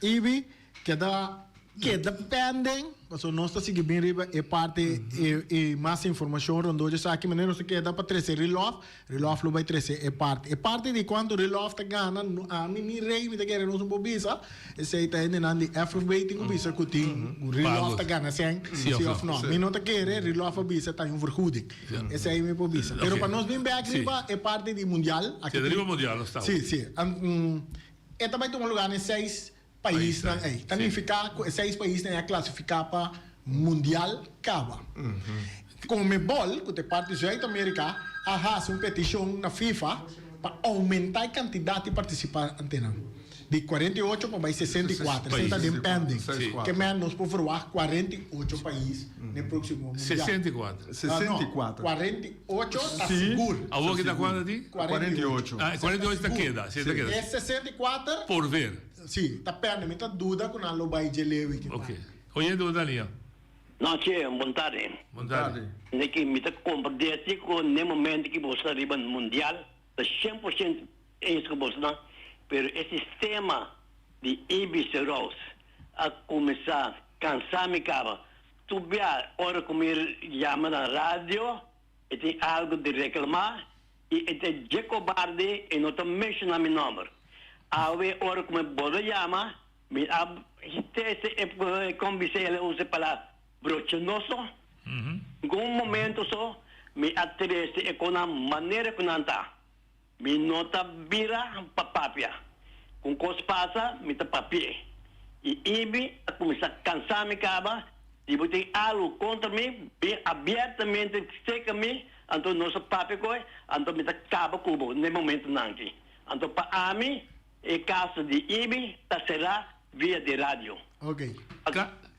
Ibi keda keda pending, pasobra nos ta sigui bin riba e parti e e mas informashon rondó di esaki, manera nos ta keda pa trese Rilof, Rilof lo bai trese e parti. E parti di kuantu Rilof ta gana, ami ni Rey mi ta kere nos un por bisa, Esei ta hendenan di FFB tin ku bisa ku tin ku Rilof ta gana sèn si òf nò. Mi no ta kere Rilof a bisa ta un vergoeding. Esei mi por bisa. Pero pa nos bin bèk riba e parti di mundial. Si, riba mundial nos ta. Si, si. E ta bai tuma lugá na e seis paisnan ei. Ta nifiká ku e seis paisnan ei a klasifiká pa mundial kaba. Conmebol, ku ta e parti Zuid-Amerika, a hasi un petishon na FIFA pa oumentá e kantidat di partisipantenan di 48 pa bai 64. Esei ta den pending. Ke men nos por verwagt 48 pais den próksimo mundial. 64. No, 48 ta sigur. Awor ki ta kuantu di? 48. Ah, 48 ta keda. Si, ta keda. E 64. Por ver. Si, ta pending. Mi ta duda ku nan lo bai dje lewi ki parti. Oyente bo ta lia. No, che, bon tardi. Bon tardi. Neki, mi ta comprende si cu n'e momento ki boso ta riba mundial, ta 100% eens cu bosonan, pero e sistema di Ibis Roos a cuminsa cansa mi caba. Tur bia ora cu mi yama na radio, e tin algo di reclama y e ta dje cobarde e no ta menciona mi nomber. Awe ora cu mi bolbe yama, Mi a teste e kon bis'é el a usa e palabra brochenoso. Ningun momento so mi a trese e konan manera ku nan ta. Mi no ta bira pa papia. Ku un kos pasa, mi ta papi'é. I Ibi a kuminsá kansa mi kaba, Si bo tin algu kontra mi, bin abiertamente seka mi, anto nos a papia ku e, anto mi ta kaba ku bo n'e momentonan aki. Anto pa ami, E kaso di Ibi ta será via di radio. Ok.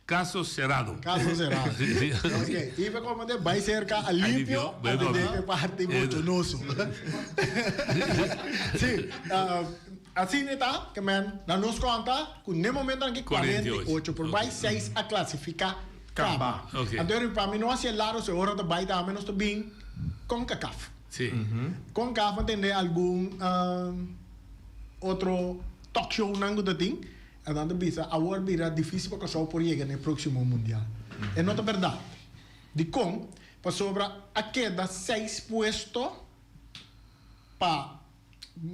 Caso cerrado. Caso cerrado. Ok. Ibi como de bai cerca Alipio, anto den e parti bochonoso. Sí. Asina ta, ke men na nos konta ku n'e momentonan aki 48 por bai, seis a klasifiká kaba. Anto eri pa mi no hasi e laro si ora ta bai tambe nos ta bin Concacaf. Concacaf a tende algun otro talk shownan ku ta tin, nan ta bisa awor bira difisil pa Kòrsou por yega na e próksimo mundial. E no ta bèrdat. Dikon? Pasobra a keda seis puesto pa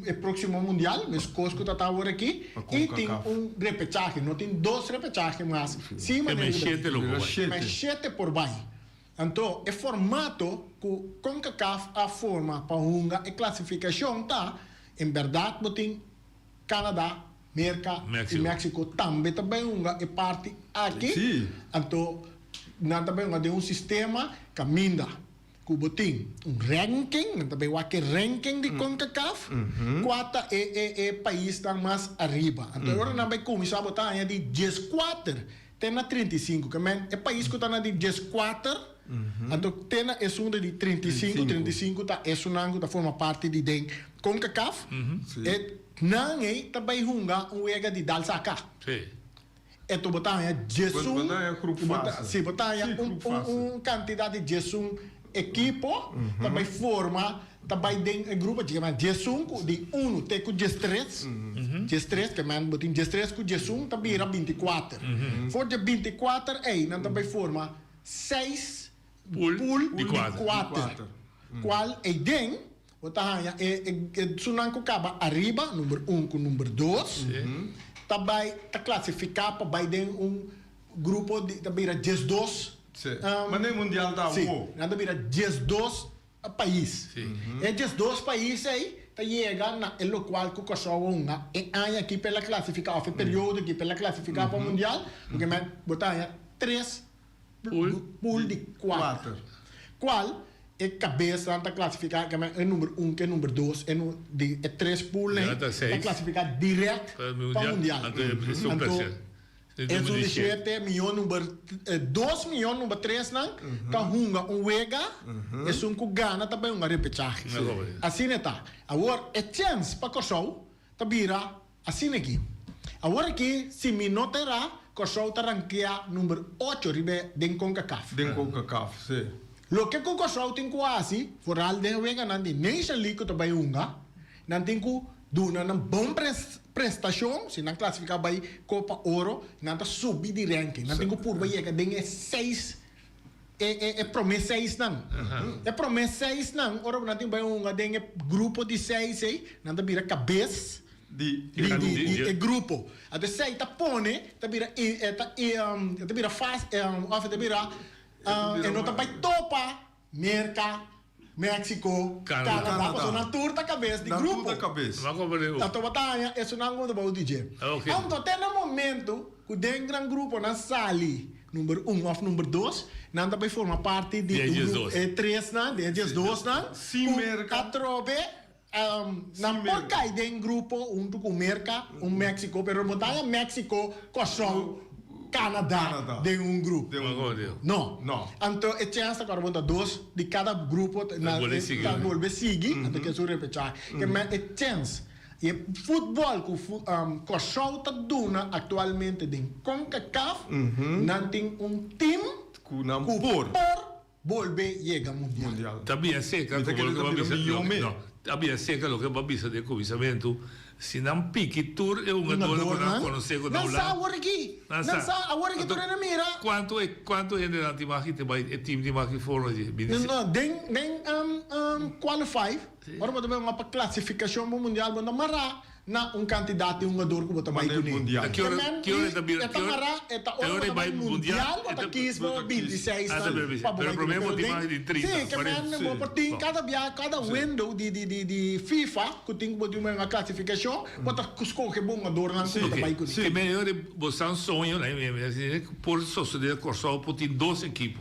e próksimo mundial, meskos ku ta ta awor aki, i tin un repechahe. No tin dos repechahe mas. Si manera ku ta tin. Mas shete por bai. Anto e formato ku Concacaf a forma pa hunga e klasifikashon ta, en bèrdat bo tin Canada, Merka i Mexico tambe ta bai hunga e parti aki. Anto nan ta bai hunga den un sistema kaminda ku bo tin un ranking, nan ta bai wak e ranking di Concacaf, kua ta e e e paisnan mas ariba. Anto e ora nan bai kuminsá bo ta haña di dieskuater te na 35, ke men e pais ku ta na di 14, anto te na esun di 35, 35 ta esunnan ku ta forma parti di den Concacaf, e nan ei ta bai hunga un wega di dal saka. E to bo ta haña 11, si bo ta haña un kantidat di 11 ekipo ta bai forma, ta bai den e grupo dje men 11 ku di unu te ku 13, 13 ke men bo tin 13 ku 11 ta bira 24. For dje 24 ei nan ta bai forma seis pool di kuater, kual ei den bo ta haña e esunnan ku kaba ariba, number un ku number dos, ta bai ta klasifiká pa bai den un grupo di ta bira 12. Manera mundial ta Sí, awo. nan ta bira 12 pais. E 12 pais ei ta yega na e lokual ku Kòrsou a hunga e aña aki pa el a klasifiká òf e periodo aki pa el a klasifiká pa mundial, ku men bo ta haña tres pool di kuater. Kual e kabesnan ta klasifiká, ke men e number un ku e number dos, e nu di e tres poolnan Ya ta ta seis. klasifiká dirèkt Pa pa mundial. mundial. Anto e super Anto shete. Esun di shete mion number dos mion number tresnan ta hunga un wega, esun ku gana ta bai hunga repechahe. Asina e ta. Awor e chèns pa Kòrsou ta bira asina aki. Awor aki si mi no ta erá Kòrsou ta rankeá number ocho riba den Concacaf. Den Concacaf, si. Loke ku Kòrsou tin ku hasi, foral den e weganan di Nation League ku ta bai hunga, nan tin ku duna nan bon prestashon, si nan klasifiká bai Kopa Oro, nan ta subi di ranking. Nan tin ku purba yega den e seis, e e e promé seisnan. E promé seisnan, ora ku nan tin bai hunga den e grupo di seis ei, nan ta bira kabes Di di di di e grupo. Anto esei ta pone, ta bira e e ta e ta bira fas òf e ta bira e no ta bai topa Merka, Mexico, Canada. Canada, pasobra nan tur ta cabes di Nan tur grupo. ta cabes. Nan comprende ook. Anto bo ta haña esunnan ku ta bou di dje. Ok. Anto te na momento ku den gran gruponan sali number un òf number dos, nan ta bai forma parti di Di e un dies grupo, dos. e tresnan, di e diesdosnan, Sin ku Merka. atrobe nan por Merka. kai den grupo huntu ku Merka, un Mexico, pero bo ta haña Mexico, Kòrsou, Canada Canada. den un grupo. Den un grupo. No. No. Anto e chèns ta kòrda bo ta dos di kada grupo ta Ta bolbe sigui. ta bolbe sigui, anto ke su repechahe. Ke men e chèns i e futbòl ku Kòrsou ta duna aktualmente den Concacaf, nan tin un team Ku nan ku por. por bolbe yega mundial. Mundial. Ta bia seca Mi ta como kere loke ta bo a bira bisa, miyo loke, me. no, ta bia seca loke bo a bisa den cuminsamentu, si nan piki tur e hungadornan cu nan conoce cu ta Nan sa Hulanda. awor aki. Nan Nan sa. sa awor aki Anto, tur hende mira. Cuanto e, cuanto hende nan tin maki te bai, e team tin maki forma dje? Bini No, se. no, den, den qualify, ora bo ta bai hunga pa clasificacion pa mundial, bo no mara na un kantidat di hungador ku bo ta bai kuné. A ki ora ki ora e ta bira E ta mará, e ta ora bo ta bai mundial, bo ta kis bo 26 nan pa bo bai kuné. Pero den, sí, ke men bo por tin kada bia, kada window di di di di FIFA ku tin ku bo tin un klasifikashon, bo ta skohe bo hungadornan ku bo ta bai kuné. Ke men ora bo sa un soño, por sosodé Kòrsou por tin dos ekipo.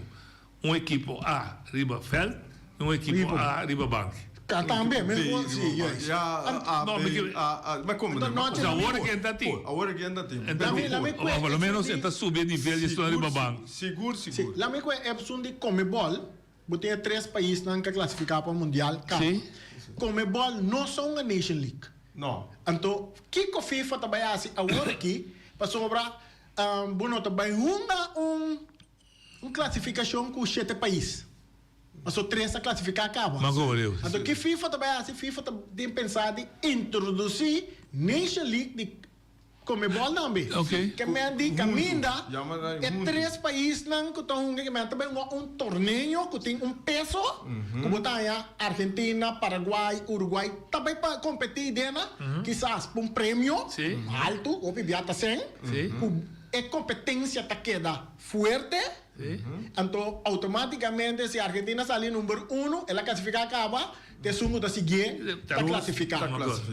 Un ekipo A riba veld y un ekipo A riba banki. Ka tambe, mesmo si, juist. Ya, A, B, A, A, ma como Anto nochi Osea, awor ke ta tin. Awor ke ta tin. E ta tin. O por lo menos e ta subi e nivel di esun riba banki. Sigur, sigur. Si, lami ku e esun di Comebol, bo tin e tres paisnan ke klasifiká pa mundial kaba. Comebol no sa un Nation League. No. Anto kiko FIFA ta bai hasi awor aki pasobra bo no ta bai hunga un un klasifikashon ku shete pais. Paso tres a klasifiká kaba. Anto ki FIFA ta bai hasi? FIFA ta den pensa di introdusí Nation League di Conmebol tambe. Ke men di kaminda e tres paisnan ku ta hunga ke men ta bai hunga un torneo ku tin un peso ku bo ta haña Argentina, Paraguay, Uruguay ta bai pa kompetí dena kisas pa un premio haltu hopi bia ta sèn ku e kompetensia ta keda fuerte. Anto automáticamente si Argentina sali number uno el a clasifica caba te esun cu ta siguié ta clasifica.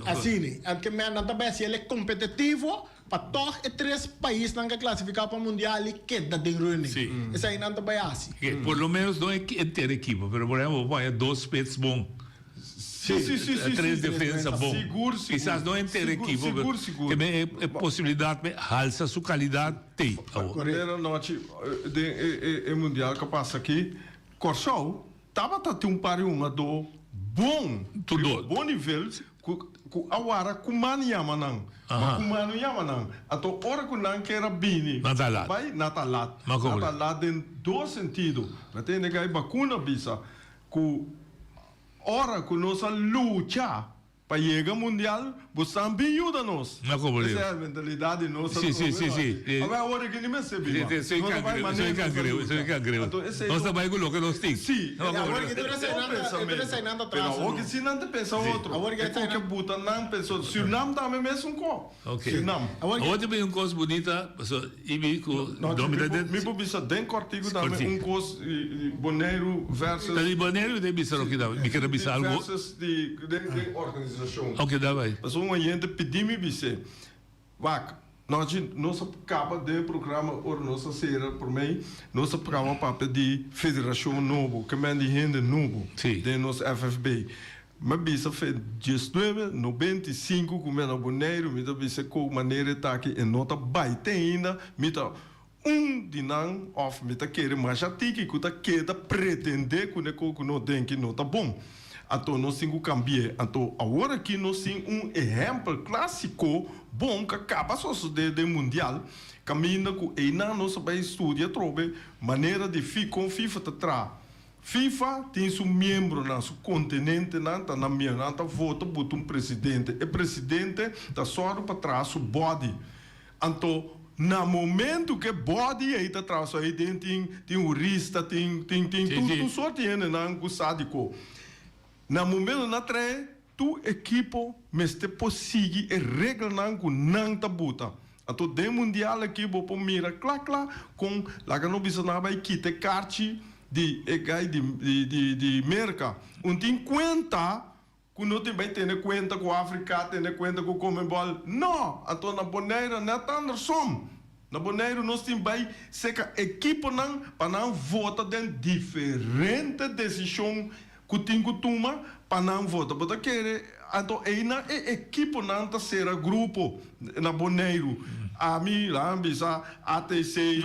Asina. Anto men nan ta bay haci el e competitivo pa toch e tres paisnan cu a clasifica pa mundial y keda den running. Esey nan ta bay haci. Por lo menos no e enter ekipo pero por ehempel bo pone dos spits bon. Sí, sí, sí, sí, Tres sí. defensa bon. Sigur, sigur. Kisas no henter Sigur, ekipo, sigur, pero sigur. te men e, e posibilidad pe halsa su calidad tei awor. Manera anochi eh, den e, e, e mundial ku pasa aki, Kòrsou tabata tin un par di hungadó bon, Tur riba dor. bon nivel, ku, ku a wara ku man yama nan. Ma Aha. ku man no yama nan. Anto ora ku nan ker a bini, Nan ta lat. bai, nan ta lat. Ma Nan ta kobre. lat den dos sentido. Mi a tende ku e bakuna bisa ku Ora ku nos a lucha pa yega mundial, bosan bin yuda nos. No como Esa digo. e mentalidad di nos Sí, sí, sí, sí. Awe awor aki ni mester Sí, biba. sí, soy Nos a bai cangreu, manera soy nos a cangreu, lucha. soy cangreu. Anto esei Nos ta ta bai ku loke nos tin. Sí, No, e como Awor digo. ki tur esei nan ta, pensamento. tur esei nan ta Pero tras awor no. ki si nan ta pensa Sí. otro. Awor ki E esei ku ke nan- buta nan pensa otro. Surinam tambe mesun ko. Ok. Surinam. Awor ki- Awor ta bin un kos bunita, paso i mi ku No, no mi ta mi den mi por bisa den kortiku tambe Kortiku. un kos di Boneiru versus Ta di Boneiru mi ta bisa loke ta mi kere bisa algo. Versus di den den organisashon. Ok, da bai. Pasobra un oyente pidi mi bis'é, Wak, nochi nos a kaba den e programa ora nos a sera promé, nos a kaba papia di federashon nobo, ke men di hende nobo Sí. den nos FFB. Mi a bisa fe diesnuebe nobenta i sinku ku mi a na Boneiru, mi ta bisa ku manera e ta aki e no ta bai te ainda, mi ta un di nan òf mi ta kere masha tiki ku ta keda pretendé ku ne ko ku no den ki no ta bon. Anto nos tin ku kambi'é. Anto awor aki nos tin un ehèmpel klásiko bon ku a kaba sosodé den mundial, kaminda ku einan nos a bai studia atrobe manera di fi kon FIFA ta traha. FIFA tin su miembronan, su kontinentenan ta nan miembro. Nan ta vota buta un presidente. E presidente ta sòru pa traha su body. Anto na momento ku e body ei ta traha so ei den tin tin hurista, tin tin tin tur tur sort di hendenan ku sa di ko. Na momento nan trae tur ekipo mester por sigui e reglanan ku nan ta buta. Anto den mundial aki bo por mira kla kla kon laga no bisa nan a bai kita e karchi di e gai di di di Merka. Un tin kuenta ku no tin bai tene kuenta ku Afrika, tene kuenta ku Comebol. No! Anto na Bonaire net andersom. Na Boneiru nos tin bai seka ekiponan pa nan vota den diferente desishon ku tin ku tuma pa nan vota. Bo ta kere anto einan e ekiponan ta sera grupo na Boneiru. Ami la bisa ATC,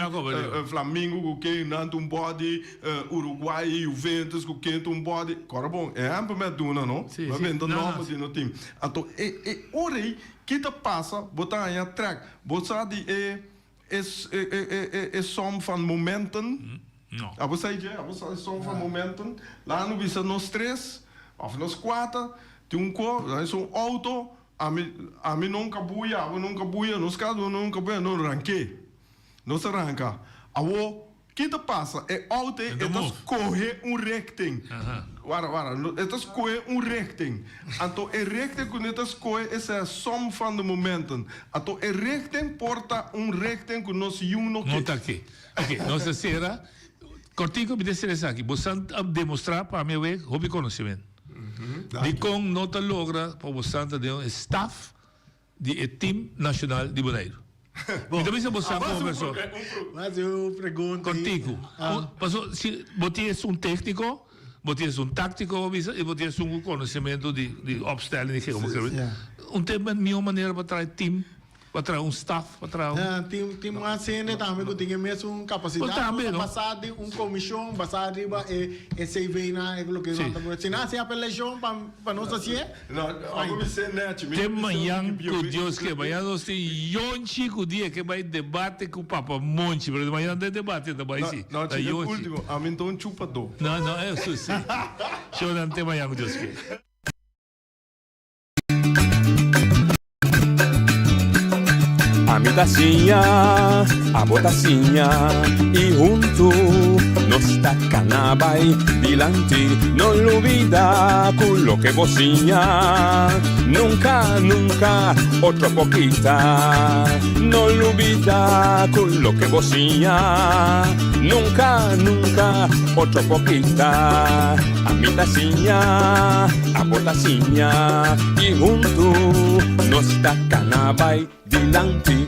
Flamingo ku ken nan ta un body, Uruguay, Juventus ku ken ta un body. Kòrda bon, ehèmpel mi a duna no, mi a benta nòmber di no tim. Anto e e ora ei ki ta pasa bo ta haña trèk. Bo sa di e e e e som van momenten? No. Abo sa dje? Abo sa e som van momenten? Laga no bisa nos tres of nos kuater tin un ko, nan un auto, ami ami nunka buya, abo nunka buya, nos kada uno nunka buya, no ranke. Nos a ranka. Awo Ki ta pasa? E auto ei, e ta skohe un richting. Wara, wara. E ta skohe un richting. Anto e richting ku e ta skohe esei e som van de momenten. Anto e richting por ta un richting ku nos yu no ke. No ta ke. Oke, nos ta sera. Kortiko mi ta sera esaki. Bo san a demostrá pa mi awe hopi konosementu. Dikon no ta logra pa bo san ta den un staf di e team nacional di Boneiru. Mi ta bisa bo sa como persona. Mas un pregunta. Cortico. Paso si bo tin esun tecnico, bo tin esun tactico bo bisa y bo tin esun cu conocimento di di opstelling di geo. Un tema miho manera pa traha e team. Pa traha un staf, pa traha un. Tin tin mas hende tambe ku tin e mesun kapasidat. Tambe, no? Basá di un komishon, basá riba e e CV-nan, e loke nan ta por. Si nan hasi apelashon pa pa nos hasié. No, abo mi se nechi. Te mañan ku Dios ke. Mañan nos tin Yonchi ku dia ke bai debate ku Papa Monchi. Pero mañan den debate ta bai si. No, Ta chica, Yonchi. ultimo, ami ta un chupadó. No, no, eso si. Shownan te mañan ku Dios ke. Ami ta siña, abo ta siña y huntu nos ta cana bay dilanti. No lubida cu loke bo siña nunca, nunca otro por kita. No lubida cu loke bo siña nunca, nunca otro por kita. Ami ta siña, abo ta siña y huntu nos ta cana bay dilanti.